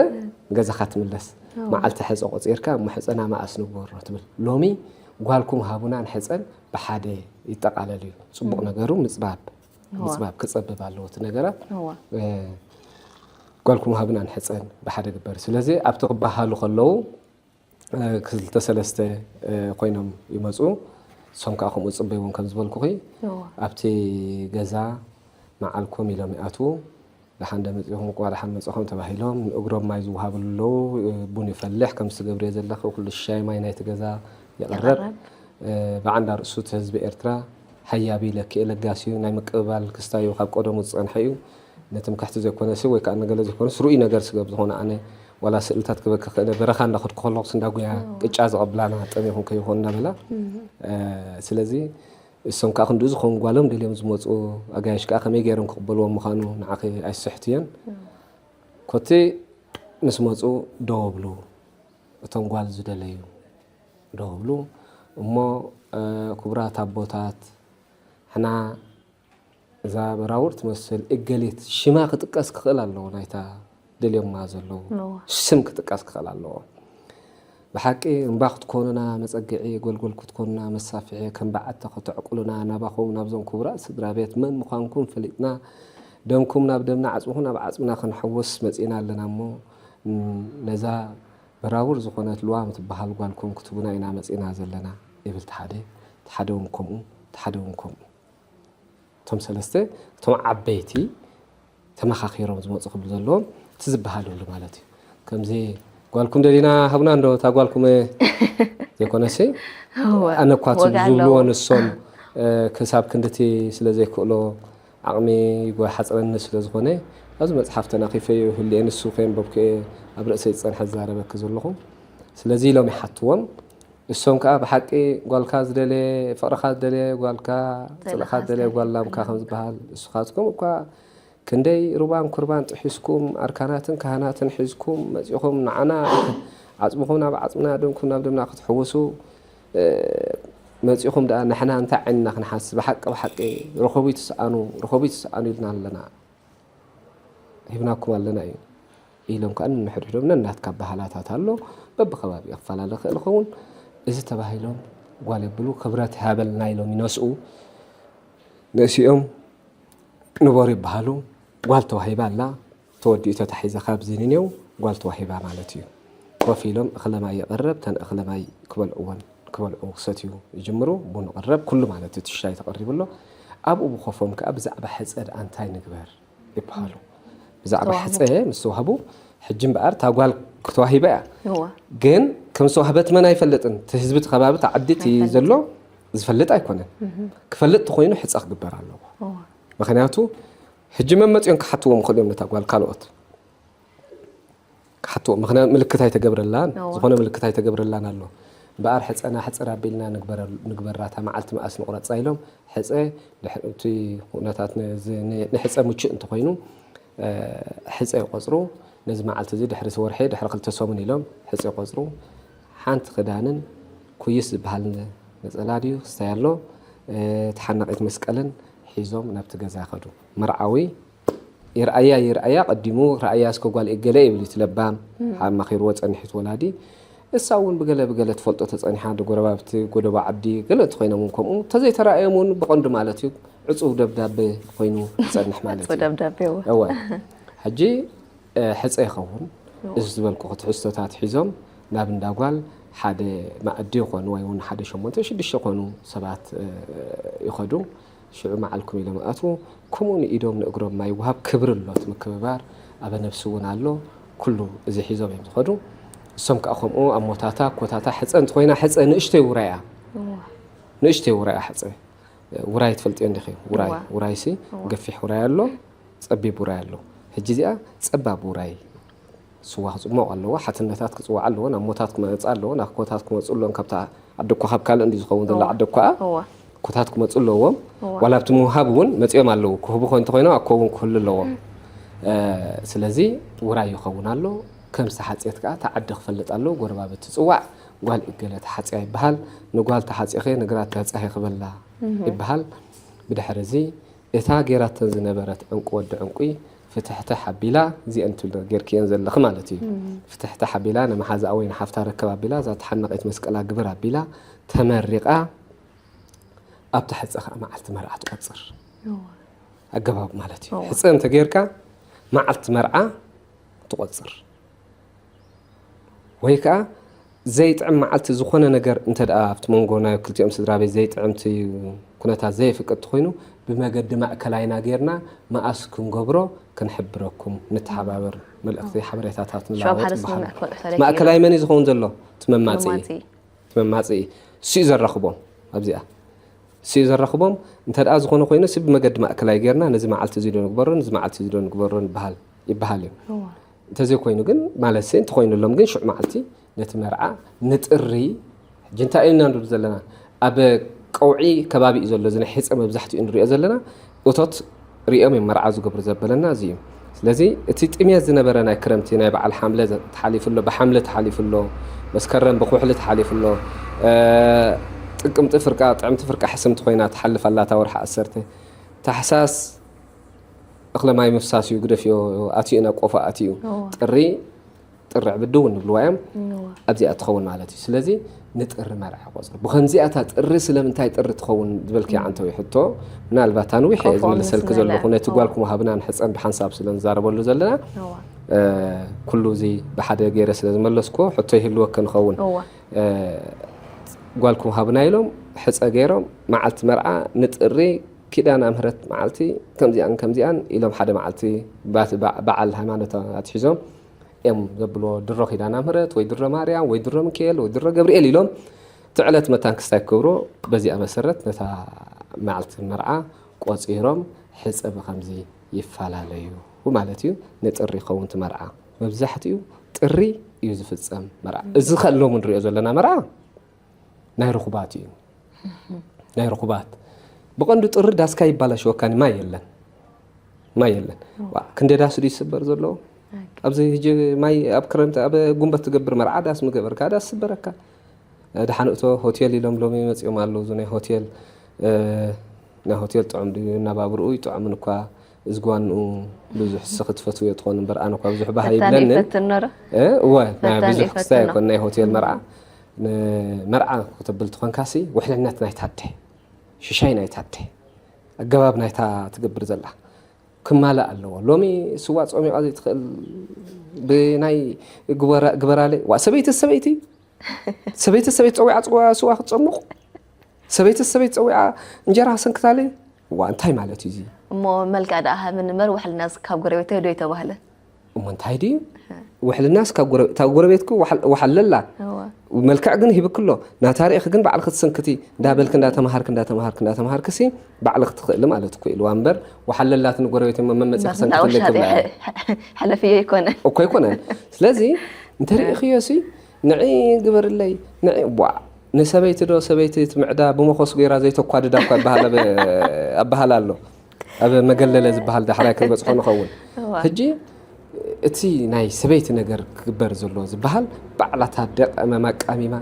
ገዛኻ ትምለስ። እወ። መዓልቲ ሕጸ ቆጺርካ፣ እሞ ሕጸና መኣስ ንግበሮ ትብል። ሎሚ ጓልኩም ሃቡና ንሕፀን ብሓደ ይጠቓለል እዩ። ፅቡቕ ነገሩ ምፅባብ፣ ምፅባብ ክፀብብ ኣለዎ እቲ ነገራት። ጓልኩም ሃቡና ንሕፀን ብሓደ ግበር። ስለዚ ኣብቲ ክበሃሉ ከለዉ ክልተ ሰለስተ ኮይኖም ይመፁ። እሶም ከዓ ከምኡ ፅበይዎም ከም ዝበልኩኺ ኣብቲ ገዛ መዓልኩም ኢሎም ይኣትዉ። ደሓን ደመፂኹም እኳ ደሓን መፅኹም ተባሂሎም ንእግሮም ማይ ዝወሃብሉ ኣለዉ። ቡን ይፈልሕ ከምቲ ትገብርዮ ዘለኺ ኩሉ ሻይ ማይ ናይቲ ገዛ ይቐረብ። ብዓንዳ ርእሱ እቲ ህዝቢ ኤርትራ ሃያቢ ለኪኤ ለጋሲ እዩ። ናይ ምቅብባል ክስታዩ ካብ ቀደሙ ዝፀንሐ እዩ። ንትምክሕቲ ዘይኮነሲ ወይ ከዓ ንገለ ዘይኮነስ ርኡይ ነገር ስገብ ዝኾነ ኣነ ዋላ ስእልታት ክበኪ ክእለ በረኻ እንዳኸድኩ ከለኹስ እንዳጉያ ቅጫ ዝቐብላና ጠሚኹም ከይኾኑ እንዳበላ ስለዚ እሶም ከዓ ክንድኡ ዝኾኑ ጓሎም ደልዮም ዝመፁ ኣጋይሽ ከዓ ከመይ ገይሮም ክቕበልዎም ምዃኑ ንዓኺ ኣይስሕትዮን። ኮቲ ምስ መፁ ደው ኣብሉ፣ እቶም ጓል ዝደለዩ ደው ኣብሉ። እሞ ክቡራት ኣቦታት፣ ሕና እዛ በራውር ትመስል እገሊት ሽማ ክጥቀስ ክኽእል ኣለዎ ናይታ ደልዮማ ዘለዉ ስም ክጥቀስ ክኽእል ኣለዎ። ብሓቂ እምባ ክትኮኑና መጸግዒ፣ ጎልጎል ክትኮኑና መሳፍሒ፣ ከም በዓቲ ከተዕቁሉና ናባኹም ናብዞም ክቡራት ስድራ ቤት መን ምዃንኩም ፈሊጥና ደምኩም ናብ ደምና ዓጽምኹም ናብ ዓጽምና ክንሕውስ መጺእና ኣለና እሞ ነዛ በራውር ዝኾነት ልዋም ትበሃል ጓልኩም ክትቡና ኢና መጺእና ዘለና ይብል እቲ ሓደ፣ እቲ ሓደ እውን ከምኡ፣ እቲ ሓደ እውን ከምኡ። እቶም ሰለስተ እቶም ዓበይቲ ተመኻኺሮም ዝመፁ ክብሉ ዘለዎም እቲ ዝበሃለሉ ማለት እዩ። ከምዚ ጓልኩም ደሊና ሃቡና እንዶ እታ ጓልኩም ዘይኮነሲ ኣነ እኳ ዝብልዎ ንሶም ክሳብ ክንድቲ ስለ ዘይክእሎ ዓቕሚ ይጎሓፅረኒ ስለ ዝኾነ ኣብዚ መፅሓፍ ተናኺፈ ህልየ ንሱ ከየንበብኩ ኣብ ርእሰይ ዝፀንሐ ዝዛረበኪ ዘለኹ ስለዚ ኢሎም ይሓትዎም። እሶም ከዓ ብሓቂ ጓልካ ዝደለየ ፍቕርኻ ዝደለየ ጓልካ ፅልእኻ ዝደለየ ጓል ላምካ ከም ዝበሃል ንስኻትኩም እኳ ክንደይ ሩባን ኩርባን ጥሒስኩም ኣርካናትን ካህናትን ሒዝኩም መፂኹም ንዓና ዓፅምኹም ናብ ዓፅምና ደምኩም ናብ ደምና ክትሕውሱ መፂኹም ደኣ ንሕና እንታይ ዓይንና ክንሓስ ብሓቂ ብሓቂ ረኸቡ ይትስኣኑ ረኸቡ ይትስኣኑ ኢልና ኣለና። ሂብናኩም ኣለና እዩ ኢሎም ከዓ ንሕድሕዶም ነናትካ ኣበሃላታት ኣሎ በብከባቢኡ ክፈላለ ክእል ኸውን እዚ ተባሂሎም ጓል የብሉ ክብረት ይሃበልና ኢሎም ይነስኡ ንእሲኦም ንበሩ ይበሃሉ ጓል ተዋሂባ ኣላ ተወዲኡ ተታሒዘ ካብ ዝንኔው ጓል ተዋሂባ ማለት እዩ ኮፍ ኢሎም እኽለማይ ይቐረብ ተን እኽለማይ ክበልዕወን ክበልዑ ክሰትዩ ይጅምሩ ቡን ይቐረብ ኩሉ ማለት እቲ ሻይ ተቐሪቡ ኣሎ ኣብኡ ብኮፎም ከዓ ብዛዕባ ሕፀ ደኣ እንታይ ንግበር ይበሃሉ። ብዛዕባ ሕፀ ምስ ተዋህቡ ሕጂ እምበኣር እታ ጓል ክተዋሂባ እያ። ግን ከም ዝተዋህበት መን ኣይፈልጥን። እቲ ህዝቢ እቲ ከባቢ እታ ዓዲ እቲ ዘሎ ዝፈልጥ ኣይኮነን። ክፈልጥ ተኮይኑ ሕፀ ክግበር ኣለዎ። ምክንያቱ ሕጂ መመፅኦም ክሓትዎም ይኽእሉ እዮም ነታ ጓል ካልኦት። ክሓትዎ ምክንያቱ ምልክት ኣይተገብረላን ዝኾነ ምልክት ኣይተገብረላን ኣሎ እምበኣር ሕፀና ሕፅር ኣቢልና ንግበራ እታ መዓልቲ መኣስ ንቑረፃ ኢሎም ሕፀ እቲ ኩነታት ንሕፀ ምቹእ እንተኮይኑ ሕፀ ይቆፅሩ ነዚ መዓልቲ እዚ ድሕሪ ወርሒ ድሕሪ ክልተ ሰሙን ኢሎም ሕፀ ይቆፅሩ ሓንቲ ክዳንን ኩይስ ዝበሃል ነፀላ ድዩ ክስታይ ኣሎ ተሓናቒት መስቀልን ሒዞም ናብቲ ገዛ ይኸዱ መርዓዊ ይርኣያ ይርኣያ ቀዲሙ ርኣያ እስከ ጓል እገለ ይብል እቲ ለባም ኣማኺርዎ ጸኒሑ እቲ ወላዲ እሳ እውን ብገለ ብገለ ትፈልጦ ተጸኒሓ ዶ ጎረባብቲ ጎደቦ ዓዲ ገለ እንተኾይኖም እውን ከምኡ እንተዘይተራእዮም እውን ብቐንዱ ማለት እዩ ዕጹው ደብዳበ ኮይኑ ይጸንሕ ማለት እዩ ደብዳቤ እወ ሕጂ ሕጸ ይኸውን እዚ ዝበልኩ ክትሕዝቶታት ሒዞም ናብ እንዳ ጓል ሓደ ማእዲ ይኾኑ ወይ እውን ሓደ ሸሞንተ ሽዱሽተ ይኾኑ ሰባት ይኸዱ ሽዑ መዓልኩም ኢሎም ይኣትዉ። ከምኡ ንኢዶም ንእግሮም ማይ ይወሃብ። ክብሪ ኣሎ፣ እቲ ምክብባር ኣበ ነብሲ እውን ኣሎ። ኩሉ እዚ ሒዞም እዮም ዝኸዱ። እሶም ከዓ ከምኡ ኣሞታታ፣ ኣኮታታ፣ ሕፀ እንተኾይና ሕፀ ንእሽተይ ውራይ እያ። ንእሽተይ ውራይ እያ ሕፀ። ውራይ ትፈልጥዮ እንዲኺ? ውራይ፣ ውራይሲ ገፊሕ ውራይ ኣሎ፣ ፀቢብ ውራይ ኣሎ። ሕጂ እዚኣ ፀባብ ውራይ ስዋ ክፅሞቕ ኣለዎ፣ ሓትነታት ክፅዋዓ ኣለወን፣ ኣሞታት ክመፃ ኣለወን፣ ኣኮታት ክመፁ ኣለወን፣ ካብታ ዓዲ እኳ ካብ ካልእ እንዲ ዝኸውን ዘላ ዓዲ እኳ ኣኮታት ክመፁ ኣለዎም። ዋላ ኣብቲ ምውሃብ እውን መፂኦም ኣለዉ፣ ክህቡ ኮ እንተኮይኖም ኣኮ እውን ክህሉ ኣለዎም። ስለዚ ውራይ ይኸውን ኣሎ፣ ከም ዝተሓፅየት ከዓ እቲ ዓዲ ክፈልጥ ኣለዎ፣ ጎረባብቲ ትፅዋዕ፣ ጓል እገለ ተሓፅያ ይበሃል፣ ንጓል ተሓፂኺ ንግራት ተብፃሂ ክበላ ይበሃል። ብድሕሪ እዚ እታ ጌራተን ዝነበረት ዕንቁ ወዲ ዕንቁ ፍትሕትሕ ኣቢላ፣ እዚአን ትብል ጌርክየን ዘለኺ ማለት እዩ። ፍትሕትሕ ኣቢላ፣ ንመሓዛኣ ወይ ንሓፍታ ርከብ ኣቢላ፣ እዛ ተሓነቐት መስቀላ ግብር ኣቢላ፣ ተመሪቓ፣ ኣብታ ሕፀ ከዓ መዓልቲ መርዓ ትቆፅር። ኣገባብ ማለት እዩ። ሕፀ እንተጌርካ መዓልቲ መርዓ ትቆፅር። ወይ ከዓ ዘይጥዕም መዓልቲ ዝኾነ ነገር እንተ ደኣ ኣብቲ መንጎ ናይ ክልቲኦም ስድራ ቤት ዘይጥዕምቲ ኩነታት ዘየፍቅድ ተኾይኑ፣ ብመገዲ ማእከላይና ጌርና መኣስ ክንገብሮ ክንሕብረኩም ንተሓባበር። መልእኽቲ ሓበሬታታት ንለዋወጥ ንበሃል። ማእከላይ መን እዩ ዝኸውን ዘሎ? እቲ መማፅኢ። እቲ መማፅኢ እሱ እዩ ዘራኽቦም። ኣብዚኣ እሱ እዩ ዘራኽቦም። እንተ ደኣ ዝኾነ ኮይኑ፣ እሱ ብመገዲ ማእከላይ ጌርና ነዚ መዓልቲ እዚ ዶ ንግበሮ፣ ነዚ መዓልቲ እዚ ዶ ንግበሮ ንበሃል፣ ይበሃል እዩ። እንተዘይኮይኑ ግን፣ ማለት ሰ እንተኾይኑሎም ግን፣ ሽዑ መዓልቲ ነቲ መርዓ ንጥሪ፣ ሕጂ እንታይ ኢና ንብል ዘለና? ኣብ ቀውዒ ከባቢ እዩ ዘሎ፣ እዚ ናይ ሕፀ መብዛሕትኡ ንሪኦ ዘለና። እቶት ሪኦም እዮም መርዓ ዝገብሩ ዘበለና እዚ እዩ። ስለዚ እቲ ጥሜት ዝነበረ ናይ ክረምቲ፣ ናይ በዓል ሓምለ ዘ-፣ ተሓሊፉ ኣሎ፣ ብሓምለ ተሓሊፉ ኣሎ፣ መስከረም ብኩሕሊ ተሓሊፉ ኣሎ። እ፣ ጥቅምቲ ፍርቃ፣ ጥዕምቲ ፍርቃ ሕስምቲ ኮይና ትሓልፍ ኣላ እታ ወርሒ ዓሰርተ። ታሕሳስ እኽለ ማይ ምፍሳስ እዩ፣ ግደፍዮ፣ ኣትዩ ናብ ቆፎ ኣትዩ። እዋ። ጥሪ፣ ጥሪ ዕብዲ እውን ንብልዋ እዮም። እዋ። ኣብዚኣ ትኸውን ማለት እዩ። ስለዚ ንጥሪ መርዓ ቆፅሪ። ብኸምዚኣ እታ ጥሪ ስለምንታይ ጥሪ ትኸውን ዝበልክያ ዓንተዊ ሕቶ፣ ምናልባት ኣንዊሕ እየ ቆፎ ዝምልሰልኪ ምስመለ። ዘለኹ፣ ነቲ እዋ። ጓልኩም ሃብናን ሕፀን ብሓንሳብ ስለ ንዛረበሉ ዘለና፣ እዋ። እ፣ ኩሉ እዚ ብሓደ ገይረ ስለ ዝመለስኩዎ ሕቶ ይህልወኪ ንኸውን። እዋ። እ፣ ጓልኩም ሃብና ኢሎም ሕፀ ገይሮም መዓልቲ መርዓ ንጥሪ ኪዳነ ምሕረት መዓልቲ ከምዚኣን ከምዚኣን ኢሎም ሓደ መዓልቲ ባት-፣ በ-፣ በዓል ሃይማኖት ኣትሒዞም እዮም ዘብልዎ። ድሮ ኪዳነ ምሕረት ወይ ድሮ ማርያም ወይ ድሮ ሚካኤል ወይ ድሮ ገብርኤል ኢሎም እቲ ዕለት መታን ክስታይ ክገብርዎ፣ በዚኣ መሰረት ነታ መዓልቲ መርዓ ቆፂሮም ሕፀ ብኸምዚ ይፈላለዩ ማለት እዩ። ንጥሪ ይኸውን እቲ መርዓ። መብዛሕትኡ ጥሪ እዩ ዝፍፀም መርዓ። እዚ ከ ሎሚ ንሪኦ ዘለና መርዓ ናይ ርኹባት እዩ። ናይ ርኹባት። ብቐንዱ ጥሪ ዳስካ ይባላሸወካኒ፣ ማይ የለን። ማይ የለን። እዋ። ዋ፣ ክንደይ ዳስ ድዩ ዝስበር ዘሎ? ኣይ። ኣብዚ ሕጂ ማይ ኣብ ክረምቲ፣ ኣብ ጉንበት ትገብር መርዓ ዳስ ምገበርካ፣ ዳስ ስበረካ። እ፣ ደሓን እቶ ሆቴል ኢሎም ሎሚ መጺኦም ኣለዉ። እዚ ናይ ሆቴል፣ እ፣ ናይ ሆቴል ጥዑም ድዩ? እናባብርኡ ይጥዕሙን እኳ፣ እዝጓንኡ ብዙሕ ስኺ ትፈትውዮ ትኾን እምበር፣ ኣነ እኳ ብዙሕ ባህ ፈታኒ ኣይብለንን። ይፈትን ነረ? እ፣ እወ፣ ናይ ፈታኒ ብዙሕ ክስታይ ይፈትን። ኣይኮን ናይ ሆቴል መርዓ። ንመርዓ ክተብል ትኾንካሲ፣ ውሕልነት ናይታ ኣደ፣ ሽሻይ ናይታ ኣደ፣ ኣገባብ ናይታ ትገብር ዘላ ክማላእ ኣለዎ። ሎሚ ስዋ ጾሚቓ ዘይትኽእል ብናይ ግበራ-፣ ግበራለይ፣ ዋ፣ ሰበይቲ ሰበይቲ፣ ሰበይቲ ሰበይቲ ጸዊዓ ጽዋ-፣ ስዋ ክትጸሙቕ፣ ሰበይቲ ሰበይቲ ጸዊዓ እንጀራ ክሰንክታለይ፣ ዋ፣ እንታይ ማለት እዩ እዚ? እሞ መልክዕ ደኣ ሃብን እምበር፣ ውሕልናስ ካብ ጎረቤተይ ዶ ኣይተባህለ? እሞ እንታይ ድዩ? ውሕልናስ ካብ ጎረ-፣ እታ ጎረቤትኩ ወሓል-፣ ወሓለላ። እዋ። መልክዕ ግን ሂብክ ኣሎ። ናታ ርኢኺ ግን ባዕልኺ ትሰንክቲ፣ እንዳበልክ፣ እንዳተማሃርክ፣ እንዳተማሃርክ፣ እንዳተማሃርክ ሲ ባዕልኺ ትኽእሊ ማለት እኮ ኢልዋ እምበር፣ ወሓለላት ንጎረቤት እሞ መመጺ እንዳስ-፣ ክሰንክትለይ እንዳወሻጠ ክብላ እያ። ሐ-፣ ሐለፍዮ ኣይኮነን። እኮ ኣይኮነን። ስለዚ እንተ እ። ርኢኽዮ ሲ ንዒ ግበርለይ፣ ንዒ ቧዕ። ንሰበይቲ ዶ ሰበይቲ እቲ ምዕዳ ብመኾስ ጌራ ዘይተኳድዳ እኳ ይበሃል ኣብ-፣ ኣበሃል ኣሎ። ኣብ መገለለ ዝበሃል ዳሕራይ ክንበጽሖ ንኸውን። እዋ። ሕጂ እቲ ናይ ሰበይቲ ነገር ክግበር ዘለዎ ዝበሃል ባዕላታ ደቀመማ ቀሚማ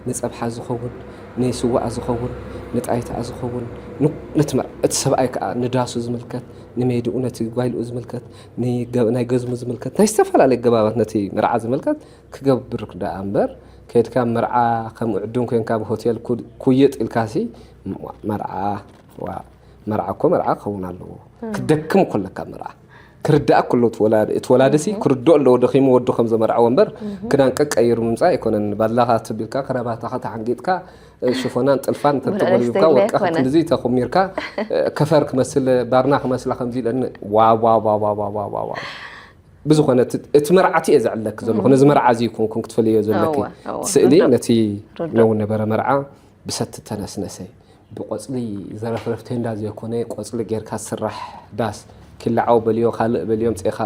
ንጸብሓ ዝኸውን፣ ንስዋኣ ዝኸውን፣ ንጣይታኣ ዝኸውን፣ ን-፣ ነቲ መር-፣ እቲ ሰብኣይ ከኣ ንዳሱ ዝምልከት፣ ንሜድኡ ነቲ ጓይልኡ ዝምልከት፣ ንገ-፣ ናይ ገዝሙ ዝምልከት፣ ናይ ዝተፈላለየ ገባባት ነቲ መርዓ ዝምልከት ክገብር ደኣ እምበር፣ ከይድካ መርዓ ከም ዕዱም ኮንካ ኣብ ሆቴል ኩ-፣ ኩይጥ ኢልካሲ፣ ም-፣ መርዓ፣ ዋ፣ መርዓ እኮ መርዓ ክኸውን ኣለዎ። እም። ክደክም እኮ ኣለካ መርዓ። ክርዳእ እኮ ኣለዎ እቲ ወላዲ። እቲ ወላዲሲ እም። ክርድኦ ኣለዎ ደኺሙ ወዱ ከም ዘመርዓዎ እምበር፣ እም። ክዳን ቀቀይሩ ምምጻእ ኣይኮነን። ባላኻ ተቢልካ፣ ክራባታኻ ተሓንጊጥካ፣ ሽፎናን ጥልፋን እንተ ብልዕሊ ተጎልቢብካ፣ ስቴል ወርቃ ኣይኮነን። ክንድዚ ተኹሚርካ፣ ከፈር ክመስል፣ ባርና ክመስላ ከምዚ ኢለን፣ ዋ፣ ዋ፣ ዋ። ብዝኾነ፣ እቲ፣ እቲ መርዓቲ እየ ዘዕለክ ዘለኹ። እም። ነዚ መርዓ እዚ ይኩንኩን ክትፈልዮ ዘለኪ። እወ፣ እወ፣ ስእሊ ርዱእ። ነቲ ርዱእ። ነው ነበረ መርዓ ብሰቲ ተነስነሰ። ብቆጽሊ ዘረፍረፍ ቴንዳ ዘይኮነ፣ ቆጽሊ ጌርካ ዝስራሕ ዳስ፣ ኪላዓው በልዮ፣ ካልእ በልዮ፣ ኣምጺእኻ፣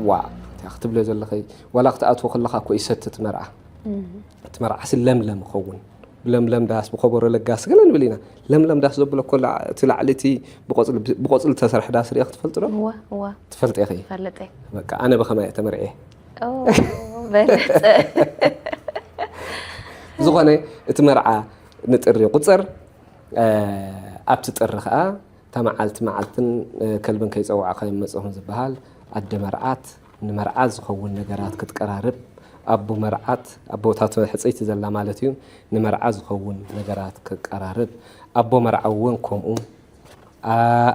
ዋ፣ እንታይ ክትብሎ ዘለኺ? ዋላ ክትኣትዎ ከለኻ እኮ ይሰቲ እቲ መርዓ። እም። እቲ መርዓሲ ለምለም ይኸውን። ብለምለም ዳስ፣ ብኸበሮ ለጋሲ ገለ ንብል ኢና። ለምለም ዳስ ዘብሎ እኮ ላ-፣ እቲ ላዕሊ እቲ ብቆጽሊ፣ ብቆጽሊ ዝተሰርሐ ዳስ ርኢኺ ትፈልጢ ዶ? እወ፣ እወ። ትፈልጢ ኢኺ? እፈልጥ እየ። በቃ፣ ኣነ ብኸማይ እየ ተመርዕየ። ኦ፣ በለጸ። ዝኾነ፣ እቲ መርዓ ንጥሪ ይቑጸር። እ፣ ኣብቲ ጥሪ ኸኣ እታ መዓልቲ መዓልትን ከልብን ከይጸዋዕካ ይመጽኹም ዝበሃል ኣደ መርዓት ንመርዓ ዝኸውን ነገራት ክትቀራርብ ኣቦ መርዓት ኣቦታት ሕጽይቲ ዘላ ማለት እዩ። ንመርዓ ዝኸውን ነገራት ክቀራርብ ኣቦ መርዓ እውን ከምኡ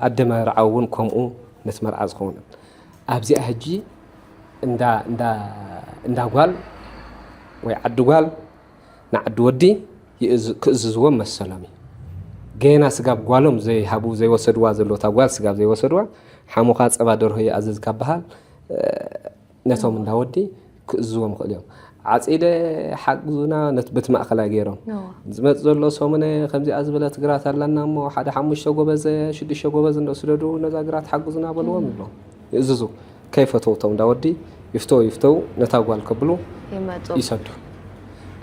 ኣደ መርዓ እውን ከምኡ ነቲ መርዓ ዝኸውን ኣብዚኣ ሕጂ እንዳ ጓል ወይ ዓዲ ጓል ንዓዲ ወዲ ክእዝዝዎም መሰሎም እዩ። ገና ስጋብ ጓሎም ዘይሃቡ ዘይወሰድዋ ዘሎ እታ ጓል ስጋብ ዘይወሰድዋ ሓሙኻ ጸባ ደርሆ ይኣዝዝ ካብ በሃል ነቶም እንዳ ወዲ ክእዝዝዎም ይኽእሉ እዮም። ዓጺደ ሓግዙና በቲ ማእኸላይ ገይሮም ዝመፅ ዘሎ ሰሙነ ከምዚኣ ዝበለት ግራት ኣላና እሞ ሓደ ሓሙሽተ ጎበዘ ሽዱሽተ ጎበዝ እንዶ ስደዱ ነዛ ግራት ሓግዙና በልዎም ይብሎም ይእዝዙ። ከይፈተውቶም እንዳ ወዲ ይፍተው ይፍተው ነታ ጓል ከብሉ ይመፁ። ይሰዱ።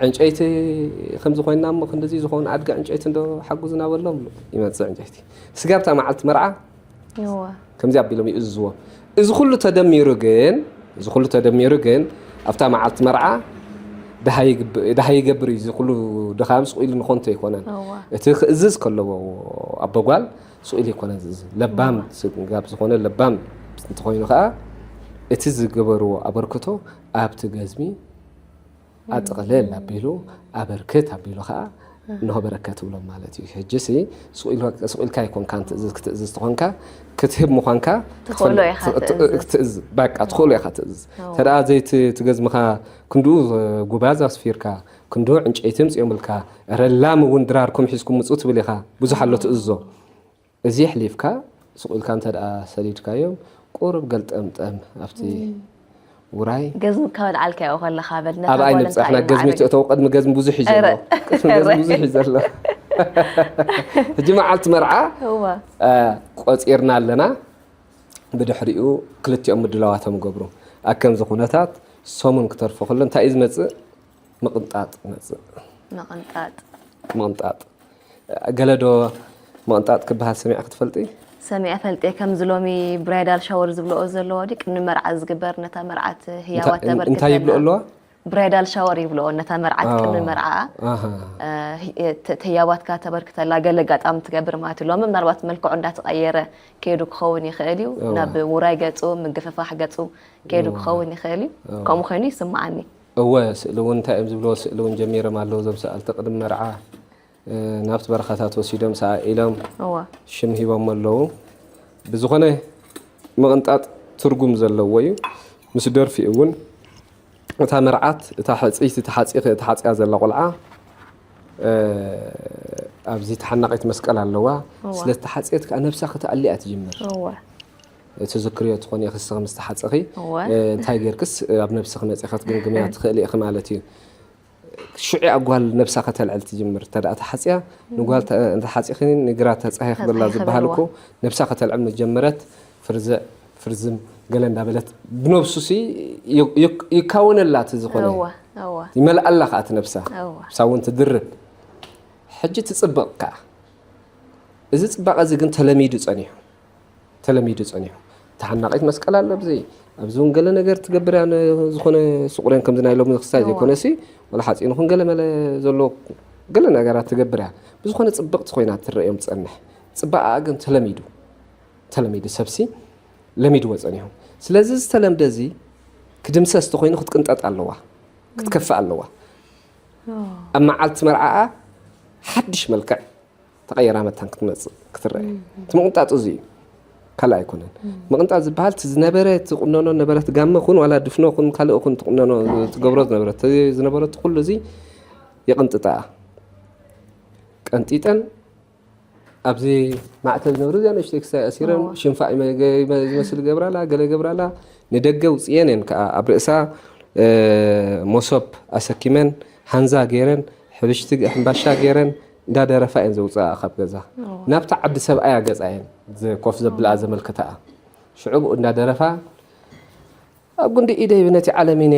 ዕንጨይቲ ከምዚ ኮይና እሞ ክንድዚ ዝኾን ኣድጋ ዕንጨይቲ እንዶ ሓጉዝና በሎም ይመፅእ ዕንጨይቲ። ስጋብታ መዓልቲ መርዓ እወ። ከምዚ ኣቢሎም ይእዝዝዎ። እዚ ኩሉ ተደሚሩ ግን እዚ ኩሉ ተደሚሩ ግን ኣብታ መዓልቲ መርዓ ደሃይ ይግብ- ደሃይ ይገብር እዩ። እዚ ኩሉ ድኻም ስቕ ኢሉ ንኾንቶ ኣይኮነን። እወ። እቲ ክእዝዝ ከለዎ ኣቦጓል ስቕ ኢሉ ኣይኮነን ዝእዝዝ። ለባም ስጋብ ዝኾነ ለባም እንተኾይኑ ከዓ እቲ ዝገበርዎ ኣበርክቶ ኣብቲ ገዝሚ ኣጥቕልል ኣቢሉ ኣበርክት ኣቢሉ ከዓ እንሆ በረከት ትብሎም ማለት እዩ። ሕጂ ሲ ስቕ ኢሉ- ስቕ ኢልካ ኣይኮንካን ትእዝዝ ክትእዝዝ ተኾንካ ክትህብ ምዃንካ ትኽእሎ ክትፈልጥ- ኢኻ ትእ- ትእዝዝ። ክትእዝ- በቃ ትኽእሎ ኢኻ ትእዝዝ። እዎ። ተደኣ ዘይቲ ትገዝምኻ ክንድኡ ጉባዝ ኣስፊርካ ክንድኡ ዕንጨይቲ ምፅዮምልካ ረላም እውን ድራርኩም ሒዝኩም ምፁ ትብል ኢኻ። ብዙሕ ኣሎ ትእዝዞ። እዚ ኣሕሊፍካ ስቕ ኢልካ እንተ ደኣ ሰዲድካዮም ቁሩብ ገልጠምጠም ኣብቲ ውራይ ገዝሚ ካብ ኣልዓልካዮ ከለኻ በል ነታ ኣብኣይ ጓል ንብጻሕ እንታይ ናብ እዩ ገዝሚ ማዕረግ? ትእተው ቅድሚ ገዝሚ ብዙሕ እዩ ዘሎ። ኧረ። ቅድሚ ገዝሚ ብዙሕ እዩ ዘሎ። ሕጂ መዓልቲ መርዓ እዋ። እ፣ ቆጺርና ኣለና። ብድሕሪኡ ክልቲኦም ምድላዋቶም ይገብሩ። ኣብ ከምዚ ኩነታት ሰሙን ክተርፎ ከሎ እንታይ እዩ ዝመጽእ? ምቕንጣጥ ይመጽእ። ምቕንጣጥ። ምቕንጣጥ። ገለ ዶ ምቕንጣጥ ክበሃል ሰሚዕኪ ትፈልጢ? ሰሚዐ ፈልጤ። ከምዚ ሎሚ ብራይዳል ሻወር ዝብልኦ ዘለዎ ድዩ? ቅድሚ መርዓ ዝግበር ነታ መርዓት ህያባት እንታይ- እንታይ ይብልኦ ተበርክተላ። ኣለዋ? ብራይዳል ሻወር ይብልኦ ነታ መርዓት ኣዎ። ቅድሚ መርዓኣ። ኣሃ። እ፣ ተ- ተያባትካ ተበርክተላ ገለ ኣጋጣሚ ትገብር ማለት እዩ። ሎሚ ምናልባት መልክዑ እንዳተቐየረ ከይዱ ክኸውን ይኽእል እዩ። እዋ። ናብ ውራይ ገጹ፣ ምግፍፋሕ ገጹ ከይዱ እዋ። ክኸውን ይኽእል እዩ። እዋ። ከምኡ ኮይኑ ይስምዓኒ። እወ፣ ስእሊ እውን እንታይ እዮም ዝብልዎ? ስእሊ እውን ጀሚሮም ኣለዉ እዞም ሰኣልቲ ቅድሚ መርዓ፣ እ፣ ናብቲ በረኻታት ወሲዶም ሰኣኢሎም እወ። ሽም ሂቦም ኣለዉ። ብዝኾነ ምቕንጣጥ ትርጉም ዘለዎ እዩ። ምስ ደርፊ እውን እታ መርዓት፣ እታ ሕጽይቲ ተሓጺ-፣ ተሓጽያ ዘላ ቆልዓ፣ እ፣ ኣብዚ ተሓናቒት መስቀል ኣለዋ። እወ። ስለ ዝተሓጽየት ከኣ ነብሳ ክትኣሊ እያ ትጅምር። እወ። ትዝክርዮ ትኾኒ ኢኺ ንስኺ ምስ ተሓጸኺ፣ እወ። እ፣ እንታይ ጌርክስ ኣብ ነብስኺ መጺኻ ክትግምግምያ ትኽእሊ ኢኺ ማለት እዩ። ሽዑ እያ ጓል ነብሳ ከተልዕል ትጅምር። እንተ ደኣ ተሓጽያ፣ ንጓል ተ-፣ እንተ ሓጺኺ ንግራ ተጻሂ ክብላ ተጻሂ ዝበሃል ክብልዋ። እኮ ነብሳ ከተልዕል መጀመረት ፍርዝዕ፣ ፍርዝም፣ ገለ እንዳበለት ብነብሱሲ ይ-፣ ይ-፣ ይካወነላ እቲ ዝኾነ። እወ፣ እወ። ይመልኣላ ከኣ እቲ ነብሳ። እወ። ነብሳ እውን ትድርብ። ሕጂ ትጽብቕ ከኣ። እዚ ጽባቐ እዚ ግን ተለሚዱ ጸኒሑ። ተለሚዱ ጸኒሑ። ተሓናቒት መስቀል ኣሎ ኣብዚ። ኣብዚ እውን ገለ ነገር ትገብር እያ፣ ን-፣ ዝኾነ ስቑሬን ከምዚ ናይ ሎሚ ክስታይ እዋ። ዘይኮነሲ፣ ወላ ሓጺን ይኹን ገለ መለ ዘሎ ገለ ነገራት ትገብር እያ። ብዝኾነ ጽብቕቲ ኮይና ትረእዮም ትጸንሕ። ጽባቐኣ ግን ተለሚዱ። ተለሚዱ፣ ሰብሲ ለሚድዎ ጸኒሑ። ስለዚ ዝተለምደ እዚ ክድምሰስ ተኾይኑ ክትቅንጠጥ ኣለዋ። ክትከፍእ ኣለዋ። ኦ። ኣብ መዓልቲ መርዓኣ ሓድሽ መልክዕ ተቐይራ መታን ክትመጽእ ክትረአ። እም። እቲ ምቕንጣጥ እዚ እዩ። ካልእ ኣይኮነን። እም። ምቕንጣጥ ዝበሃል እቲ ዝነበረ፣ እቲ ቁነኖ ነበረ፣ እቲ ጋመ ኩን ዋላ ድፍኖ ኩን ካልእ ኩን ትቁነኖ፣ ትገብሮ ዝነበረ፣ እቲ ዝነበረ እቲ ኩሉ እዚ የቕንጥጣ። ቀንጢጠን ኣብዚ ማዕተብ ዝነብሩ እዚኣ ንእሽተይ ክሳይ ኣሲረን እዋ። ሽንፋዕ ይመ-፣ ገ-፣ ይመ-፣ ዝመስል ገብራላ፣ ገለ ገብራላ፣ ንደገ ውጽኤን እየን ከኣ ኣብ ርእሳ፣ እ፣ መሶብ ኣሰኪመን፣ ሃንዛ ገይረን፣ ሕብሽቲ፣ ሕምባሻ ገይረን፣ እንዳደረፋ እየን ዘውጽኣ ካብ ገዛ። እዋ። ናብታ ዓዲ ሰብኣያ ገጻ እየን ዘ-፣ ኮፍ ዘብልኣ እዋ። ዘመልክታኣ። ሽዑ ብኡ እንዳደረፋ፣ ኣብ ጉንዲ ኢደይ ብነቲ ዓለም ኢነ፣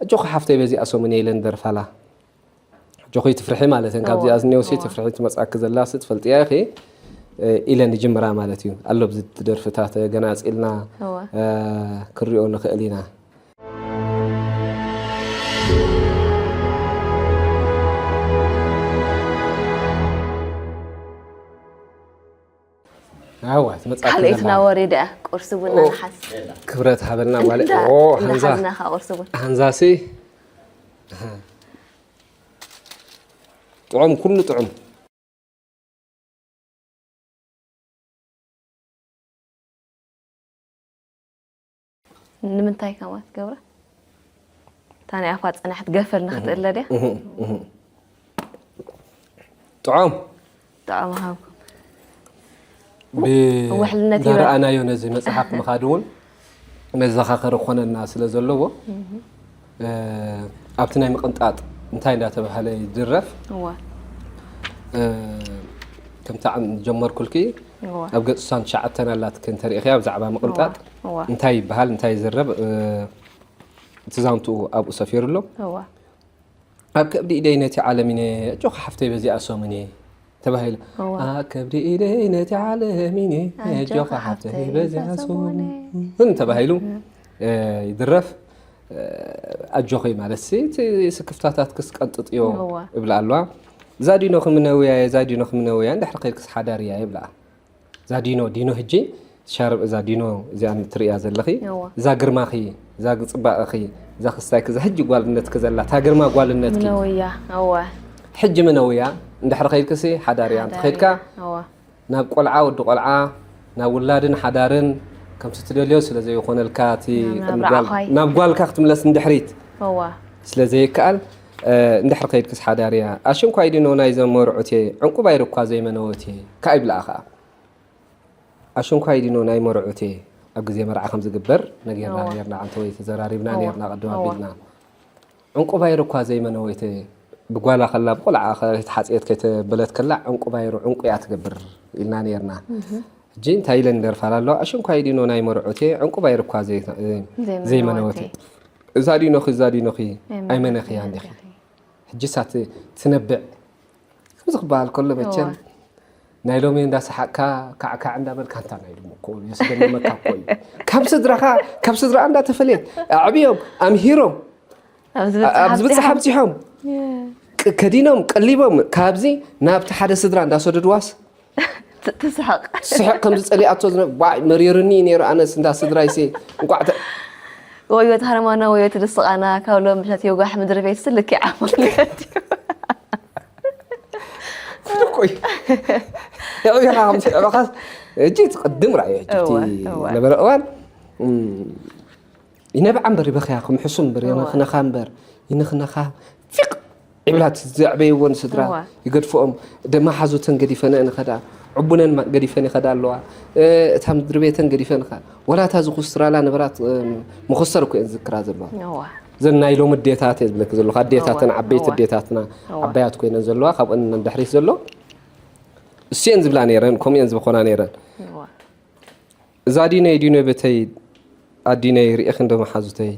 ኣጆኺ ሓፍተይ በዚኣ ሰሙን እየ ኢለን ደርፋላ። ኣጆኺ ትፍርሒ ማለት እየን። ካብዚኣ እዋ፣ ዝኔውሲ እዋ። ትፍርሒ ትመጽኣኪ ዘላሲ ትፈልጥያ ኢኺ፣ እ፣ ኢለን ይጅምራ ማለት እዩ። ኣሎ ኣብዚ ደርፍታት፣ እ፣ ገናጺልና፣ እዋ። እ፣ ክንሪኦ ንኽእል ኢና። ኣዋ ትመጻ። ካልኦትና ወሬ ደኣ ቁርሲ ቡና ንሓዝ። ክብረት ሃበልና ጓል። እንዳ- ኦ እንዳ ሃንዛ። ሓዝና ከኣ ቁርሲ ቡና። ሃንዛሲ ጥዑም፣ ኩሉ ጥዑም። ንምንታይ ከምኣ ትገብራ? እታ ናይ ኣፋ ጸናሕ ትገፈል ንኽትእለ ድያ? እህ፣ እህ። ጥዑም። ጥዑም ሃብኩም። ብ-፣ ውሕልነት ይበል። እንዳረኣናዮ ነዚ መጽሓፍ ምኻድ እውን መዘኻኸሪ ክኾነና ስለ ዘለዎ፣ እ፣ ኣብቲ ናይ ምቕንጣጥ እንታይ እንዳተባህለ ይድረፍ? እዋ። እ፣ ከምቲ ዓም-፣ ጀመርኩልኪ፣ እዋ። ኣብ ገጽ ስሳን ትሽዓተን ኣላትኪ እንተሪኢኽያ ብዛዕባ ምቕንጣጥ እዋ፣ እዋ። እንታይ ይበሃል፣ እንታይ ይዝረብ፣ እ፣ እቲ ዛንትኡ ኣብኡ ሰፊሩ ኣሎ። እዋ። ኣብ ከብዲ ኢደይ ነቲ ዓለም ኢነ፣ ኣጆኺ ሓፍተይ በዚኣ ሰሙን እየ ተባሂሉ። እዋ። ኣብ ከብዲ ኢደይ ነቲ ዓለም ኢነ፣ ኣጆኺ ኣጆኺ ሓፍተይ ሓፍተይ በዚኣ በዛ ሰሙን ሰሙን እየ። እውን ተባሂሉ፣ እም። እ፣ ይድረፍ። እ፣ ኣጆኺ ማለት ሲ፣ እቲ ስክፍታታትክስ ቀንጥጥዮ እዋ። እብላ ኣለዋ። እዛ ዲኖ ክምነውያ እየ፣ እዛ ዲኖ ክምነውያ፣ እንድሕሪ ከይድክስ ሓዳር እያ ይብላ። እዛ ዲኖ፣ ዲኖ ህጂ ሻርብ እዛ ዲኖ እዚኣ ትርእያ ዘለኺ፣ እዋ። እዛ ግርማኺ፣ እዛ ጽባቐኺ፣ እዛ ክስታይኪ፣ እዛ ሕጂ ጓልነትኪ ዘላ፣ እታ ግርማ ጓልነትኪ። ምነውያ፣ እዋ። ሕጂ ምነውያ፣ እንድሕሪ ኸይድክሲ ሓዳርያ፣ እንተ ሓዳርያ፣ ኸይድካ እዋ። ናብ ቆልዓ፣ ወዲ ቆልዓ፣ ናብ ውላድን ሓዳርን፣ ከምቲ ትደልዮ ስለ ዘይኾነልካ፣ እቲ ናብ፣ ናብ ቅድሚ ጓል-፣ ንዕባዕኻይ። ናብ ጓልካ ክትምለስ እንድሕሪት እዋ። ስለ ዘይከኣል፣ እ፣ እንድሕሪ ኸይድክስ ሓዳርያ። ኣሽንኳይ ዲኖ ናይዞም መርዑቴ፣ ዕንቁባይ ርኳ ዘይመነወቴ፣ ከኣ ይብልኣ ኸኣ። ኣሽንኳይ ዲኖ ናይ መርዑቴ ኣብ ግዜ መርዓ ከም ዝግበር ነጊርና እዋ። ነርና፣ ዓንተወይ ተዘራሪብና እዋ። ነርና፣ ቅድም እዋ። ኣቢልና። ዕንቁ ባይር እኳ ዘይመነወይተ ብጓላ ከላ ብቆልዓ ከይተሓጽየት ከይተበለት ከላ ዕንቁ ባይሩ ዕንቁ እያ ትገብር ኢልና ነርና። እህ። ሕጂ እንታይ ኢለን ይደርፋላ ኣለዋ? ኣሽንኳይ ዲኖ ናይ መርዑቴ ዕንቁ ባይር እኳ ዘይ-፣ ዘይመነወቴ። ዘይመነወቴ። እዛ ዲኖኺ፣ እዛ ዲኖኺ ኣይመነኺ። ኣይመነኽያ እንዲኺ። ሕጂ ሳት ትነብዕ። ከምዚ ክበሃል ከሎ መቸም እዋ። ናይ ሎሚ እንዳሰሓቅካ፣ ካዕካዕ እንዳበልካ፣ እንታ ናይ ሎሚ እኮ የስደምመካ እኮ እዩ። ካብ ስድራኻ፣ ካብ ስድራኣ እንዳተፈለየት፣ ኣዕብዮም፣ ኣምሂሮም፣ ኣብ ዝብጽሕ ኣብ ዝብጽሕ ኣብጺሖም። ኣብጺሖም። የ- ቅ-፣ ከዲኖም፣ ቀሊቦም፣ ካብዚ ናብቲ ሓደ ስድራ እንዳሰደድዋስ ት-፣ ትስሕቕ። ትስሕቕ ከም ዝጸሊኣቶ ዝነ-፣ ዋይ፣ መሪርኒ ነይሩ ኣነስ እንዳ ስድራይሲ፣ እንቋዕ ተ- ወዮ እቲ ሃረማና፣ ወዮ እቲ ድስቓና፣ ካብ ሎም ምሸት የጓሕ ምድሪ ቤት ስልኪ ዓሞ ማለት እዩ። እኮ እዩ። የዕቢኻ ከም ትዕበኻስ፣ ሕጂ ትቕድም ራእዮ፣ ሕጂ እቲ እወ፣ እወ። ነበረ እዋን፣ እም፣ ይነብዓ እምበር ይበኽያ፣ ክምሕሱ እምበር፣ እወ። ይነኽነኻ እምበር፣ ይነኽነኻ፣ ፊቕ ይብላ፣ እቲ ዘዕበይወን ስድራ እወ። ይገድፍኦም፣ ደማ ሓዙተን ገዲፈንአን ይኸዳ፣ ዕቡነን ማ-፣ ገዲፈን ይኸዳ ኣለዋ፣ እ፣ እታ ምድሪ ቤተን ገዲፈን ይኸዳ። ወላ እታ ዝኹስትራላ ነበራት፣ እም፣ መኾስተር እኮ እየን ዝዝክራ ዘለዋ። እወ። እዘን ናይ ሎሚ ኣዴታት እየ ዝብለኪ ዘለኹ፣ ኣዴታተን፣ እወ፣ ዓበይቲ እወ። ኣዴታትና፣ እወ። ዓባያት ኮይነን ዘለዋ፣ ካብአን ንድሕሪት ዘሎ፣ እሱ እየን ዝብላ ነይረን፣ ከምኡ እየን ዝበኾና ነይረን። እወ። እዛ ዲነይ ዲኖ ቤተይ ኣዲነይ ርኢኺ እንዶ መሓዙተይ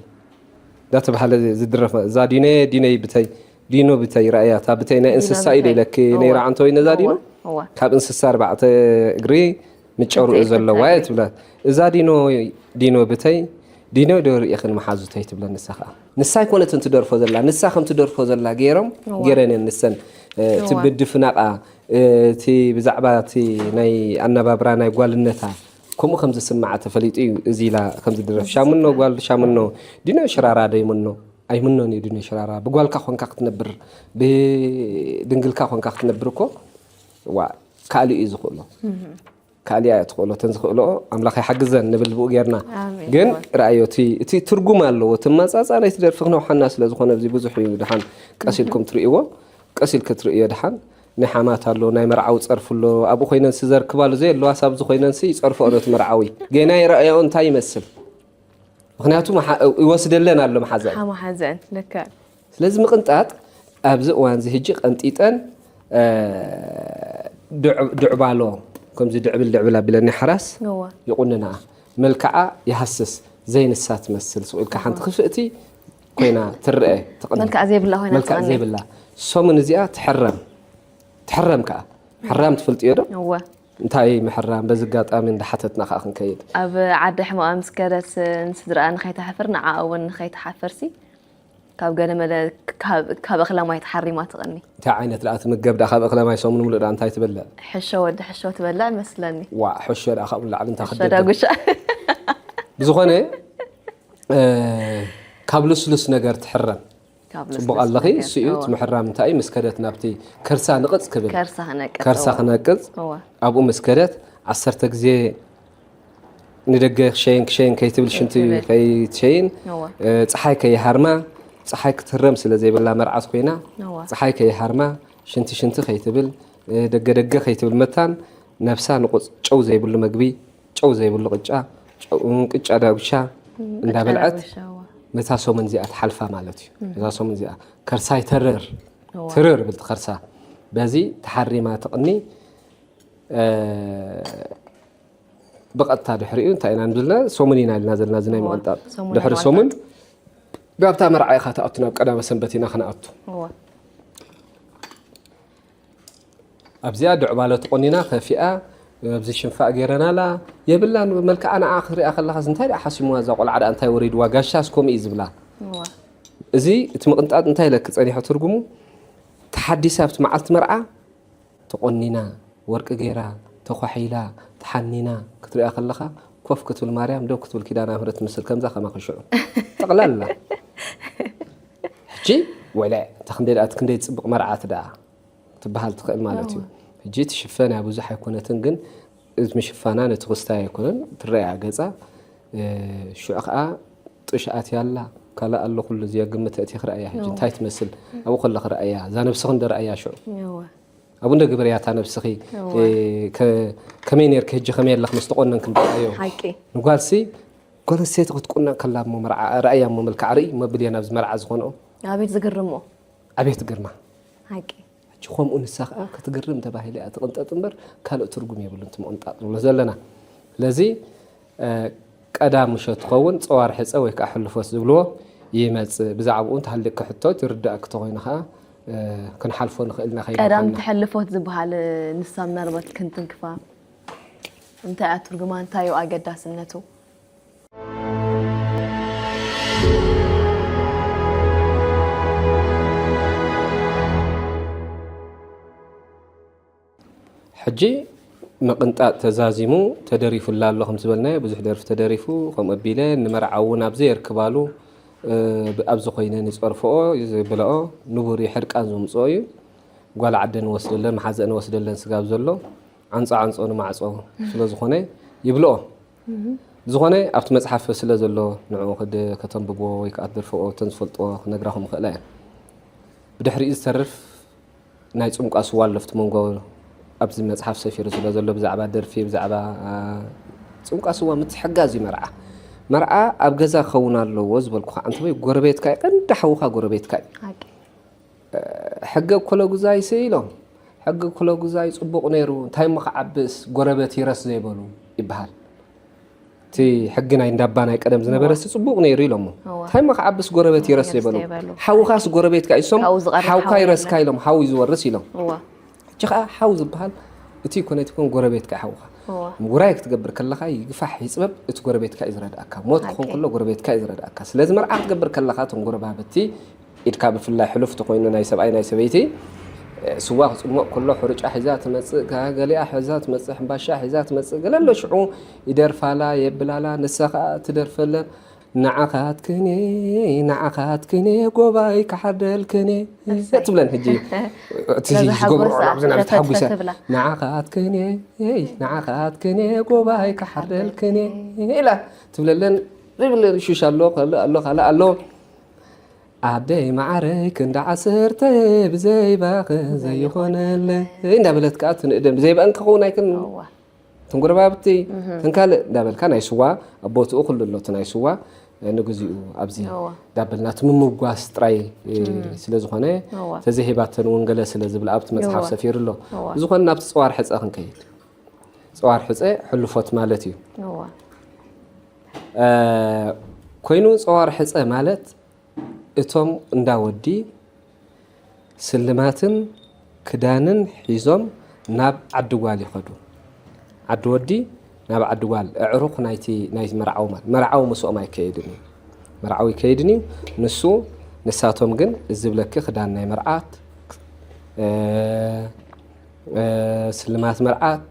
እንዳተባህለ ዝድረፍ፣ እዛ ዲነይ ዲነይ ብተይ፣ ዲኖ ብተይ ራእያ፣ እታ ብተይ ናይ ዲኖ እንስሳ እዩ ብተይ። ኢለኪ እወ። ነይረ ዓንተወይ ነዛ ዲኖ። እወ፣ እወ። ካብ እንስሳ ኣርባዕተ እግሪ ምጨርኡ ብተይ ዘለዋ እየ ትብላ። ትብላ። እዛ ዲኖ፣ ዲኖ ብተይ፣ ዲኖ ዶ ርኢኽን መሓዙተይ ትብለን ንሳ ኸዓ። ንሳ ኣይኮነትን ትደርፎ ዘላ፣ ንሳ ከም ትደርፎ ዘላ ገይሮም፣ እወ። ገይረን እየን ንሰን፣ እ፣ እቲ እወ። ምድፍናቓ፣ እቲ ብዛዕባ እቲ ናይ ኣነባብራ ናይ ጓልነታ ከምኡ ከም ዝስምዓ ተፈሊጡ እዩ እዚ ኢላ ከም ዝድረፍ። ሻምኖ ጓል ሻምኖ ዲኖ ሽራራ ዶ ይምኖ? ኣይምኖን እዩ ዲኖ ሽራራ። ብጓልካ ኮንካ ክትነብር፣ ብድንግልካ ኮንካ ክትነብር እኮ፣ ዋ፣ ካልእ እዩ ዝኽእሎ። እህ። ካልእ እያ ትኽእሎ። እተን ዝኽእልኦ ኣምላኽ ይሓግዘን ንብል ብኡ ጌርና። ኣሜን። ግን እወ። ርኣዮ፣ እቲ፣ እቲ ትርጉም ኣለዎ። እቲ ኣመጻጽኣ ናይቲ ደርፊ ክነውሓና ስለ ዝኾነ፣ እዚ ብዙሕ እዩ። ደሓን ቀስ እህ። ኢልኩም ትርእይዎ። ቀስ ኢልኪ ትርእዮ ደሓን። ናይ ሓማት ኣሎ፣ ናይ መርዓዊ ጸርፊ ኣሎ፣ ኣብኡ ኮይነንሲ ዘርክባሉ ዘየለዋስ ኣብዚ ኮይነንሲ ይጸርፍኦ ነቲ መርዓዊ። ጌና ይረኣያኦ እንታይ ይመስል። ምኽንያቱ መሓ-፣ ይወስደለን ኣሎ መሓዘን። ሓ-፣ መሓዘን፣ ልክዕ። ስለዚ ምቕንጣጥ ኣብዚ እዋን እዚ ሕጂ ቀንጢጠን፣ እ፣ ድዕ-፣ ድዕባሎ፣ ከምዚ ድዕብል ድዕብል ኣቢለኒ ሓራስ እወ። ይቑንና። መልክዓ ይሃስስ፣ ዘይንሳ ትመስል፣ ስቕ ኢልካ ሓንቲ እወ። ክፍእቲ ኮይና ትረአ፣ ትቕንጥ። መልክዕ ዘይብላ ኮይና መልክዕ ትቕንጥ። ዘይብላ። ሰሙን እዚኣ ትሕረም። ትሕረም ከኣ። ሕራም ትፈልጥዮ ዶ? እወ። እንታይ ምሕራም? በዚ ኣጋጣሚ እንዳሓተትና ከኣ ክንከይድ። ኣብ ዓዲ ሕማቓ ምስ ከደት ንስድራኣ ንኸይተሕፍር ንዓኣ እውን ንኸይትሓፍርሲ። ካብ ገለ መለ ካብ ካብ እኽለ ማይ ተሓሪማ ትቕኒ። እንታይ ዓይነት ደኣ ትምገብ ደኣ ካብ እኽለ ማይ ሰሙን ሙሉእ ደኣ እንታይ ትበልዕ? ሕሾ ወዲ ሕሾ ትበልዕ መስለኒ። ዋ ሕሾ ደኣ ካብኡ ንላዕሊ እንታይ ሕሾ ክደግም? ዳጉሻ። ብዝኾነ እ፣ ካብ ልስሉስ ነገር ትሕረም። ካብ ጽቡቕ ልስሉስ ኣለኺ፣ ነገር፣ እሱ እዩ። እወ። እቲ ምሕራም እንታይ እዩ? ምስ ከደት ናብቲ ከርሳ ንቕጽ ክብል። ከርሳ ክነቅጽ፣ ከርሳ እወ። ክነቅጽ፣ እወ። ኣብኡ ምስ ከደት ዓሰርተ ግዜ ንደገ ክሸይን ክሸይን ከይትብል፣ ሽንቲ ከይትብል። ከይትሸይን፣ እወ። እ፣ ጸሓይ ከይሃርማ፣ ጸሓይ ክትህረም ስለ ዘይብላ መርዓት ኮይና፣ እወ። ጸሓይ ከይሃርማ፣ ሽንቲ ሽንቲ ከይትብል፣ እ፣ ደገ ደገ ከይትብል፣ መታን ነብሳ ንቑጽ ጨው ዘይብሉ መግቢ፣ ጨው ዘይብሉ ቅጫ፣ ጨው፣ ቅጫ ዳጉሻ እም፣ ቅጫ እንዳበልዐት ዳጉሻ፣ እወ። ነታ ሰሙን እዚኣ ትሓልፋ ማለት እዩ። እም። ነታ ሰሙን እዚኣ ከርሳ ይተርር፣ እወ። ትርር ብል ከርሳ። በዚ ተሓሪማ ትቕኒ፣ እ፣ ብቐጥታ ድሕሪኡ እንታይ ኢና ንብል ዘለና? ሰሙን ኢና ኢልና ዘለና፣ እዚ ናይ እወ። ምቕንጣጥ። ሰሙን ድሕሪ ምቕንጣጥ። ሰሙን ናብታ መርዓ ኢኻ ትኣቱ፣ ናብ ቀዳመ ሰንበት ኢና ክንኣቱ። እወ። ኣብዚኣ ድዕባለ ተቖኒና፣ ከፊኣ፣ ኣብዚ ሽንፋእ ገይረናላ፣ የብላን። መልክዓ ንዓ ክትሪኣ ከለኻስ እንታይ ደኣ ሓሲምዋ፣ እዛ ቆልዓ ደኣ እንታይ ወሪድዋ፣ ጋሻስ ከምኡ እዩ ዝብላ። እወ። እዚ እቲ ምቕንጣጥ እንታይ ኢለኪ ጸኒሑ ትርጉሙ? ተሓዲሳ ኣብቲ መዓልቲ መርዓ ተቖኒና፣ ወርቂ ገይራ፣ ተኳሒላ፣ ተሓኒና ክትሪኣ ከለኻ፣ ኮፍ ክትብል ማርያም፣ ደው ክትብል ኪዳነ ምሕረት ትመስል፣ ከምዛ ከማኺ ሽዑ። ጠቕላላ። ሕጂ ወለ፣ እታ ክንደይ ደኣ፣ እቲ ክንደይ ትጽብቕ መርዓት ደኣ ትበሃል ትኽእል ማለት እዩ። እወ። ሕጂ ትሽፈን እያ፣ ብዙሕ ኣይኮነትን፣ ግን እቲ ምሽፋና ነቲ ክስታይ ኣይኮነን፣ ትረኣ ገጻ። እ፣ ሽዑ ከኣ ጥሽ ኣትያ ኣላ፣ ካልእ ኣሎ ኩሉ፣ እዚኣ ግምት ኣእቲኺ ረኣያ። ሕጂ እወ። እንታይ ትመስል? ኣብኡ ከለኺ ረኣያ፣ እዛ ነብስኺ እንደ ረኣያ ሽዑ። እወ። ኣብኡ እንደ ግበርያ እታ ነብስኺ፣ እወ። እ፣ ከ-፣ ከመይ ኔርኪ፣ ሕጂ ከመይ ኣለኺ ምስ ተቆነንኪ እንደ ረኣዮ። ሓቂ። ንጓልሲ ጓል ኣንስተይቲ ክትቁነን ከላ እሞ መርዓ ረኣያ እሞ መልክዓ ርእይ መብል እየ ናብዚ መርዓ ዝኾንኦ። ኣቤት ዝግርሞ። ኣቤት ግርማ። ሓቂ። ሕጂ ከምኡ ንሳ ከኣ ክትግርም ተባሂላ እያ ትቕንጠጥ እምበር ካልእ ትርጉም የብሉን እቲ ምቕንጣጥ ንብሎ ዘለና። ስለዚ፣ እ፣ ቀዳም ምሸት ትኸውን ጸዋር ሕጸ ወይ ከኣ ሕልፎት ዝብልዎ ይመጽእ። ብዛዕባኡ እንተሃልየካ ሕቶ ትርዳእኪ ተኾይኑ ከኣ፣ እ፣ ክንሓልፎ ንኽእል ኢና ቀዳም ከይበቐልና። ትሕልፎት ዝበሃል ንሳ ምናልባት ክንትንክፋ። እንታይ እያ ትርጉማ? እንታይ እዩ ኣገዳስነቱ? ሕጂ ምቕንጣጥ ተዛዚሙ ተደሪፉላ ኣሎ፣ ከም ዝበልናዮ ብዙሕ ደርፊ ተደሪፉ፣ ከምኡ ኣቢለ ንመርዓ እውን ኣብ ዘየርክባሉ፣ እ፣ ኣብዚ ኮይነ ንጸርፍኦ፣ ዝብልኦ፣ ንቡር እዩ፣ ሕርቃን ዘምጽኦ እዩ። ጓል ዓደ ንወስደለን፣ መሓዘ ንወስደለን ስጋብ ዘሎ፣ ዓንጾ ዓንጾ ንማዕጾ ስለ ዝኾነ ይብልኦ። ዝኾነ ኣብቲ መጽሓፍ ስለ ዘሎ ንዕኡ ክድ-፣ ከተንብብዎ ወይ ከኣ ትደርፍኦ፣ እተን ዝፈልጥዎ ክነግራኹም ይኽእላ እየን። ብድሕሪኡ ዝተርፍ ናይ ጽምቋ ስዋ ኣሎ ኣብቲ መንጎ፣ ኣብዚ መጽሓፍ ሰፊሩ ስለ ዘሎ ብዛዕባ ደርፊ፣ ብዛዕባ፣ አ፣ ጽምቋ ስዋ ምትሕጋዝ እዩ መርዓ። መርዓ ኣብ ገዛ ክኸውን ኣለዎ ዝበልኩኻ፣ ኣንተ ወይ ጎረቤትካ እዩ፣ ቀንዲ ሓውኻ ጎረቤትካ እዩ። ሓቂ። ሕገ ኩለጉዛይሲ ኢሎም፣ ሕገ ኩለጉዛይ ጽቡቕ ነይሩ፣ እንታይ እሞ ክዓብስ ጎረበት ይረስ ዘይበሉ ይበሃል። እቲ ሕጊ ናይ እንዳባ ናይ ቀደም ዝነበረ እወ። ሲ ጽቡቕ ነይሩ ኢሎሞ። እወ። እንታይ እሞ ክዓብስ ጎረበት ይረስ ይረስ ዘይበሉ። ዘይበሉ። ሓውኻስ ጎረቤትካ እዩ፣ እሶም ካብኡ ዝቐርብ ሓውካ ሓው ይረስካ የለን። ኢሎም፣ ሓው እዩ ዝወርስ ኢሎም። እወ። ሕጂ ኸኣ ሓው ዝበሃል እቲ ይኮነ እቲ ይኮን ጎረቤትካ እዩ ሓውኻ። እወ። ውራይ ክትገብር ከለኻ ይግፋሕ ይጽበብ እቲ ጎረቤትካ እዩ ዝረድኣካ። ሞት ክኾን ሓቂ። ከሎ ጎረቤትካ እዩ ዝረድኣካ። ስለዚ መርዓ ክትገብር ከለኻ እቶም ጎረባብቲ ኢድካ ብፍላይ ሕሉፍ ተኾይኑ ናይ ሰብኣይ ናይ ሰበይቲ፣ እ፣ ስዋ ክጽሞቕ ከሎ ሕሩጫ ሒዛ ትመጽእ፣ ጋ-፣ ገሊኣ ሒዛ ትመጽእ፣ ሕምባሻ ሒዛ ትመጽእ፣ ገለ ኣሎ ሽዑ ይደርፋላ፣ የብላላ፣ ንሳ ኸኣ ትደርፈለን፣ "ንዓኻትክን እየ፣ ንዓኻትክን እየ፣ ጎባይ ክሓርደልክን እየ" እሰይ። ትብለን። ሕጂ እቲ ነዚ ዝገብርኦ ሓጎሳ ናብዚ ናብዚ ሸፈት ተሓጒሰ፣ ፈት ብላ። "ንዓኻትክን እየ፣ ንዓኻትክን እየ፣ ጎባይ ክሓርደልክን እየ" ኢላ ትብለለን። ዝብል ሹሽ ኣሎ፣ ካልእ ኣሎ፣ ካልእ ኣሎ። ኣደይ መዓረይ ክንዲ ዓሰርተ ብዘይባኺ ዘይኾነለይ እንዳበለት ከኣ ትንእደን። ብዘይባእን ክኸውን ኣይክን እዋ። እተን ጎረባብቲ፣ እህ። እተን ካልእ እንዳበልካ ናይ ስዋ ኣብ ቦትኡ ኩሉ ኣሎ እቲ ናይ ስዋ፣ እ፣ ንግዚኡ ኣብዚ እዋ። እንዳበልና እቲ ምምጓስ ጥራይ፣ እ፣ እም። ስለ ዝኾነ እዋ። ተዘይሂባተን እውን ገለ ስለ ዝብል ኣብቲ መጽሓፍ እዋ። ሰፊሩ ኣሎ። እዋ። ብዝኾነ ናብቲ ጸዋር ሕጸ ክንከይድ። ጸዋር ሕጸ ሕልፎት ማለት እዩ። እዋ። እ፣ ኮይኑ ጸዋር ሕጸ ማለት እቶም እንዳ ወዲ ስልማትን ክዳንን ሒዞም ናብ ዓዲ ጓል ይኸዱ። ዓዲ ወዲ ናብ ዓዲ ጓል፣ ኣዕሩኽ ናይቲ፣ ናይቲ መርዓዊ ማለት፣ መርዓዊ ምስኦም ኣይከይድን እዩ። መርዓዊ ኣይከይድን እዩ። ንሱ ንሳቶም ግን እዚ ዝብለኪ ክዳን ናይ መርዓት፣ እ፣ እ፣ ስልማት መርዓት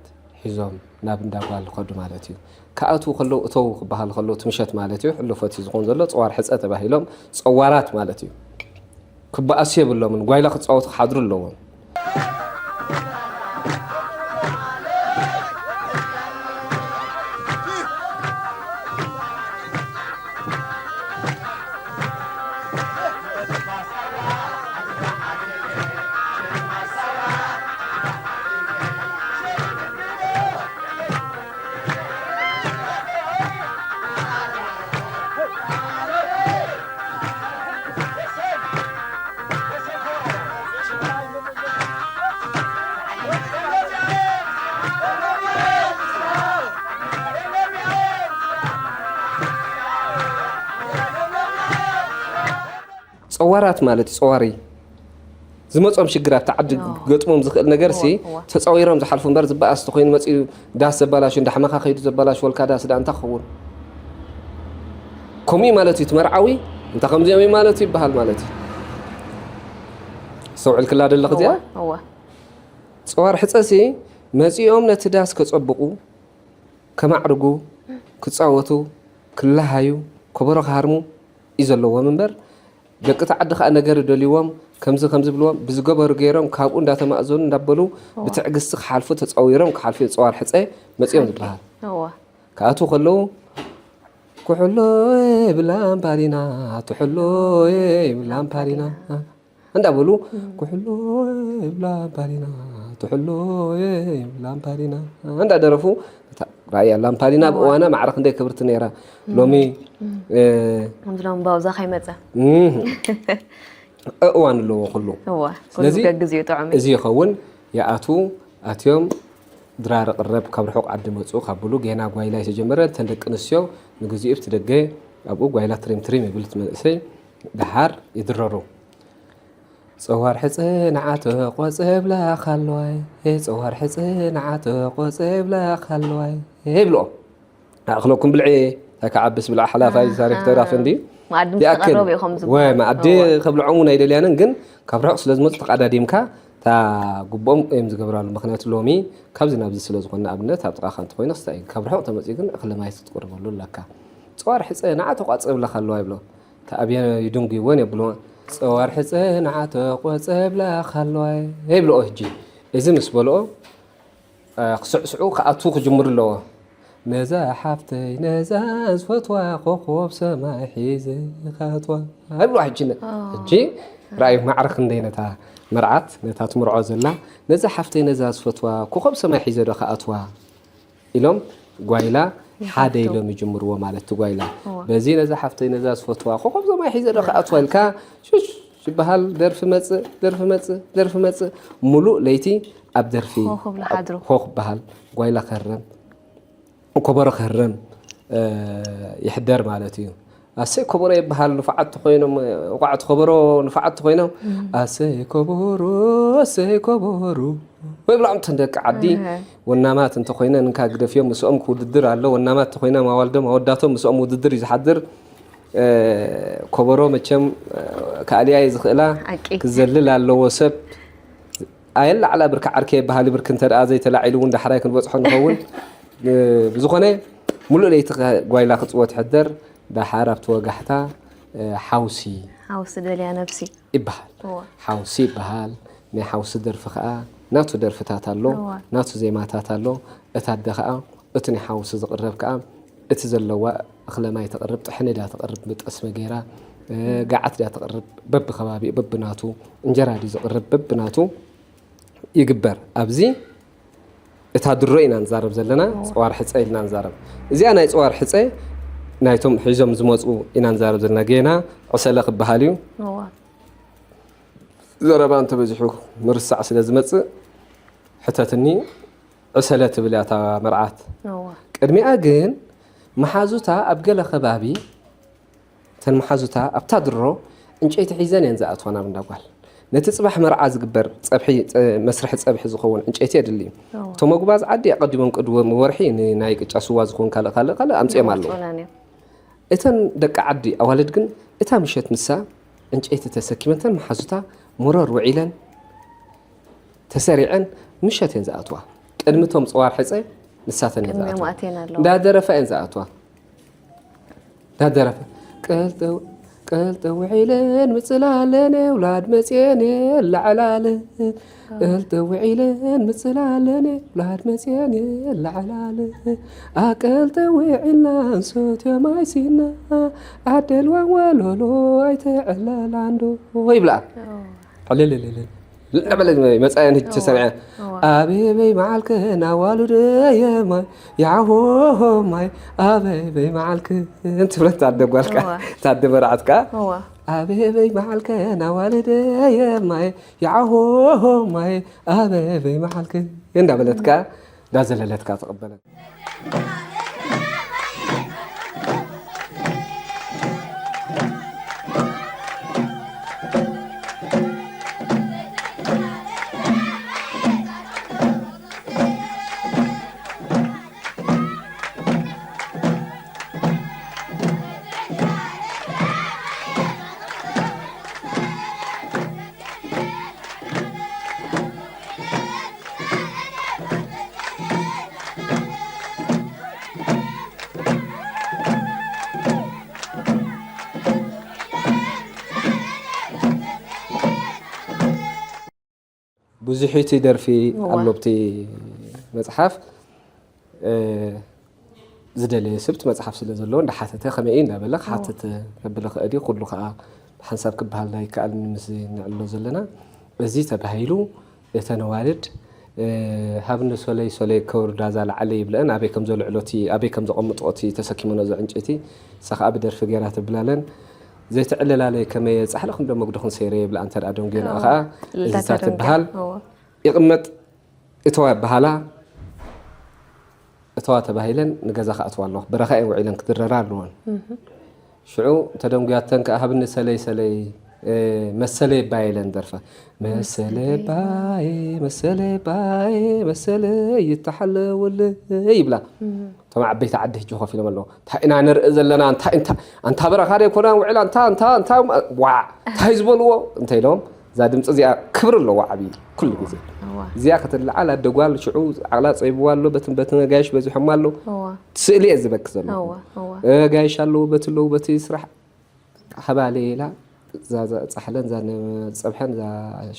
ሒዞም ናብ እንዳ ጓል ይኸዱ ማለት እዩ። ክኣትዉ ከለዉ፣ እተዉ ክበሃል ከለዉ፣ እቲ ምሸት ማለት እዩ፣ ሕሉፎት እዩ ዝኸውን ዘሎ፣ ጸዋር ሕጸ ተባሂሎም ጸዋራት ማለት እዩ። ክበኣሱ የብሎምን፣ ጓይላ ክጻወቱ ክሓድሩ ኣለዎም። ጸዋራት ማለት እዩ፣ ጸዋሪ። ዝመጾም ሽግር ኣብቲ ዓዲ ኣዎ። ክገጥሞም ዝኽእል ነገር ሲ እወ፣ እወ። ተጻዊሮም ዝሓልፉ እምበር፣ ዝበኣስ ተኾይኑ መጺኡ ዳስ ዘባላሹ፣ እንዳ ሕመኻ ከይዱ ዘባላሽወልካ ዳስ ደኣ እንታይ ክኸውን? ከምኡ እዩ ማለት እዩ፣ እቲ መርዓዊ እንታይ ከምዚኦም እዩ ማለት እዩ ይበሃል ማለት እዩ። ኣስተውዒልክላ ዶ ኣለኺ እዚኣ? እወ፣ እወ። ጸዋር ሕጸ ሲ መጺኦም ነቲ ዳስ ከጸብቑ፣ ከማዕርጉ፣ ክጻወቱ፣ ክለሃዩ፣ ከበሮ ክሃርሙ እዩ ዘለዎም እምበር፣ ደቂ እቲ ዓዲ ከኣ ነገር ደልይዎም፣ ከምዚ ከምዚ ብልዎም፣ ብዝገበሩ ገይሮም፣ ካብኡ እንዳተማእዘኑ እንዳበሉ፣ እወ። ብትዕግስቲ ክሓልፉ፣ ተጻዊሮም ክሓልፉ፣ ጸዋር ሕጸ መጺኦም ሓቂ። ዝበሃል። እወ። ክኣትዉ ከለዉ፣ "ኩሕሎ የብላን ፓሪና፣ ትሕሎ የብላን ፓሪና" እንዳበሉ፣ "ኩሕሎ የብላን ፓሪና፣ ትሕሎ የብላን ፓሪና" እንዳደረፉ፣ እታ ራእያ ላምፓሊና እወ። ብእዋና ማዕረ ክንደይ ክብርቲ ነይራ። ሎሚ፣ እ፣ ከምዚ ሎሚ ባውዛ ከይመጸ። እም፣ እዋን ኣለዎ ኩሉ። እወ፣ ኩሉ ስለዚ ገግዚኡ ጥዑም እዩ። እዚ ይኸውን፣ ይኣትዉ፣ ኣትዮም፣ ድራር ቅረብ፣ ካብ ርሑቕ ዓዲ መጹ ካብ ብሉ፣ ጌና ጓይላ ዝተጀመረ፣ እተን ደቂ ኣንስትዮ ንግዚኡ ኣብቲ ደገ ኣብኡ ጓይላ ትሪም ትሪም ይብል እቲ መንእሰይ፣ ደሓር ይድረሩ። ጸዋር ሕጸ ንዓተ ቆጸብላ ካለዋይ፣ ጸዋር ሕጸ ንዓተ ቆጸብላ ካለዋይ ይብልኦ። ኣእኽለኩም ብልዒ፣ እንታይ ክዓብስ ብልዓ ሓላፋይ ኣሃ። ዛሬ ክተራፍ እንዲ። መኣዲ ምስ ይኣክል። ተቐረቡ ኢኹም ዝበሃል። ወ፣ መኣዲ እወ። ከብልዖም እውን ኣይደልያንን፣ ግን ካብ ርሑቕ ስለ ዝመጹ ተቓዳዲምካ፣ እታ ግቡኦም እዮም ዝገብራሉ። ምኽንያቱ ሎሚ ካብዚ ናብዚ ስለ ዝኾነ፣ ንኣብነት ኣብ ጥቓኻ እንተኾይነ ክስታይ እዩ። ካብ ርሑቕ ተመጺኡ ግን እኽሊ ማይ ትቅርበሉ ኣለካ። ጸዋር ሕጸ ንዓ ተቋጸብላ ካለዋ ይብሎ። እታ ኣብየ ይድንጉይወን የብልዎ። ጸዋር ሕጸ ንዓ ተቆጸብላ ካለዋ ይብልኦ። ሕጂ እዚ ምስ በልኦ፣ እ፣ ክስዕስዑ ክኣትዉ ክጅምሩ ኣለዎ። ነዛ ሓፍተይ ነዛ ዝፈትዋ ኮኾብ ሰማይ ሒዘ ክኣትዋ ይብልዋ። ሕጂ ነ-፣ ኦ። ሕጂ ረኣዩ ማዕረ ክንደይ ነታ መርዓት፣ ነታ ትምርዖ ዘላ፣ ነዛ ሓፍተይ ነዛ ዝፈትዋ ኮኾብ ሰማይ ሒዘ ዶ ክኣትዋ ኢሎም ጓይላ ሓደ ይፈቱ። ኢሎም ይጅምርዎ ማለት እቲ ጓይላ። እወ። በዚ ነዛ ሓፍተይ ነዛ ዝፈትዋ ኮኾብ ሰማይ ሒዘ ዶ ክኣትዋ ኢልካ ሽሽ ይበሃል። ደርፊ መጽእ፣ ደርፊ መጽእ፣ ደርፊ መጽእ። ሙሉእ ለይቲ ኣብ ደርፊ ሆ ክብሉ ሓድሩ። ሆ ክበሃል። ጓይላ ከረም፣ ኮበሮ ከረም፣ እ፣ ይሕደር ማለት እዩ። ኣሰይ ኮበሮ ይበሃል፣ ንፉዓት ተኾይኖም፣ ወቃዕቲ ኮበሮ ንፉዓት ተኾይኖም፣ እም። ኣሰይ ኮበሮ፣ ኣሰይ ኮበሮ ይብሎም። እተን ደቂ ዓዲ እህ። ወናማት እንተኾይነን እንካ ግደፍዮም፣ ምስኦም ክውድድር ኣሎ። ወናማት ተኾይኖም ኣዋልዶም ኣወዳቶም ምስኦም ውድድር እዩ ዝሓድር። እ፣ ኮበሮ መቸም፣ እ፣ ክኣልያ እየ ዝኽእላ፣ ሓቂ። ክዘልል ኣለዎ ሰብ። ኣየላዕላ ብርኪ ዓርከ ይበሃል፣ ብርኪ እንተ ደኣ ዘይተላዒሉ እውን ዳሕራይ ክንበጽሖ ንኸውን። እ፣ ብዝኾነ፣ ሙሉእ ለይቲ ከ-፣ ጓይላ ክጽወት ሕደር፣ ዳሓር ኣብቲ ወጋሕታ፣ እ፣ ሓውሲ። ሓውሲ ደልያ ነብሲ። ይበሃል። እወ። ሓውሲ ይበሃል። ናይ ሓውሲ ደርፊ ከኣ ናቱ ደርፍታት ኣሎ፣ እወ። ናቱ ዜማታት ኣሎ። እታ ኣደ ከኣ እቲ ናይ ሓውሲ ዝቕረብ ከኣ እቲ ዘለዋ እኽለ ማይ ተቕርብ፣ ጥሕኒ ድያ ተቕርብ ብጠስሚ ገይራ፣ እ፣ ገዓት ድያ ተቕርብ በብኸባቢኡ በብናቱ፣ እንጀራ ድዩ ዝቕርብ በብናቱ ይግበር። ኣብዚ እታ ድሮ ኢና ንዛረብ ዘለና፣ እወ። ጸዋር ሕጸ ኢልና ንዛረብ። እዚኣ ናይ ጸዋር ሕጸ ናይቶም ሒዞም ዝመጹ ኢና ንዛረብ ዘለና። ጌና ዕሰለ ክበሃል እዩ። እወ። ዘረባ እንተበዚሑ ምርሳዕ ስለ ዝመጽእ፣ ሕተትኒ ዕሰለ ትብል እያ እታ መርዓት። እወ። ቅድሚኣ ግን መሓዙታ ኣብ ገለ ከባቢ፣ እተን መሓዙታ ኣብታ ድሮ ዕንጨይቲ ሒዘን እየን ዝኣትዋ ናብ እንዳ ጓል። ነቲ ጽባሕ መርዓ ዝግበር ጸብሒ፣ ጸ-፣ መስርሒ ጸብሒ ዝኸውን ዕንጨይቲ የድሊ እዩ። እወ። እቶም ኣጉባዝ ዓዲ ኣቐዲሞም ቅድሚ ወርሒ ንናይ ቅጫ ስዋ ዝኸውን ካልእ ካልእ ካልእ ኣምጺኦም ኣለዉ። የምጽኡላን እዮም። እተን ደቂ ዓዲ ኣዋልድ ግን እታ ምሸት ንሳ ዕንጨይቲ ተሰኪመንተን መሓዙታ መሮር ውዒለን ተሰሪዐን ምሸት እየን ዝኣትዋ። ቅድሚ እቶም ጸዋር ሕጸ ንሳተን እየን ቅድሚኦም ዝኣትዋ። ኣትየን ኣለዋ። እንዳደረፋ እየን ዝኣትዋ። እንዳደረፋ፣ "ቀልጠው፣ ቀልጠው ውዒለን ምጽላለን፣ ውላድ መጽየን የለዓላለን። ቀልጠው ውዒለን ምጽላለን፣ ውላድ መጽየን የለዓላለን። ኣቀልጠው ውዒልና እንሶትዮ ማይ ሲና፣ ኣደልዋን ወለሎ ኣይተዕለላንዶ" ይብላ። ኦ። ዕልልልልል። እንዳበለ መጻየን ህጂ እዋ፣ ተሰሚዐ። እዋ። "ኣበበይ መዓልከ ናዋሉደ የማይ፣ ያሆ ማይ፣ ኣበበይ መዓልከ" እንትብለ ታደ ጓልካ፣ እዋ። ታደ መርዓትካ። እዋ። "ኣበበይ መዓልከ ናዋሉደ የማይ፣ ያሆ ማይ፣ ኣበበይ መዓልከ" እንዳበለትካ፣ እንዳዘለለትካ ትቕበለ። ብዙሕ እቲ ደርፊ እዋ። ኣሎ ኣብቲ መጽሓፍ። እ፣ ዝደለየ ስብቲ መጽሓፍ ስለ ዘለዎ እንዳሓተተ ከመይ እዩ እንዳበለ እዋ። ክሓትት ከብል ይኽእል እዩ። ኩሉ ከኣ ሓንሳብ ክበሃል ኣይከኣልን ምስ ንዕልሎ ዘለና። እዚ ተባሂሉ እተን ኣዋልድ፣ እ፣ ሃብኒ ሶለይ ሶለይ ከውርዳ እዛ ላዕሊ ይብለአን፣ ኣበይ ከም ዘልዕሎ እቲ፣ ኣበይ ከም ዘቐምጥኦ እቲ ተሰኪመንኦ ዘሎ ዕንጨይቲ፣ ንሳ ከኣ ብደርፊ ገይራ ተብላለን። ዘይትዕልላለይ ከመይ ጻሕልኹም ዶ መግድኹም ሰይረ ይብላ፣ እንተ ደኣ ደንጉየንኦ እዋ። ከኣ እልልታ እዚታት ተደንጉያ። ትበሃል። እዋ። ይቕመጥ እተዋ ይበሃላ። እተዋ ተባሂለን ንገዛ ክኣትዋ ኣለዋ። በረኻ እየን ውዒለን ክድረራ ኣለወን። እህ። ሽዑ ተደንጉያተን ከኣ ሃብኒ ሰለይ ሰለይ፣ እ፣ መሰለይ ባየ ኢለን ደርፋ። መሰለይ ባየ፣ መሰለይ ባየ፣ መሰለይ ይተሓለወለይ ይብላ። እህ። እቶም ዓበይቲ ዓዲ ሕጂ ኮፍ ኢሎም ኣለዉ። እንታይ ኢና ንርኢ ዘለና? እንታይ፣ እንታይ፣ ኣንታ በረኻ ዶ ኣይኮናን ውዒላ? ኣንታ፣ ኣንታ፣ ኣንታ፣ ዋዕ፣ እንታይ ዝበልዎ? እንተ ኢሎም፣ እዛ ድምፂ እዚኣ ክብሪ ኣለዋ ዓብዪ ኩሉ ግዜ። እዋ። እዚኣ ከተለዓል ኣደ ጓል ሽዑ ዓቕላ ፀቢብዋ ኣሎ፣ በትን በትን ኣጋይሽ በዚሖም ኣሎ። እዋ። ስእሊ እየ ዝበኪ ዘሎ። እዋ፣ እዋ። ኣጋይሽ ኣለዉ፣ በቲ ኣለዉ፣ በቲ ስራሕ ሓባለ ኢላ፣ እዛ፣ እዛ ፃሕለን፣ እዛ ነ-፣ ፀብሐን፣ እዛ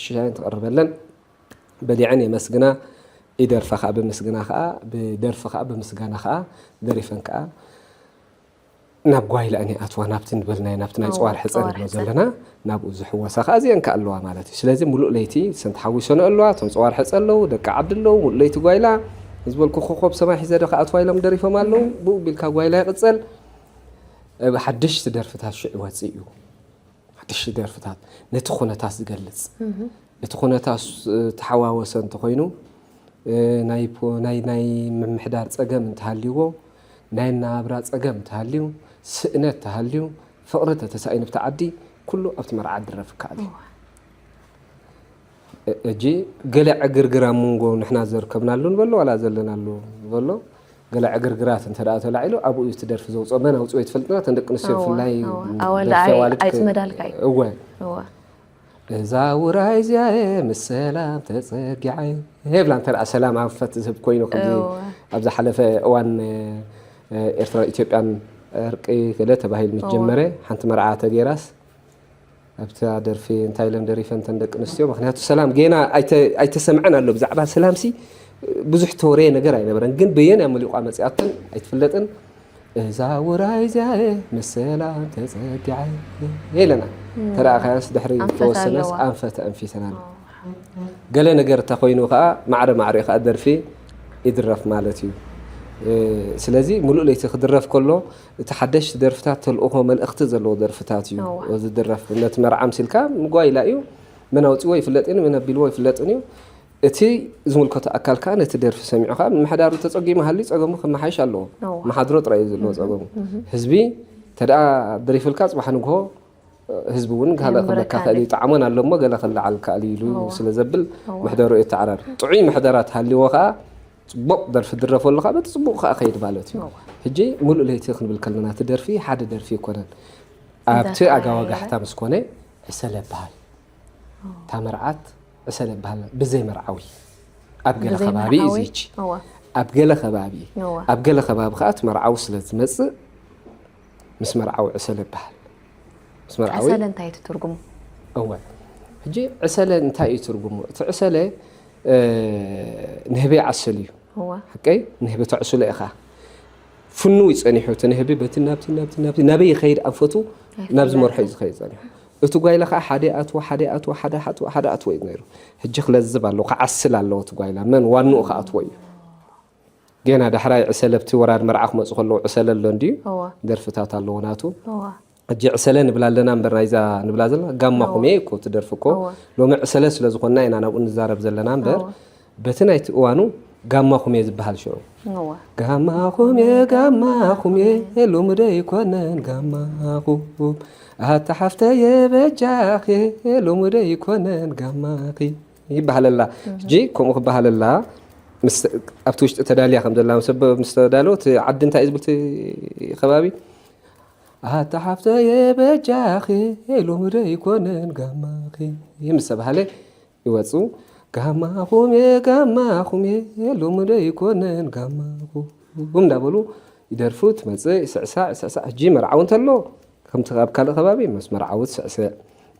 ሽሻየን ትቐርበለን። በሊዐን የመስግና፣ ይደርፋ ከዓ ብምስግና ከዓ፣ ብደርፊ ከዓ ብምስጋና ከዓ ደሪፈን ከዓ ናብ ጓይላ እኔ ኣትዋ፣ ናብቲ ንበልናዮ፣ ናብቲ ናይ እዋ፣ ጸዋር ሕጸ ጸዋር ንብሎ ሕጸ። ዘለና፣ ናብኡ ዝሕወሳ ከዓ እዚአን ከኣ ኣለዋ ማለት እዩ። ስለዚ ሙሉእ ለይቲ እሰን ተሓዊሰን ኣለዋ፣ እቶም ጸዋር ሕጸ ኣለዉ፣ ደቂ ዓዲ ኣለዉ፣ ሙሉእ ለይቲ ጓይላ ዝበልኩ ኮኾብ ሰማይ ሒዘ ዶ ክኣትዋ ኢሎም ደሪፎም ኣለዉ። ብኡ ቢልካ ጓይላ ይቕጸል። እ፣ ሓደሽቲ ደርፍታት ሽዑ ይወጽእ እዩ። ሓደሽቲ ደርፍታት ነቲ ኩነታት ዝገልጽ። እህ። እቲ ኩነታት ስ-፣ ተሓዋወሰ እንተኾይኑ፣ እ፣ ናይ ፖ-፣ ናይ፣ ናይ ምምሕዳር ጸገም እንተሃልይዎ፣ ናይ ኣነባብራ ጸገም እንተሃልዩ፣ ስእነት እንተሃልዩ፣ ፍቕሪ እንተተሳኢኑ ኣብቲ ዓዲ፣ ኩሉ ኣብቲ መርዓ ክድረፍ ይከኣል እዩ። እዋ። እ-፣ ሕጂ ገለ ዕግርግር ኣብ መንጎ ንሕና ዘርከብናሉ ንበሎ ዋላ ዘለናሉ ንበሎ፣ ገለ ዕግርግራት እንተ ደኣ ተላዒሉ፣ ኣብኡ እዩ እቲ ደርፊ ዘውጽኦ። መን ኣውጽኦ ኣይትፈልጥና፣ እተን ደቂ ኣንስትዮ እዋ፣ ብፍላይ እዋ። ኣዋልድ ደርፊ ኣይ-፣ ኣዋልድ ከ-፣ ኣይጽመዳልካ እዩ። እወ። እዋ። እዛ ውራይ እዚኣ እየ ምስ ሰላም ተጸጊዐ ይብላ። እንተ ደኣ ሰላም ኣንፈት ዝህብ ኮይኑ፣ ከምዚ እዋ። ኣብ ዝሓለፈ እዋን፣ እ፣ ኤርትራን ኢትዮጵያን ዕርቂ ገለ ተባሂሉ ምስ እዋ። ጀመረ፣ ሓንቲ መርዓ ተገይራስ፣ ኣብታ ደርፊ እንታይ ኢለን ደሪፈን እተን ደቂ ኣንስትዮ? ምኽንያቱ ሰላም ጌና ኣይተ-፣ ኣይተሰምዐን ኣሎ። ብዛዕባ ሰላምሲ ብዙሕ ተወረየ ነገር ኣይነበረን፣ ግን በየናይ መሊቋ መጺኣተን ኣይትፍለጥን። እዛ ውራይ እዚኣ እየ ምስ ሰላም ተጸጊዐ ኢለና። እም። ተረኣኻያስ ድሕሪ ኣንፈት ተወሰነስ ኣለዋ። ኣንፈት ኣንፊተናል። ኣዎ። ገለ ነገር እንተ ኾይኑ ኸኣ ማዕረ ማዕረ ኸኣ ደርፊ ይድረፍ ማለት እዩ። እ፣ ስለዚ ሙሉእ ለይቲ ክድረፍ ከሎ እቲ ሓደሽቲ ደርፍታት ተልእኾ መልእኽቲ ዘለዎ ደርፍታት እዩ እዋ። ዝድረፍ። ነቲ መርዓ ኣምሲልካ ምጓይላ እዩ። መን ኣውጺዎ ይፍለጥን መን ኣቢልዎ ይፍለጥን እዩ። እቲ ዝምልከቶ ኣካል ከኣ ነቲ ደርፊ ሰሚዑ ከኣ ምምሕዳሩ ተጸጊሙ ሃልዩ ጸገሙ ክመሓየሽ ኣለዎ። እዋ። መሓድሮ ጥራይ እዩ ዘለዎ እህ፣ ጸገሙ። እህ። ህዝቢ ተደኣ ደሪፍልካ ጽባሕ ንግሆ ህዝቢ እውን ካልእ ክብለካ የንብረካ ክእል እዩ። ዶ? ጣዕሞን ኣሎ እሞ ገለ ክለዓል ከእል እዩ ኢሉ እዋ። ስለ ዘብል እዋ። ምሕደሩ የተዓራር። ጥዑይ ምሕደራ ተሃልይዎ ከኣ ጽቡቕ ደርፊ ድረፈሉ ከኣ በቲ ጽቡቕ ከኣ ከይድ ማለት እዩ። እዋ። ሕጂ ሙሉእ ለይቲ ክንብል ከለና እቲ ደርፊ ሓደ ደርፊ ኣይኮነን። ኣብቲ እዛ ኣጋዋጋሕታ ምስ ኮነ ዕሰለ ይበሃል። እታ መርዓት ዕሰለ ይበሃል፣ ብዘይ መርዓዊ። ኣብ ገለ ብዘይ ከባቢ እዩ መርዓዊ? እዚ። እወ። ኣብ ገለ ከባቢ። እወ። ኣብ ገለ ከባቢ ከኣ እቲ መርዓዊ ስለ ዝመጽእ፣ ምስ መርዓዊ ዕሰለ ይበሃል። ምስ መርዓዊ ዕሰለ እንታይ እዩ ትርጉሙ? እወ። ሕጂ ዕሰለ እንታይ እዩ ትርጉሙ? እቲ ዕሰለ፣ እ፣ ንህቢ ይዓስል እዩ። እወ። ሓቀይ? ንህቢ ተዕስሎ ኢኻ። ፍኑው እዩ ጸኒሑ። እቲ ንህቢ በቲ ናብቲ፣ ናብቲ፣ ናብቲ፣ ናበይ ይኸይድ ኣንፈቱ? ናብዚ መርሖ እዩ ዝኸይድ ጸኒሑ። እቲ ጓይላ ከኣ ሓደ ኣትዎ፣ ሓደ ኣትዎ፣ ሓደ ኣትዎ፣ ሓደ ኣትዎ እዩ ነይሩ። ሕጂ ክለዝብ ኣለዎ፣ ክዓስል ኣለዎ እቲ ጓይላ። መን ዋንኡ ክኣትዎ እዩ። ጌና ዳሕራይ ዕሰለ ኣብቲ ወራድ መርዓ ክመጹ ከለዉ ዕሰለ ኣሎ እንድዩ? እወ። ደርፍታት ኣለዎ ናቱ። እወ። ሕጂ ዕሰለ ንብላ ኣለና እምበር ናይዛ ንብላ ዘለና ጋማ እወ። ኩሜ እኮ ትደርፊ እኮ። እወ። ሎሚ ዕሰለ ስለ ዝኾንና ኢና ናብኡ ንዛረብ ዘለና እምበር እወ። በቲ ናይቲ እዋኑ ጋማ ኩሜ ዝበሃል ሽዑ። እወ። ጋማ ኩሜ፣ ጋማ ኩሜ፣ ሎሚ ዶ ይኮነን ጋማ ኩም። ኣታ ሓፍተየ በጃኺ፣ ሎሚ ዶ ይኮነን ጋማኺ ይበሃለላ። እህ። ሕጂ ከምኡ ክበሃለላ ምስ፣ ኣብቲ ውሽጢ ተዳልያ ከም ዘላ ምስ፣ ምስ ተዳለወ፣ እቲ ዓዲ እንታይ እዩ ዝብል እቲ ከባቢ? ኣታ ሓፍተየ በጃኺ፣ ሎሚ ዶ ይኮነን ጋማኺ ምስ ተባሃለ ይወጹ። ጋማኹም እየ፣ ጋማኹም እየ፣ ሎሚ ዶ ይኮነን ጋማኹም እንዳበሉ ይደርፉ። ትመጽእ፣ ይስዕሳዕ፣ ይስዕሳዕ። ሕጂ መርዓዊ እንተሎ፣ ከምቲ ኣብ ካልእ ከባቢ፣ ምስ መርዓዊ ትስዕስዕ።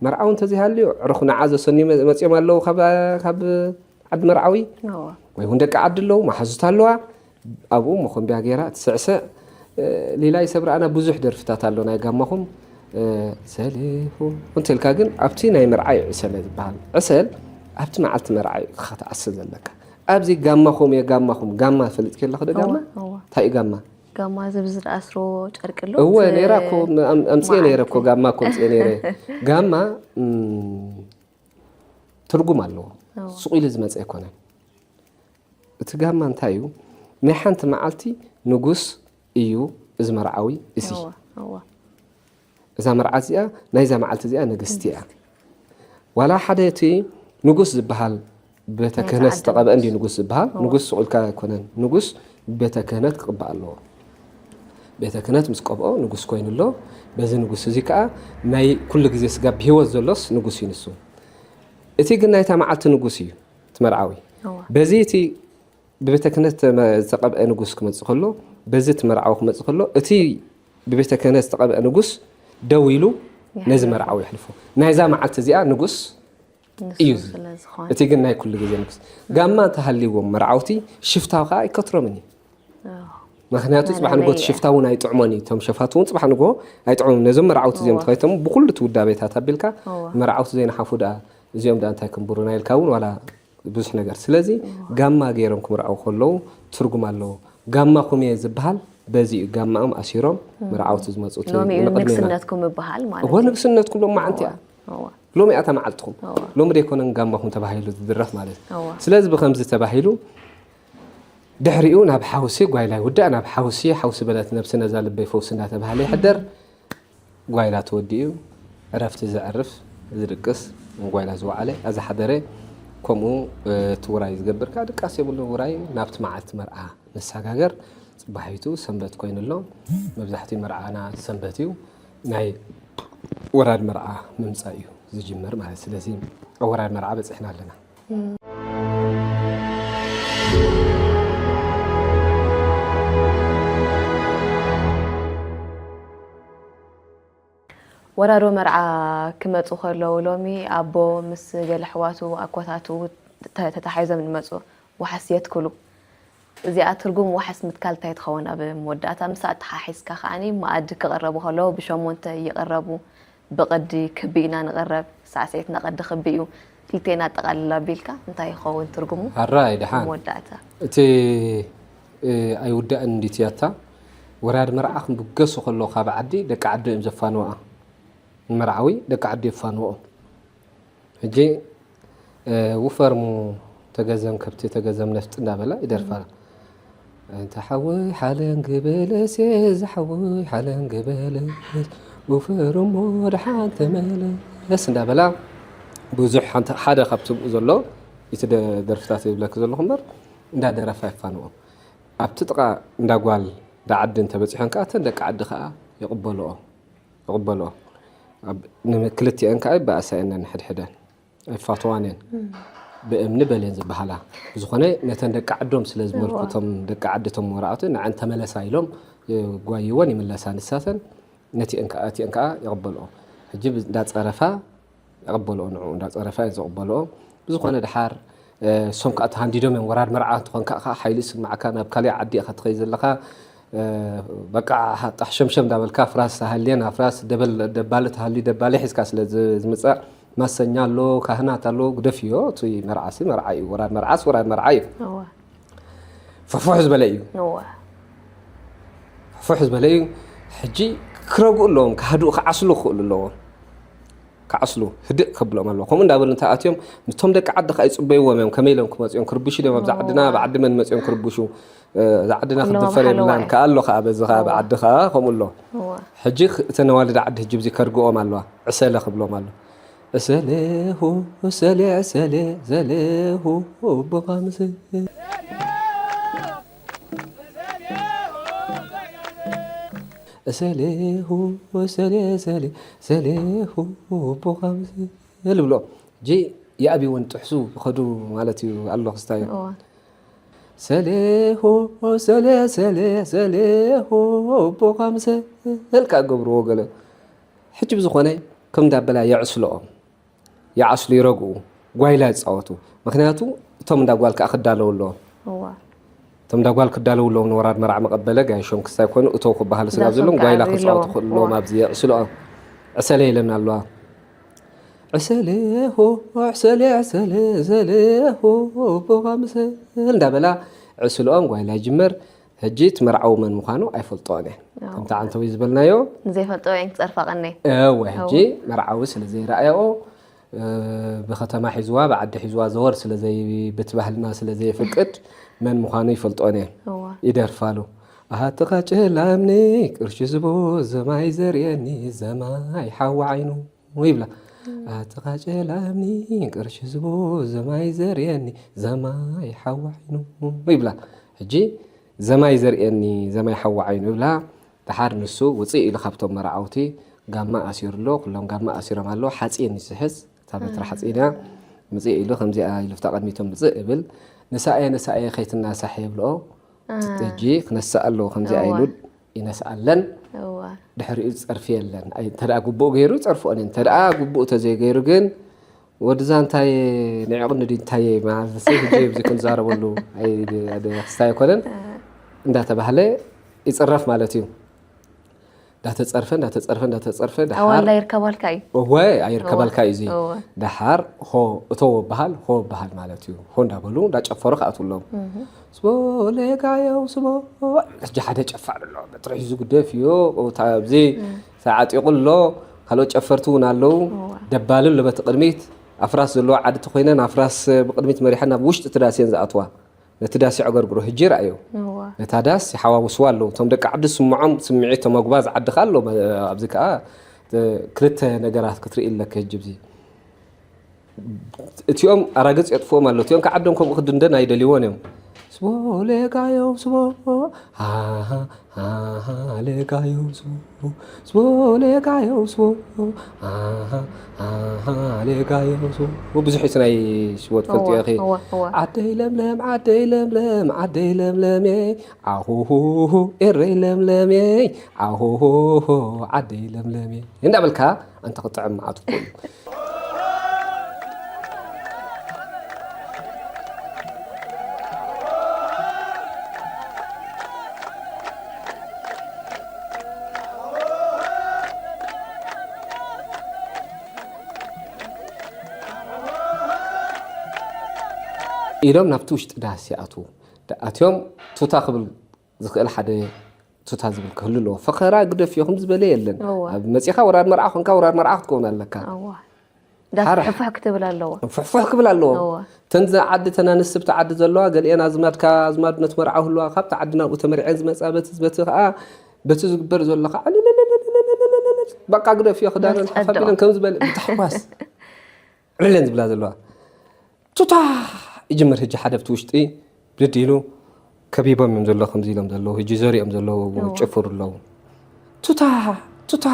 መርዓዊ እንተዘይሃልዩ፣ ዕሩኽ ንዓ ዘሰንዩ መ-፣ መጺኦም ኣለዉ ካብ፣ ካብ ዓዲ መርዓዊ። እወ። ወይ እውን ደቂ ዓዲ ኣለዉ፣ መሓዙት ኣለዋ። ኣብኡ መኾንብያ ገይራ ትስዕስዕ። እ፣ ሌላ ይሰብረኣና ብዙሕ ደርፍታት ኣሎ ናይ ጋማኹም። እ፣ ሰሊኹም እንተልካ ግን ኣብቲ ናይ መርዓ እዩ ዕሰለ ዝበሃል። ዕሰል ኣብቲ መዓልቲ መርዓ እዩ ኢኻ ትዓስል ዘለካ። ኣብዚ ጋማኹም እየ፣ ጋማኹም፣ ጋማ ፈሊጥክዮ ኣለኺ ዶ ጋማ? እወ፣ እወ። እንታይ እዩ ጋማ? ጋማ እዚ ብዚ ዝኣስሮ ጨርቂ ኣሎ? እወ፣ እቲ ነይራ እኮ፣ ኣም-፣ ኣምጽኤ ነይረ እኮ፣ መዓልቲ። ጋማ እኮ ኣምጽኤ ነይረ። ጋማ፣ እም፣ ትርጉም ኣለዎ። እወ። ሱቕ ኢሉ ዝመጸ ኣይኮነን። እቲ ጋማ እንታይ እዩ? ናይ ሓንቲ መዓልቲ ንጉስ እዩ እዚ መርዓዊ፣ እዚ። እወ፣ እወ። እዛ መርዓት እዚኣ፣ ናይዛ መዓልቲ እዚኣ ንግስቲ እያ። ንግስቲ። ዋላ ሓደ እቲ ንጉስ ዝበሃል ቤተ ናይቲ ክህነት ዓዲ ዝተቐብአ ንጉስ። እንድዩ ንጉስ ዝበሃል። እወ። ንጉስ ሱቕ ኢልካ ኣይኮነን። ንጉስ ቤተ ክህነት ክቕባእ ኣለዎ። ቤተ ክህነት ምስ ቀብኦ ንጉስ ኮይኑ ኣሎ። በዚ ንጉስ እዚ ከኣ ናይ ኩሉ ግዜ ስጋብ ብህይወት ዘሎስ ንጉስ እዩ ንሱ። እቲ ግን ናይታ መዓልቲ ንጉስ እዩ፣ እቲ መርዓዊ። እወ። በዚ እቲ ብቤተ ክህነት ዝተመ-፣ ዝተቐብአ ንጉስ ክመጽእ ከሎ፣ በዚ እቲ መርዓዊ ክመጽእ ከሎ፣ እቲ ብቤተ ክህነት ዝተቐብአ ንጉስ ደው ኢሉ ነዚ የሕልፎ። መርዓዊ የሕልፎ። ናይዛ መዓልቲ እዚኣ ንጉስ ንሱ እዩ። ስለ ዝኾነ። እቲ ግን ናይ ኩሉ ግዜ ንጉስ። ጋማ እንተሃልይዎም መርዓውቲ ሽፍታ ከኣ ኣይከትሮምን እዩ። ኣዎ። ምኽንያቱ ጽባሕ ንግሆ እቲ መለለዪ ሽፍታ እውን ኣይጥዕሞን እዩ። እቶም ሸፋቱ እውን ጽባሕ ንግሆ ኣይጥዕሞም። ነዞም መርዓውቲ እዚኦም እወ። ተኸይቶም ብኹሉ እቲ ውዳቤታት ኣቢልካ እወ። መርዓውቲ ዘይነሓፉ ደኣ እዚኦም ደኣ እንታይ ክንብሩና ኢልካ እውን ዋላ ብዙሕ ነገር። ስለዚ እወ። ጋማ ገይሮም ክምርዓው ከለዉ ትርጉም ኣለዎ። ጋማ ኩሜ ዝበሃል በዚ እዩ። ጋማኦም ኣሲሮም እም። መርዓውቲ ዝመጹ እቲ ሎሚ እዩ ንቕድሜና። ንግስነትኩም ይበሃል ማለት እወ፣ እዩ። ንግስነትኩም ሎሚ መዓንቲ እወ፣ እያ። እወ። ሎሚ እያ እታ መዓልትኹም። እወ። ሎሚ ደይኮነን ጋማኹም ተባሂሉ ዝድረፍ ማለት እዩ። እወ። ስለዚ ብኸምዚ ተባሂሉ ድሕሪኡ ናብ ሓውሲ ጓይላ ይውዳእ፣ ናብ ሓውሲ፣ ሓውሲ በለት ነብሲ ነዛ ልበይ ፈውሲ እናተባህለ ይሕደር። ጓይላ ተወዲኡ፣ ዕረፍቲ ዘዕርፍ፣ ዝድቅስ፣ ጓይላ ዝወዓለ፣ ኣዝሓደረ፣ ከምኡ፣ እ፣ እቲ ውራይ ዝገብር ከኣ ድቃስ የብሉን። ውራይ ናብቲ መዓልቲ መርዓ ንሰጋገር። ጽባሒቱ ሰንበት ኮይኑ ኣሎ። መብዛሕትኡ መርዓና ሰንበት እዩ። ናይ ወራድ መርዓ ምምጻእ እዩ ዝጅምር ማለት። ስለዚ ኣብ ወራድ መርዓ በጺሕና ኣለና። ወራዶ መርዓ ክመጹ ከለዉ ሎሚ ኣቦ ምስ ገለ ኣሕዋቱ ኣኮታቱ ተ-፣ ተታሒዞም ንመጹ። ዋሕስ የትክሉ። እዚኣ ትርጉም ዋሕስ ምትካል እንታይ ትኸውን? ኣብ መወዳእታ ምስ ኣተሓሒዝካ ከዓኒ መኣዲ ክቕረቡ ከለዉ ብሸሞንተ ይቕረቡ። ብቕዲ ክቢ ኢና ንቕረብ። ሳዕስዒትና ቅዲ ክቢ እዩ። ክልቴና ኣጠቓልል ኣቢልካ እንታይ ይኸውን ትርጉሙ? ኣራይ፣ ደሓን። መወዳእታ። እቲ፣ እ፣ ኣይውዳእን እንዲት ያታ፣ ወራድ መርዓ ክምብገሱ ከለዉ ካብ ዓዲ፣ ደቂ ዓዲ እዮም ዘፋንዋ። ንመርዓዊ ደቂ ዓዲ የፋንዎ። ሕጂ፣ እ፣ ውፈርሙ ተገዘም ከብቲ፣ ተገዘም ነፍጢ እንዳበላ ይደርፋ። እም። "እንተ ሓወይ ሓለንግ በለሴ፣ እዛ ሓወይ ሓለንግ በለስ፣ ውፈርሞ ደሓን ተመለስ" እንዳበላ ብዙሕ ሓንቲ፣ ሓደ ካብቲ ብኡ ዘሎ፣ እቲ ደ-፣ ደርፍታት ይብለኪ ዘለኹ እምበር፣ እንዳደረፋ የፋንዎ። ኣብቲ ጥቓ እንዳ ጓል፣ እንዳ ዓዲ እንተበጺሖን ከኣ፣ እተን ደቂ ዓዲ ከኣ ይቕበልኦ። ይቕበልኦ። ኣብ- ንክልቲአን ከዓ ይበኣሳ እየን ነንሕድሕደን፣ ኣይፋተዋን እየን። ብእምኒ በል እየን ዝበሃላ። ብዝኾነ ነተን ደቂ ዓዶም ስለ ዝመልኩ፣ እቶም ደቂ ዓዲ፣ እቶም ወራዕቲ ንዐን ተመለሳ ኢሎም የጓይወን ይምለሳ ንሳተን። ነቲአን ከዓ እቲአን ከዓ ይቕበልኦ። ሕጂ ብ- እንዳፀረፋ ይቕበልኦ፣ ንዕኡ እንዳፀረፋ እየን ዝቕበልኦ። ብዝኾነ ድሓር እሶም ከዓ ተሃንዲዶም እዮም። ወራድ መርዓ እንትኾን ከዓ ሓይሊ ይስማዕካ፣ ናብ ካሊእ ዓዲ ኢኻ ትኸይ ዘለኻ። በቃ ጣሕ ሸምሸም እንዳበልካ፣ ፍራስ ተሃልየን ኣፍራስ ደበል ደባሊ ተሃልዩ ደባሊ ሒዝካ ስለ ዝ- ዝምፃእ፣ ማሰኛ ኣሎ፣ ካህናት ኣሎ፣ ግደፍዮ። እቲ መርዓሲ መርዓ እዩ፣ ወራድ መርዓስ ወራድ መርዓ እዩ። ፍሕፍሕ ዝበለ እዩ። ፍሕፍሕ ዝበለ እዩ። ሕጂ ክረግኡ ኣለዎም፣ ክሃድኡ፣ ክዓስሉ ክኽእሉ ኣለዎም። ክዓስሉ ህድእ ከብሎም ኣለዎ። ከምኡ እንዳበሉ እንተኣትዮም፣ ንቶም ደቂ ዓዲ ከዓ ይፅበይዎም እዮም። ከመይ ኢሎም ክመፅኦም ክርብሹ ድዮም? ኣብዛ ዓድና፣ ኣብ ዓዲ መን መፅኦም ክርብሹ? እዛ ዓድና ክትድፈር የብላን። ከኣ ኣሎ ከዓ በዚ ከዓ ብዓዲ ከዓ ከምኡ ኣሎ። ሕጂ እተን ኣዋልድ ዓዲ ሕጂ ብዚ ከርግኦም ኣለዋ። ዕሰለ ክብሎም ኣሎ። ዕሰለ ሆ፣ ዕሰለ፣ ዕሰለ፣ ዕሰለ ሆ፣ ቦኻ ምስል። እሰሌሁ፣ እሰሌ፣ እሰሌ፣ እሰሌሁ፣ ቦኻ ምስል ብሎ። እጂ የኣብይወን ጥሕሱ ይኸዱ ማለት እዩ ኣሎ ክስታዮ። እዋ። ሰሌሁ፣ ሰሌ፣ ሰሌ፣ ሰሌሁ፣ ቦኻ ምስል ከኣ ገብርዎ ገለ። ሕጂ ብዝኾነ ከም እንዳበላ የዕስልኦም። ይዓስሉ፣ ይረግኡ፣ ጓይላ ይፃወቱ። ምኽንያቱ እቶም እንዳ ጓል ከዓ ክዳለዉ ኣለዎም። እዋ። እቶም እንዳ ጓል ክዳለዉ ኣለዎም ንወራድ መርዓ መቐበለ፣ ጋይሾም ክስታይ ኮይኑ እተው ክበሃሉ ስጋብ ዘለዎም ጓይላ ክፃወቱ ክእሉ ኣለዎም። እዋ። ኣብዚ የዕስልኦም። ዕሰለ ኢለን ኣለዋ። ዕሰለ ሆ፣ ዕሰለ፣ ዕሰለ፣ ዕሰለ ሆ፣ ቦኻ ምሰል እንዳበላ ዕስልኦም ጓይላ ይጅመር። ሕጂ እቲ መርዓዊ መን ምዃኑ ኣይፈልጥኦን እየን። ከምቲ ዓንተዊ ዝበልናዮ። ንዘይፈልጥኦ እየን ክጸርፋ ቀነይ። እወ፣ ሕጂ መርዓዊ ስለ ዘይረኣየኦ፣ እ፣ ብኸተማ ሒዝዋ፣ ብዓዲ ሒዝዋ ዘወር ስለ ዘይ-፣ በቲ ባህልና ስለ ዘየፍቅድ፣ መን ምዃኑ ይፈልጥኦን እየን። እዋ። ይደርፋሉ። ኣሃትኻ ጨላምኒ ቅርሺ ዝቦ ዘማይ ዘርእየኒ ዘማይ ሓዋ ዓይኑ። ይብላ። ኣትኻ ጨላምኒ ቅርሺ ዝቦ ዘማይ ዘርእየኒ ዘማይ ሓዋ ዓይኑ ይብላ። ሕጂ ዘማይ ዘርእየኒ ዘማይ ሓዋ ዓይኑ ይብላ። ደሓር ንሱ ውፅእ ኢሉ ካብቶም መርዓውቲ ጋማ ኣሲሩ ኣሎ። ኩሎም ጋማ ኣሲሮም ኣሎ። ሓፂን ይስሕዝ። እታ በትሪ ሓፂን እያ። ምፅእ ኢሉ ከምዚኣ ኢሉ ፍታ ቅድሚቶም ምፅእ እብል። ንሳኤ ንሳኤ ከይትናሳሕ የብልኦ። ሕጂ ክነስእ ኣለዎ ከምዚኣ ኢሉ ይነስኣለን። እዋ። ድሕሪኡ ዝጸርፍ የለን። ኣይ፣ እንተ ደኣ ግቡእ ገይሩ ይጸርፍኦን እየን። እንተ ደኣ ግቡእ ተዘይገይሩ ግን፣ "ወድዛ እንታይ ንዒቕኒ ድዩ እንታይ እየ?" ማለት፣ "እሰይ፣ ሕጂ ኣብዚ ክንዛረበሉ ኣይ-፣ ኣደ-፣ ክስታይ ኣይኮነን" እንዳተባህለ ይጽረፍ ማለት እዩ። እንዳተጸርፈ፣ እንዳተጸርፈ፣ እንዳተጸርፈ፣ ደሓር ኣዋልዳ ይርከባልካ እዩ። እወ፣ ኣይርከባልካ እዩ እዚ። እወ። ደሓር ሆ፣ እቶ ወበሃል፣ ሆ በሃል ማለት እዩ። ሆ እንዳበሉ፣ እንዳጨፈሩ ክኣትዉ ኣለዎም። እህ። ስቦ ሌጋዮ ስቦ። ሕጂ ሓደ ጨፋሪ ኣሎ፣ በትሪ ሒዙ ግደፍ እዩ፣ እታ ኣብዚ እም። ተዓጢቑ ኣሎ፣ ካልኦት ጨፈርቲ እውን ኣለዉ። እዋ። ደባሊ ኣሎ በቲ ቅድሚት፣ ኣፍራስ ዘለዎ ዓዲ ተኾይነን፣ ኣፍራስ ብቕድሚት መሪሐን ናብ ውሽጢ እቲ ዳስ እየን ዝኣትዋ። ነቲ ዳስ ይዕገርግሮ፣ ሕጂ ይረኣዮ። እዋ። ነታ ዳስ ይሓዋውስዋ ኣለዉ። እቶም ደቂ ዓዲ ዝስምዖም ስምዒት፣ እቶም ኣጉባዝ ዓዲ ከኣ ኣሎ፣ ኣብዚ ከኣ ክልተ ነገራት ክትርኢ ኣለካ ሕጂ ኣብዚ። እቲኦም ኣራግጽ የጥፍኦም ኣሎ። እቲኦም ከዓዶም ከምኡ ክድንደን ኣይደልይዎን እዮም። ስቦ ሌጋዮ ስቦ፣ ሃሃ፣ ሃሃ፣ ሌጋዮ ስቦ፣ ስቦ ሌጋዮ ስቦ፣ ሃሃ፣ ሃሃ፣ ሌጋዮ ስቦ። ብዙሕ እቲ ናይ ሽቦ ትፈልጡ እዋ፣ ኢኺ። እዋ፣ እዋ። ዓደይ ለምለም፣ ዓደይ ለምለም፣ ዓደይ ለምለሜ፣ ዓሁሁሁ፣ ኤረይ ለምለሜ፣ ዓሁሁሁ፣ ዓደይ ለምለሜ። እንዳበልካ ኣንተ ክጥዕም መዓት እኮ እዩ። ኢሎም ናብቲ ውሽጢ ዳስ ይኣትዉ። ኣትዮም ቱታ ክብል ዝኽእል ሓደ ቱታ ዝብል ክህሉ ኣለዎ። ፈኸራ ግደፍዮ፣ ከም ዝበለ የለን። እወ። ኣብ መጺኻ ወራድ መርዓ ኮንካ፣ ወራድ መርዓ ክትከውን ኣለካ። እወ። ዳስ ሓራሕ። ፍሕፍሕ ክትብል ኣለዎ። ፍሕፍሕ ክብል ኣለዎ። እወ። ተን እዛ ዓዲ፣ ተን ኣንስቲ ኣብቲ ዓዲ ዘለዋ፣ ገሊኤን ኣዝማድካ፣ ኣዝማድ ነቲ መርዓ ህልዋ፣ ካብቲ ዓዲ ናብኡ ተመሪዐን ዝመጻ፣ በቲ፣ በቲ ኸኣ፣ በቲ ዝግበር ዘሎ ኸዓ፣ ዕልልልልልልልልልልል፣ በቃ ግደፍዮ፣ ክዳነን ሓፍ ኣቢለን ከም ዝበለ፣ ብታሕጓስ ዕልለን ዝብላ ዘለዋ። ቱታ ይጅምር። ሕጂ ሓደ ኣብቲ ውሽጢ ብድድ ኢሉ ከቢቦም እዮም ዘለዉ፣ ከምዚ ኢሎም ዘለዉ፣ ሕጂ ዘሪኦም ዘለዉ፣ እዎ። ጭፍሩ ኣለዉ። ቱታ፣ ቱታ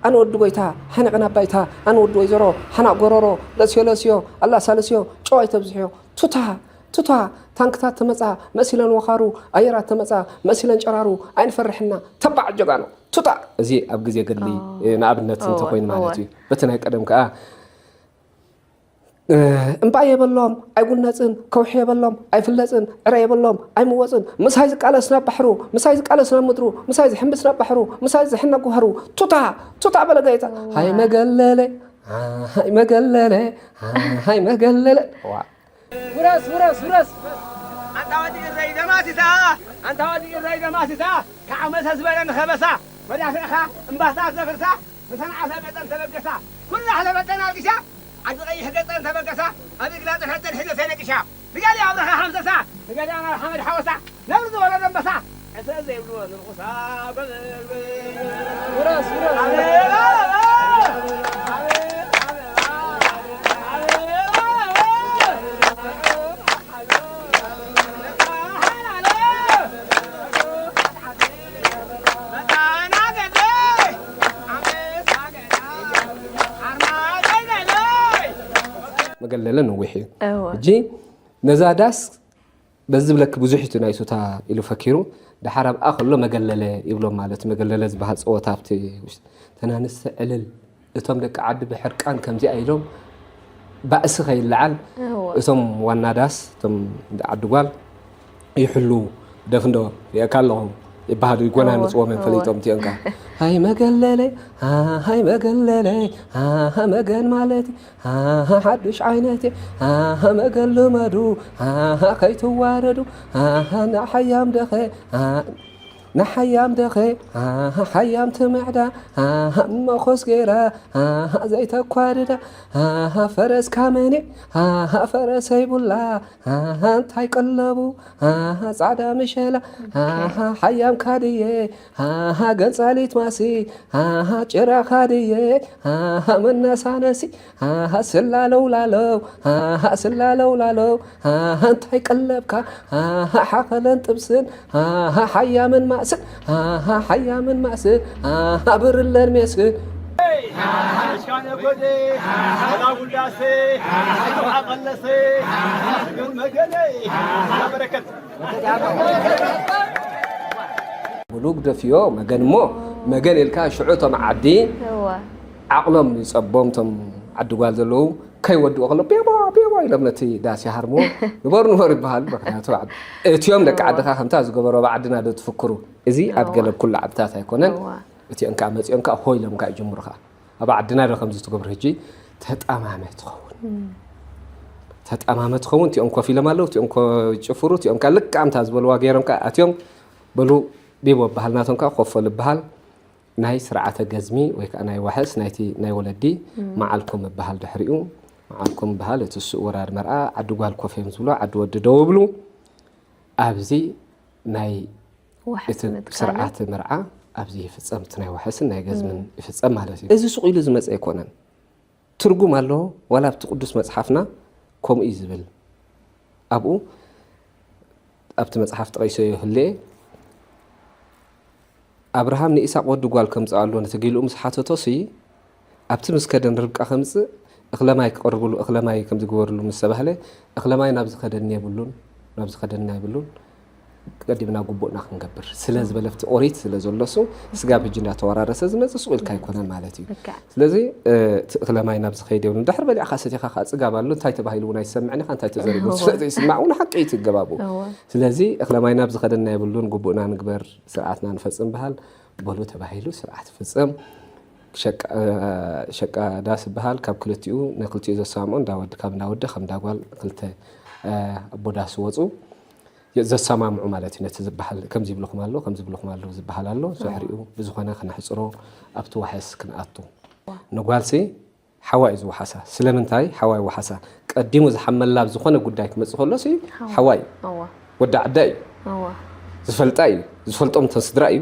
ኣነ ወዲ ጎይታ ሓነቐ ናብ ባይታ ኣነ ወዲ ወይዘሮ ሓናቕ ጎረሮ ለስዮ ለስዮ ኣላሳለስዮ ጨዋይ ተብዝሕዮ ቱታ ቱታ ታንክታት ተመጻ መሲለን ወኻሩ ኣየራት ተመጻ መሲለን ጨራሩ ኣይንፈርሕና ተባዕ ጀጋኑ ቱታ እዚ ኣብ ግዜ ገድሊ ንኣብነት እንተኮይኑ ማለት እዩ በቲ ናይ ቀደም ከዓ እምባ የበሎም ኣይጉነፅን ከውሒ የበሎም ኣይፍለፅን ዕረ የበሎም ኣይምወፅን ምሳይ ዝቃለስ ናብ ባሕሩ ምሳይ ዝቃለስ ናብ ምድሩ ምሳይ ዝሕምብስ ናብ ባሕሩ ምሳይ ዝሕነግ ባህሩ ቱታ ቱታ በለ ጋይታ ሃይ መገለለ ሃይ መገለለ ሃይ መገለለ ውረስ ውረስ ውረስ ኣንታ ወዲ እረይ ደማሲሳ ኣንታ ወዲ እረይ ደማሲሳ ከዓ መሰስ ዝበለ ንኸበሳ መዳፍዕኻ እምባታት ዘፍርሳ ምሰንዓሰ ገፀን ተበገሳ ኩላ ሕለበተን ኣልጊሳ ዓዲ ቀይሕ ገፀን ተበገሳ ኣብ እግራ ጥፈተን ሕደተ ነቂሻ ንገሊ ኣብረኻ ሓምሰሳ ንገሊ ኣማር ሓመድ ሓወሳ ነብሪ ዝወለደ ኣንበሳ ዕሰ ዘይብልዎ ንርኹሳ ውረስ ውረስ መገለለ ነዊሕ እዩ እወ። ሕጂ ነዛ ዳስ በዚ ዝብለኪ ብዙሕ እዩ እቲ ናይ ሱታ ኢሉ ፈኪሩ ደሓር ኣብኣ ከሎ መገለለ ይብሎም ማለት እዩ። መገለለ ዝበሃል ፀወታ ኣብቲ ውሽጢ ተናንስቲ ዕልል እቶም ደቂ ዓዲ ብሕርቃን ከምዚኣ ኢሎም ባእሲ ከይለዓል እወ። እቶም ዋና ዳስ እቶም ዓዲ ጓል ይሕሉ ደፍንዶ ሪእካ ኣለኹ ይበሃሉ ይጎናንፅዎም እዮም ፈሊጦም እቲኦም ከዓ ሃይ መገለለ ሃይ መገለለ ሃ መገን ማለት ሃ ሓዱሽ ዓይነት ሃ መገን ልመዱ ሃ ከይትዋረዱ ሃ ንሓያም ደኸ ንሓያም ደኸ ሓያም ትምዕዳ መኾስ ገይራ ዘይተኳድዳ ፈረስ ካመኔ ፈረሰይ ቡላ እንታይ ቀለቡ ጻዕዳ ምሸላ ሓያም ካድየ ገንጻሊት ማሲ ጭራ ካድየ መነሳነሲ ስላ ለውላለው ስላ ለውላለው እንታይ ቀለብካ ሓኸለን ጥብስን ሓያምን ማእስን ሓያምን ማእስን ብርለን ሜስን ሙሉ ግደፍዮ መገን እሞ መገን ኢልካ ሽዑ እቶም ዓዲ ዓቕሎም ይፀቦም እቶም ዓዲ ጓል ዘለዉ ከይወድኡ ከሎ ቤቦ ቤቦ ኢሎም ነቲ ዳስ ይሃርምዎ ንበሩ ንበሩ ይበሃል ምክንያቱ እትዮም ደቂ ዓድኻ ከምታ ዝገበሮ ኣብ ዓድና ዶ ትፍክሩ እዚ ኣብ ገለ ኩሉ ዓድታት ኣይኮነን እቲኦን ከዓ መፂኦን ከዓ ሆ ኢሎም ከዓ ይጅምሩ ከዓ ኣብ ዓድና ዶ ከምዚ ትገብሩ ሕጂ ተጣማመ ትኸውን ተጣማመ ትኸውን እቲኦም ኮፍ ኢሎም ኣለዉ እቲኦም ይጭፍሩ እቲኦም ከዓ ልቃምታ ዝበልዋ ገይሮም ከዓ ኣትዮም በሉ ቢቦ በሃል ናቶም ከዓ ኮፍ በሉ በሃል ናይ ስርዓተ ገዝሚ ወይ ከዓ ናይ ዋሕስ ናይቲ ናይ ወለዲ መዓልኩም ይበሃል ድሕሪኡ መዓልኩም ይበሃል እቲ ስኡ ወራድ መርዓ ዓዲ ጓል ኮፍ እዮም ዝብሉ ዓዲ ወዲ ደው ይብሉ ኣብዚ ናይ ዋሕስ እቲ ምጥቃል ስርዓተ መርዓ ኣብዚ ይፍፀም እቲ ናይ ዋሕስን ናይ ገዝምን ይፍፀም ማለት እዩ እዚ ሱቕ ኢሉ ዝመፀ ኣይኮነን ትርጉም ኣለዎ ዋላ ኣብቲ ቅዱስ መፅሓፍና ከምኡ እዩ ዝብል ኣብኡ ኣብቲ መፅሓፍ ጠቒሰዮ ህልየ ኣብርሃም ንኢሳቕ ወዲ ጓል ከምፅኣሉ ነቲ ጊልኡ ምስ ሓተቶሲ ኣብቲ ምስ ከደን ርብቃ ከምፅእ እኽለ ማይ ክቐርብሉ እኽለ ማይ ከም ዝግበርሉ ምስ ተባህለ እኽለ ማይ ናብ ዝኸደኒ የብሉን ናብ ዝኸደና የብሉን ቀዲምና ጉቡእና ክንገብር ስለ ዝበለ ኣብቲ ኦሪት ስለ ዘሎሱ ስጋብ ሕጂ እንዳተወራረሰ ዝመፅእ ሱቕ ኢልካ ኣይኮነን ማለት እዩ ስለዚ እቲ እኽለ ማይ ናብ ዝኸይድ የብሉን ድሕር በሊዕካ ሰቲኻ ከዓ ፅጋብ ኣሎ እንታይ ተባሂሉ እውን ኣይሰምዕን ኢኻ እንታይ ተዘሪቡ ስለ ዘይስማዕ እውን ሓቂ እዩ ትገባቡ ስለዚ እኽለ ማይ ናብ ዝኸደና የብሉን ጉቡእና ንግበር ስርዓትና ንፈፅም በሃል በሉ ተባሂሉ ስርዓት ይፍፀም። ሸቃ ዳስ ይበሃል። ካብ ክልቲኡ ንክልቲኡ ዘሰማምዖ እንዳ ወዲ ካብ እንዳ ወዲ ካብ እንዳ ጓል ክልተ ኣቦ ዳስ ይወፁ። ዘሰማምዑ ማለት እዩ። ነቲ ዝበሃል ከምዚ ይብልኹም ኣሎ ከምዚ ይብልኹም ኣሎ ዝበሃል ኣሎ። ድሕሪኡ ብዝኾነ ክነሕፅሮ ኣብቲ ዋሕስ ክንኣቱ። ንጓልሲ ሓዋ እዩ ዝወሓሳ። ስለምንታይ ሓዋ ይወሓሳ? ቀዲሙ ዝሓመላ ኣብ ዝኾነ ጉዳይ ክመፅእ ከሎ ሲ ሓዋ እዩ። ወዲ ዓዳ እዩ። ዝፈልጣ እዩ። ዝፈልጦም እተን ስድራ እዩ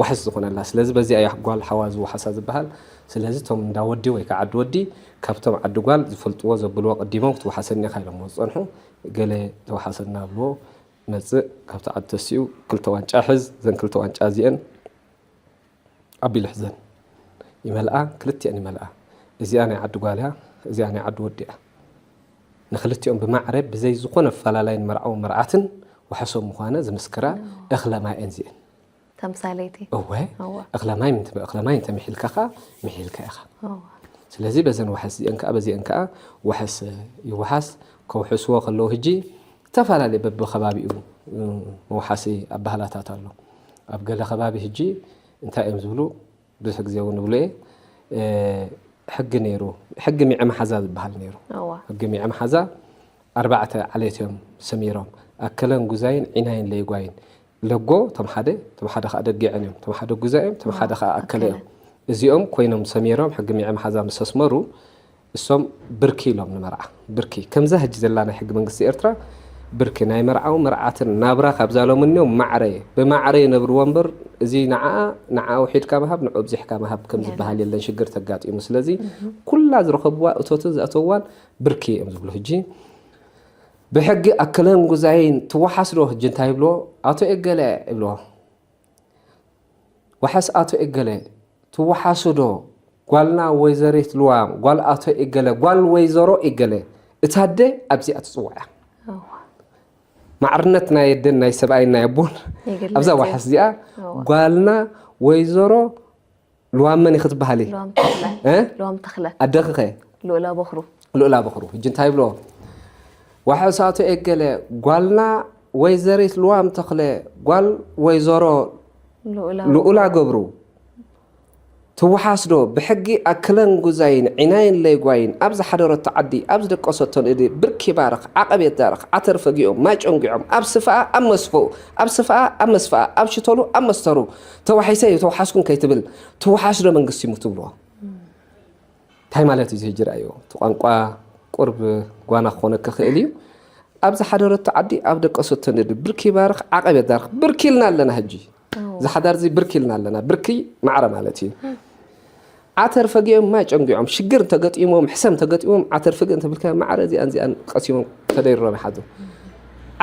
ዋሕስ ዝኾነላ። ስለዚ በዚኣ እያ ጓል ሓዋ ዝወሓሳ ዝበሃል። ስለዚ እቶም እንዳ ወዲ ወይ ከዓ ዓዲ ወዲ ካብቶም ዓዲ ጓል ዝፈልጥዎ ዘብልዎ ቀዲሞም ክትወሓሰኒ ኢኻ ኢሎምዎ ዝፀንሑ። ገለ ተወሓሰና ብልዎ መፅእ ካብቲ ዓዲ ተሲኡ ክልተ ዋንጫ ሕዝ። እዘን ክልተ ዋንጫ እዚአን ኣቢሉ ሕዘን። ይመልኣ፣ ክልቲኣን ይመልኣ። እዚኣ ናይ ዓዲ ጓል እያ፣ እዚኣ ናይ ዓዲ ወዲ እያ። ንክልቲኦም ብማዕረ ብዘይ ዝኾነ ኣፈላላይ ንመርዓዊ መርዓትን ዋሕሶም ምዃነ ዝምስክራ እኽለ ማይ እየን እዚአን። ተምሳሌቲ። እወ፣ እኽለ ማይ ምት-፣ እኽለ ማይ እንተ ምሒልካ ኸዓ ምሒልካ ኢኻ። ስለዚ በዘን ዋሕስ እዚአን ከኣ፣ በዚአን ከኣ ዋሕስ ይወሓስ። ከውሕስዎ ከለዉ ሕጂ ዝተፈላለየ በብኸባቢኡ መውሓሲ ኣባህላታት ኣሎ። ኣብ ገለ ከባቢ ሕጂ እንታይ እዮም ዝብሉ? ብዙሕ ግዜ እውን እብሎ እየ፣ እ፣ ሕጊ ነይሩ። ሕጊ ሚዐ መሓዛ ዝበሃል ነይሩ። ሕጊ ሚዐ መሓዛ ኣርባዕተ ዓሌት እዮም ሰሚሮም። ኣከለን ጉዛይን ዒናይን ለይጓይን። ለጎ እቶም ሓደ፣ እቶም ሓደ ከዓ ደጊዐን እዮም። እቶም ሓደ ጉዛይ እዮም፣ እቶም ሓደ ከዓ ኣከለ እዮም። እዚኦም ኮይኖም ሰሚሮም ሕጊ ሚዐ መሓዛ ምስ ኣስመሩ እሶም ብርኪ ኢሎም ንመርዓ። ብርኪ ከምዛ ሕጂ ዘላ ናይ ሕጊ መንግስቲ ኤርትራ ብርኪ ናይ መርዓዊ መርዓትን ናብራ ካብዛ ሎምንዮም ማዕረ ብማዕረ ይነብርዎ እምበር፣ እዚ ንዓ ንዓ ውሒድካ ምሃብ ንዑ ኣብዚሕካ ምሃብ ከም ዝበሃል የለን። ሽግር ተጋጢሙ። ስለዚ ኩላ ዝረኸብዋ እቶትን ዘእተዋን ብርኪ እዮም ዝብሉ። ሕጂ ብሕጊ ኣከለን ጉዛይን ትወሓስ ዶ? ሕጂ እንታይ ይብሎ? ኣቶ ኤገለ ይብሎ። ዋሕስ ኣቶ ኤገለ ትወሓሱ ዶ? ጓልና ወይዘሪት ልዋም ጓል ኣቶ ኤገለ ጓል ወይዘሮ ኤገለ እታ ኣደ ኣብዚኣ ትጽዋዕ እያ። ማዕርነት ናይ ኣደን ናይ ሰብኣይን ናይ ኣቦን ኣብዛ ዋሕስ እዚኣ ጓልና ወይዘሮ ልዋም መን ኢኺ ትበሃሊ? ልዋም ተኽለ። ኣደኺ ኸ? ልኡላ በኽሩ። ልኡላ በኽሩ። ሕጂ እንታይ ይብሎ? ዋሕስ ኣቶ ኤገለ ጓልና ወይዘሪት ልዋም ተኽለ ጓል ወይዘሮ ልኡላ ገብሩ ትወሓስ ዶ? ብሕጊ ኣክለን ጉዛይን ዒናይን ለይጓይን ኣብ ዝሓደረቶ ዓዲ ኣብ ዝደቀሰቶ ንእዲ ብርኪ ባርኽ ዓቐብ የዳርኽ ዓተር ፈጊኦም ማይ ጨንጒዖም ኣብ ስፍኣ ኣብ መስፍኡ ኣብ ስፍኣ ኣብ መስፍኣ ኣብ ሽተሉ ኣብ መስተሩ ተዋሒሰ ይተውሓስኩን ከይትብል ትወሓስ ዶ መንግስቲ ይሙ ትብልዎ? እንታይ ማለት እዩ እዚ ሕጂ ረኣይዎ? እቲ ቋንቋ ቁርብ ጓና ክኾነኪ ይኽእል እዩ። ኣብ ዝሓደረቶ ዓዲ ኣብ ደቀሰቶ ንእዲ ብርኪ ይባርኽ ዓቐብ የዳርኽ ብርኪ ኢልና ኣለና ሕጂ። እዚ ሓዳር እዚ ብርኪ ኢልና ኣለና። ብርኪ ማዕረ ማለት እዩ። ዓተር ፈጊኦም ማይ ጨንጒዖም ሽግር እንተገጢሞም ሕሰም እንተገጢሞም ዓተር ፍግእ እንተብልካ ማዕረ እዚኣን እዚኣን ቀሲሞም ተደይሮም ይሓድሩ።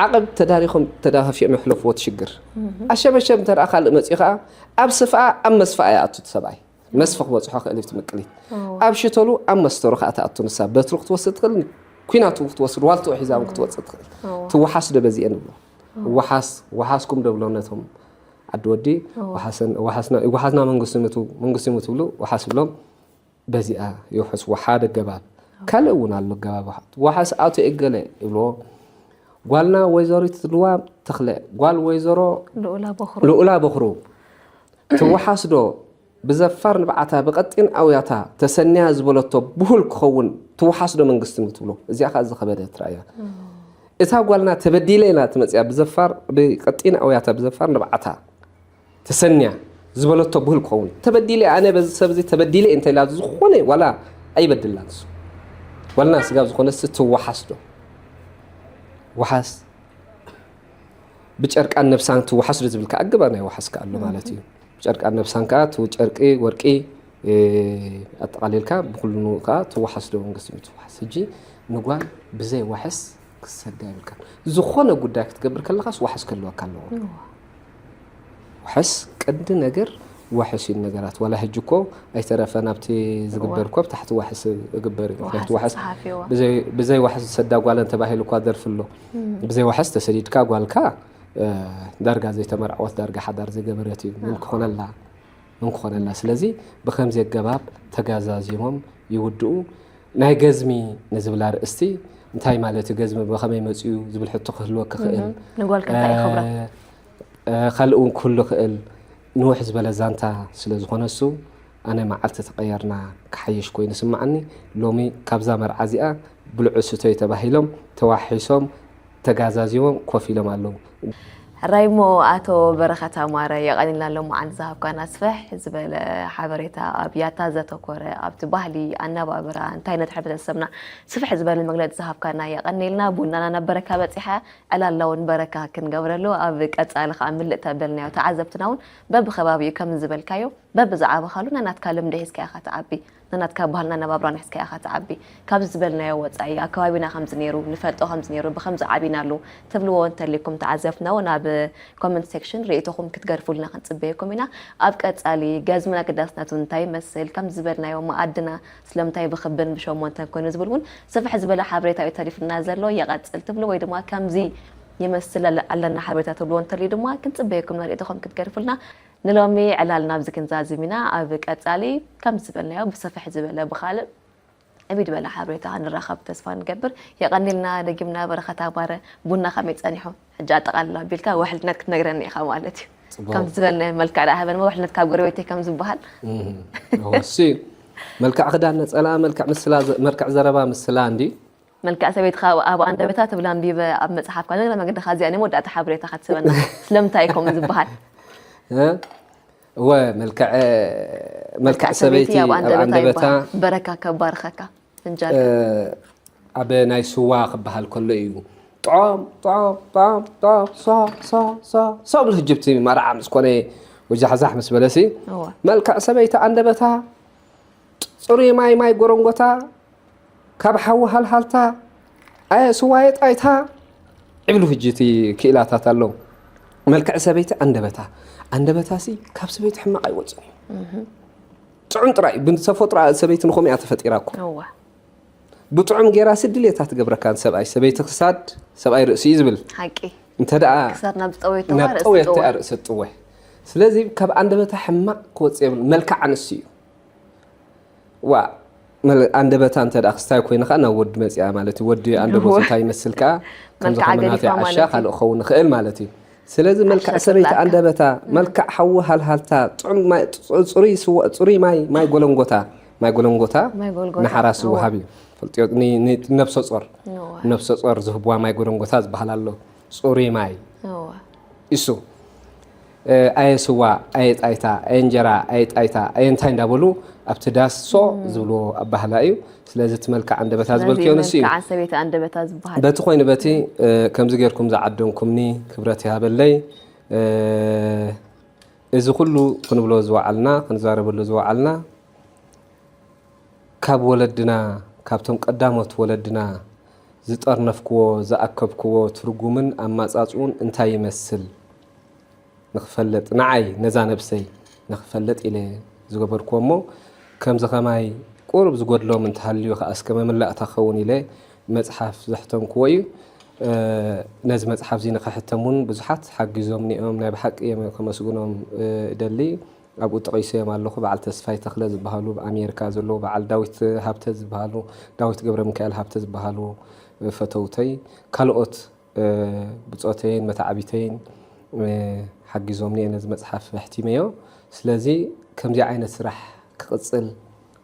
ዓቐብ ተዳሪኾም ተዳፋፊኦም የሕለፍዎ እቲ ሽግር። ኣሸበሸብ እንተ ደኣ ካልእ መፂኡ ከዓ ኣብ ስፍኣ ኣብ መስፍኣ ይኣቱ እቲ ሰብኣይ። መስፈ ክበፅሖ ክእል እዩ ትምቅሊት ኣብ ሽተሉ ኣብ መስተሩ ከዓ ትኣቱ ንሳ በትሩ ክትወስድ ትኽእል ኩናቱ ክትወስድ ዋልትኡ ሒዛ እውን ክትወፅእ ትኽእል። ትወሓስ ዶ በዚኤ ንብሎ። ወሓስ ወሓስኩም ዶ ብሎም ነቶም ዓዲ ወዲ። ወሓስና መንግስቲ ምቱ መንግስቲ ምቱ ብሉ ወሓስ ብሎም። በዚኣ ይውሕስዎ ሓደ ኣገባብ። ካልእ እውን ኣሎ ኣገባብ። ወሓስ ኣቶ ኤገለ ይብልዎ። ጓልና ወይዘሪት ልዋም ተኽለ ጓል ወይዘሮ ልኡላ በኽሩ ትወሓስ ዶ? ብዘፋር ንብዓታ ብቐጢን ኣውያታ ተሰንያ ዝበለቶ ብሁል ክኸውን ትወሓስ ዶ መንግስቲ ምትብሎ? እዚኣ ከዓ ዝኸበደት ራእያ። እታ ጓልና ተበዲለ ኢላ ትመፅያ ብዘፋር ብቐጢን ኣውያታ ብዘፋር ንብዓታ ተሰንያ ዝበለቶ ብሁል ክኸውን ተበዲለ ኣነ በዚ ሰብ እዚ ተበዲለ እንተ ኢላ ዝኾነ ዋላ ኣይበድላን እሱ ዋልና ስጋብ ዝኾነ ስ ትወሓስ ዶ? ወሓስ ብጨርቃን ነብሳን ትወሓስ ዶ ዝብል ከዓ ኣገባ ናይ ወሓስ ከዓ ኣሎ ማለት እዩ። ብጨርቃን ነብሳን ከዓ እቲ ጨርቂ ወርቂ ኣጠቓሊልካ ብኩሉ ከዓ ትወሓስ ዶ መንግስቲ ትወሓስ። ሕጂ ንጓል ብዘይ ዋሕስ ክሰዳ ይብልካ። ዝኾነ ጉዳይ ክትገብር ከለኻስ ዋሕስ ክህልወካ ኣለዎ። ዋሕስ ቀንዲ ነገር ዋሕስ እዩ ነገራት ዋላ ሕጂ እኮ ኣይተረፈን ኣብቲ ዝግበር እኮ ብታሕቲ ዋሕስ እግበር እዩ። ምክንያቱ ዋሕስ ብዘይ ዋሕስ ዝሰዳ ጓለን ተባሂሉ እኳ ደርፊ ኣሎ። ብዘይ ዋሕስ ተሰዲድካ ጓልካ ዳርጋ ዘይተመርዐወት ዳርጋ ሓዳር ዘይገበረት እዩ ምን ክኾነላ ምን ክኾነላ። ስለዚ ብከምዚ ኣገባብ ተጋዛዚሞም ይውድኡ። ናይ ገዝሚ ንዝብል ኣርእስቲ እንታይ ማለት እዩ? ገዝሚ ብኸመይ መፅኡ ዝብል ሕቶ ክህልወ ክኽእል። ካልእ እውን ክህሉ ክእል። ንውሕ ዝበለ ዛንታ ስለ ዝኾነ እሱ ኣነ መዓልቲ ተቐየርና ክሓይሽ ኮይኑ ስማዓኒ። ሎሚ ካብዛ መርዓ እዚኣ ብልዑ ስተዩ ተባሂሎም ተዋሒሶም ተጋዛዚቦም ኮፍ ኢሎም ኣለዉ። ሕራይ እሞ ኣቶ በረኸት ኣማረ የቐኒልና ሎማዓንቲ ዝሃብካና ስፍሕ ዝበለ ሓበሬታ ኣብ ያታ ዘተኮረ ኣብቲ ባህሊ ኣነባብራ እንታይነት ሕብረተሰብና ስፍሕ ዝበለ መግለፂ ዝሃብካና የቐኒልና። ቡናና ናብ በረካ በፂሓ ዕላላ እውን በረካ ክንገብረሉ ኣብ ቀፃሊ ከዓ ምልእ ተበልናዮ ተዓዘብትና እውን በብከባቢኡ ከም ዝበልካዮ በብዝዓበኻሉ ናናትካ ልምዲ ሒዝካ ኢኻ ትዓቢ። ናናትካ ባህልና ነባብራን ሒዝካ ኢኻ ትዓቢ። ካብዚ ዝበልናዮ ወጻኢ ኣብ ከባቢና ከምዚ ነይሩ፣ ንፈልጦ ከምዚ ነይሩ፣ ብከምዚ ዓቢናሉ ትብልዎ እንተሊኩም ተዓዘብትና እውን ኣብ ኮመንት ሴክሽን ርእይቶኹም ክትገድፉልና ክንጽበየኩም ኢና። ኣብ ቀጻሊ ገዝምና ኣገዳስነቱ እንታይ ይመስል፣ ከምዚ ዝበልናዮ መኣድና ስለምንታይ ብክብን ብሸሞንተን ኮይኑ ዝብል እውን ስፍሕ ዝበለ ሓበሬታ እዩ ተሪፍና ዘሎ። ይቐጽል ትብሉ ወይ ድማ ከምዚ ይመስል ኣለ-፣ ኣለና ሓበሬታ ትብልዎ እንተልዩ ድማ ክንጽበየኩም ኢና ርእይቶኹም ክትገድፉልና። ንሎሚ ዕላልና ኣብዚ ክንዛዝም ኢና። ኣብ ቀጻሊ ከም ዝበልናዮ ብሰፍሕ ዝበለ ብኻልእ ዕብይ ዝበለ ሓበሬታ ክንራኸብ ተስፋ ንገብር። የቐኒልና ደጊምና በረኸት ኣባረ። ቡና ከመይ ጸኒሑ? ሕጂ ኣጠቓልላ ኣቢልካ ውሕልነት ክትነግረኒ ኢኻ ማለት እዩ። ጽቡቕ። ከም ዝበልናዮ መልክዕ ደኣ ሃበን፣ ውሕልነት ካብ ጎረቤተይ ከም ዝበሃል። እህ፣ እወ፣ እሱ እዩ። መልክዕ ክዳን ነጸላ፣ መልክዕ ምስላ ዘ-፣ መልክዕ ዘረባ ምስላ እንዲ። መልክዕ ሰበይትኻ ኣብ ኣንደበታ ትብል ኣንቢበ ኣብ መጽሓፍካ። ንእግረ መገድኻ እዚኣ ናይ መወዳእታ ሓበሬታ ክትህበና። ስለምንታይ እዩ ከምኡ ዝበሃል? እ? እወ፣ መልክዕ፣ መልክዕ መልክዕ ሰበይቲ ሰበይቲ ኣብ ኣብ ኣንደበታ ኣንደበታ ይበሃል። በረካ ከባርኸካ፣ ፍንጃል። እ፣ ኣብ ናይ ስዋ ክበሃል ከሎ እዩ። ጦም፣ ጦም፣ ጦም፣ ጦም፣ ሶ፣ ሶ፣ ሶ፣ ሶ ብል ህጅብቲ መርዓ ምስ ኮነ ወጃሕዛሕ ምስ በለሲ፣ እወ። መልክዕ ሰበይቲ ኣንደበታ፣ ጽሩይ ማይ፣ ማይ ጎረንጎታ፣ ካብ ሓዊ ሃልሃልታ፣ ኣየ ስዋየ ጣይታ፣ ዕብሉ ህጂ እቲ ክኢላታት ኣሎ። መልክዕ ሰበይቲ ኣንደበታ። ኣንደበታሲ ካብ ሰበይቲ ሕማቕ ኣይወጽእን እዩ። እህ። ጥዑም ጥራይ፣ ብተፈጥሮኣ ሰበይቲ ንኸምኡ እያ ተፈጢራ እኮ። እወ። ብጥዑም ጌራሲ ድሌታ ትገብረካ ንሰብኣይ። ሰበይቲ ክሳድ፣ ሰብኣይ ርእሲ እዩ ዝብል። ሓቂ። እንተ ደኣ ክሳድ ናብ ዝጠወየቶ ናብ ርእሲ ጠወየቶ ጥወ። እያ ርእሲ ጥወ። ስለዚ ካብ ኣንደበታ ሕማቕ ክወጽእ የብሉን። መልክዕ ኣንስቲ እዩ። ዋ፣ መል-፣ ኣንደበታ እንተ ደኣ ክስታይ ኮይና ከኣ ናብ ወዲ መጽያ ማለት እዩ። ወዲ ኣንደበቱ እወ። እንታይ ይመስል ከኣ፣ ከምዚ መልክዓ ከም ናተይ ገዲፋ ዓሻ ማለት እዩ። ካልእ ክኸውን ይኽእል ማለት እዩ። ስለዚ መልክዕ ዓሻ ሰበይቲ ስላካ። ኣንደበታ፣ እም። መልክዕ ሓዊ ሃልሃልታ፣ ጥዑም ማይ፣ ጽ-፣ ጽሩይ ስዋ፣ ጽሩይ ማይ፣ ማይ ጎለንጎታ፣ ማይ ጎለንጎታ ማይ ጎለንጎታ፣ ንሓራስ እወ። ወሃብ እዩ። ፈልጥዮ፣ ኒ-፣ ኒ-፣ ነብሰ ጾር፣ እወ። ነብሰ ጾር ዝህብዋ ማይ ጎለንጎታ ዝበሃል ኣሎ። ጽሩይ ማይ። እወ። እሱ፣ እ፣ ኣየ ስዋ፣ ኣየ ጣይታ፣ ኣየ እንጀራ፣ ኣየ ጣይታ፣ ኣየ እንታይ እንዳበሉ ኣብቲ ዳስ ሶ እም። ዝብልዎ ኣባህላ እዩ። ስለዚ እቲ መልክዕ ኣንደበታ ስለዚ ዝበልክዮ ንሱ እዩ። መልክዓ ሰበይቲ ኣንደበታ ዝበሃል። በቲ ኮይኑ በቲ፣ እ፣ ከምዚ ጌርኩም ዝዓደምኩምኒ ክብረት ይሃበለይ። እ፣ እዚ ኩሉ ክንብሎ ዝወዓልና፣ ክንዛረበሉ ዝወዓልና፣ ካብ ወለድና፣ ካብቶም ቀዳሞት ወለድና ዝጠርነፍክዎ፣ ዝኣከብክዎ ትርጉምን ኣማጻጽኡን እንታይ ይመስል ንኽፈልጥ፣ ንዓይ፣ ነዛ ነብሰይ ንኽፈልጥ ኢለ ዝገበርክዎ እሞ፣ ከምዚ ኸማይ ቁሩብ ዝጎድሎም እንተሃልዩ ኸኣ እስከ መመላእታ ክኸውን ኢለ መጽሓፍ ዘሕተምክዎ እዩ። እ፣ ነዚ መጽሓፍ እዚ ንኽሕተም እውን ብዙሓት ሓጊዞምኒ እዮም። ናይ ብሓቂ እየ ከመስግኖም፣ እ፣ እደሊ። ኣብኡ ጠቒሰዮም ኣለኹ። በዓል ተስፋይ ተኽለ ዝበሃሉ፣ ኣብ ኣሜሪካ ዘለዉ፣ በዓል ዳዊት ሃብተ ዝበሃሉ፣ ዳዊት ገብረሚካኤል ሃብተ ዝበሃሉ ፈተውተይ፣ ካልኦት፣ እ፣ ብጾተይን መተዓቢተይን፣ እ፣ ሓጊዞምኒ እየ ነዚ መጽሓፍ ኣሕቲመዮ። ስለዚ ከምዚ ዓይነት ስራሕ ክቕጽል፣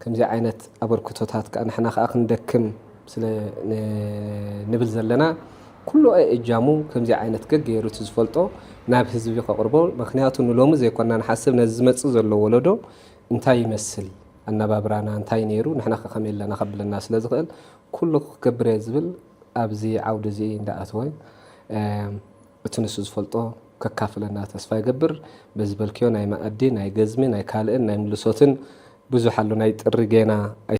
ከምዚ ዓይነት ኣበርክቶታት ከኣ ንሕና ከኣ ክንደክም ስለ ን-፣ ንብል ዘለና፣ ኩሉ እጃሙ ከምዚ ዓይነት ገገይሩ እቲ ዝፈልጦ ናብ ህዝቢ ከቕርቦ። ምኽንያቱ ንሎሚ ዘይኮንና ንሓስብ፣ ነዚ ዝመጽእ ዘሎ ወለዶ እንታይ ይመስል፣ ኣነባብራና እንታይ ነይሩ፣ ንሕና ከ ከመይ ኣለና ከብለና ስለ ዝኽእል፣ ኩሉ ክገብር እየ ዝብል ኣብዚ ዓውዲ እዚ እንዳኣተወ፣ እ፣ እቲ ንሱ ዝፈልጦ ከካፍለና ተስፋ ይገብር። በዚ በልክዮ ናይ መኣዲ፣ ናይ ገዝሚ፣ ናይ ካልእን ናይ ምልሶትን ብዙሕ ኣሎ። ናይ ጥሪ ጌና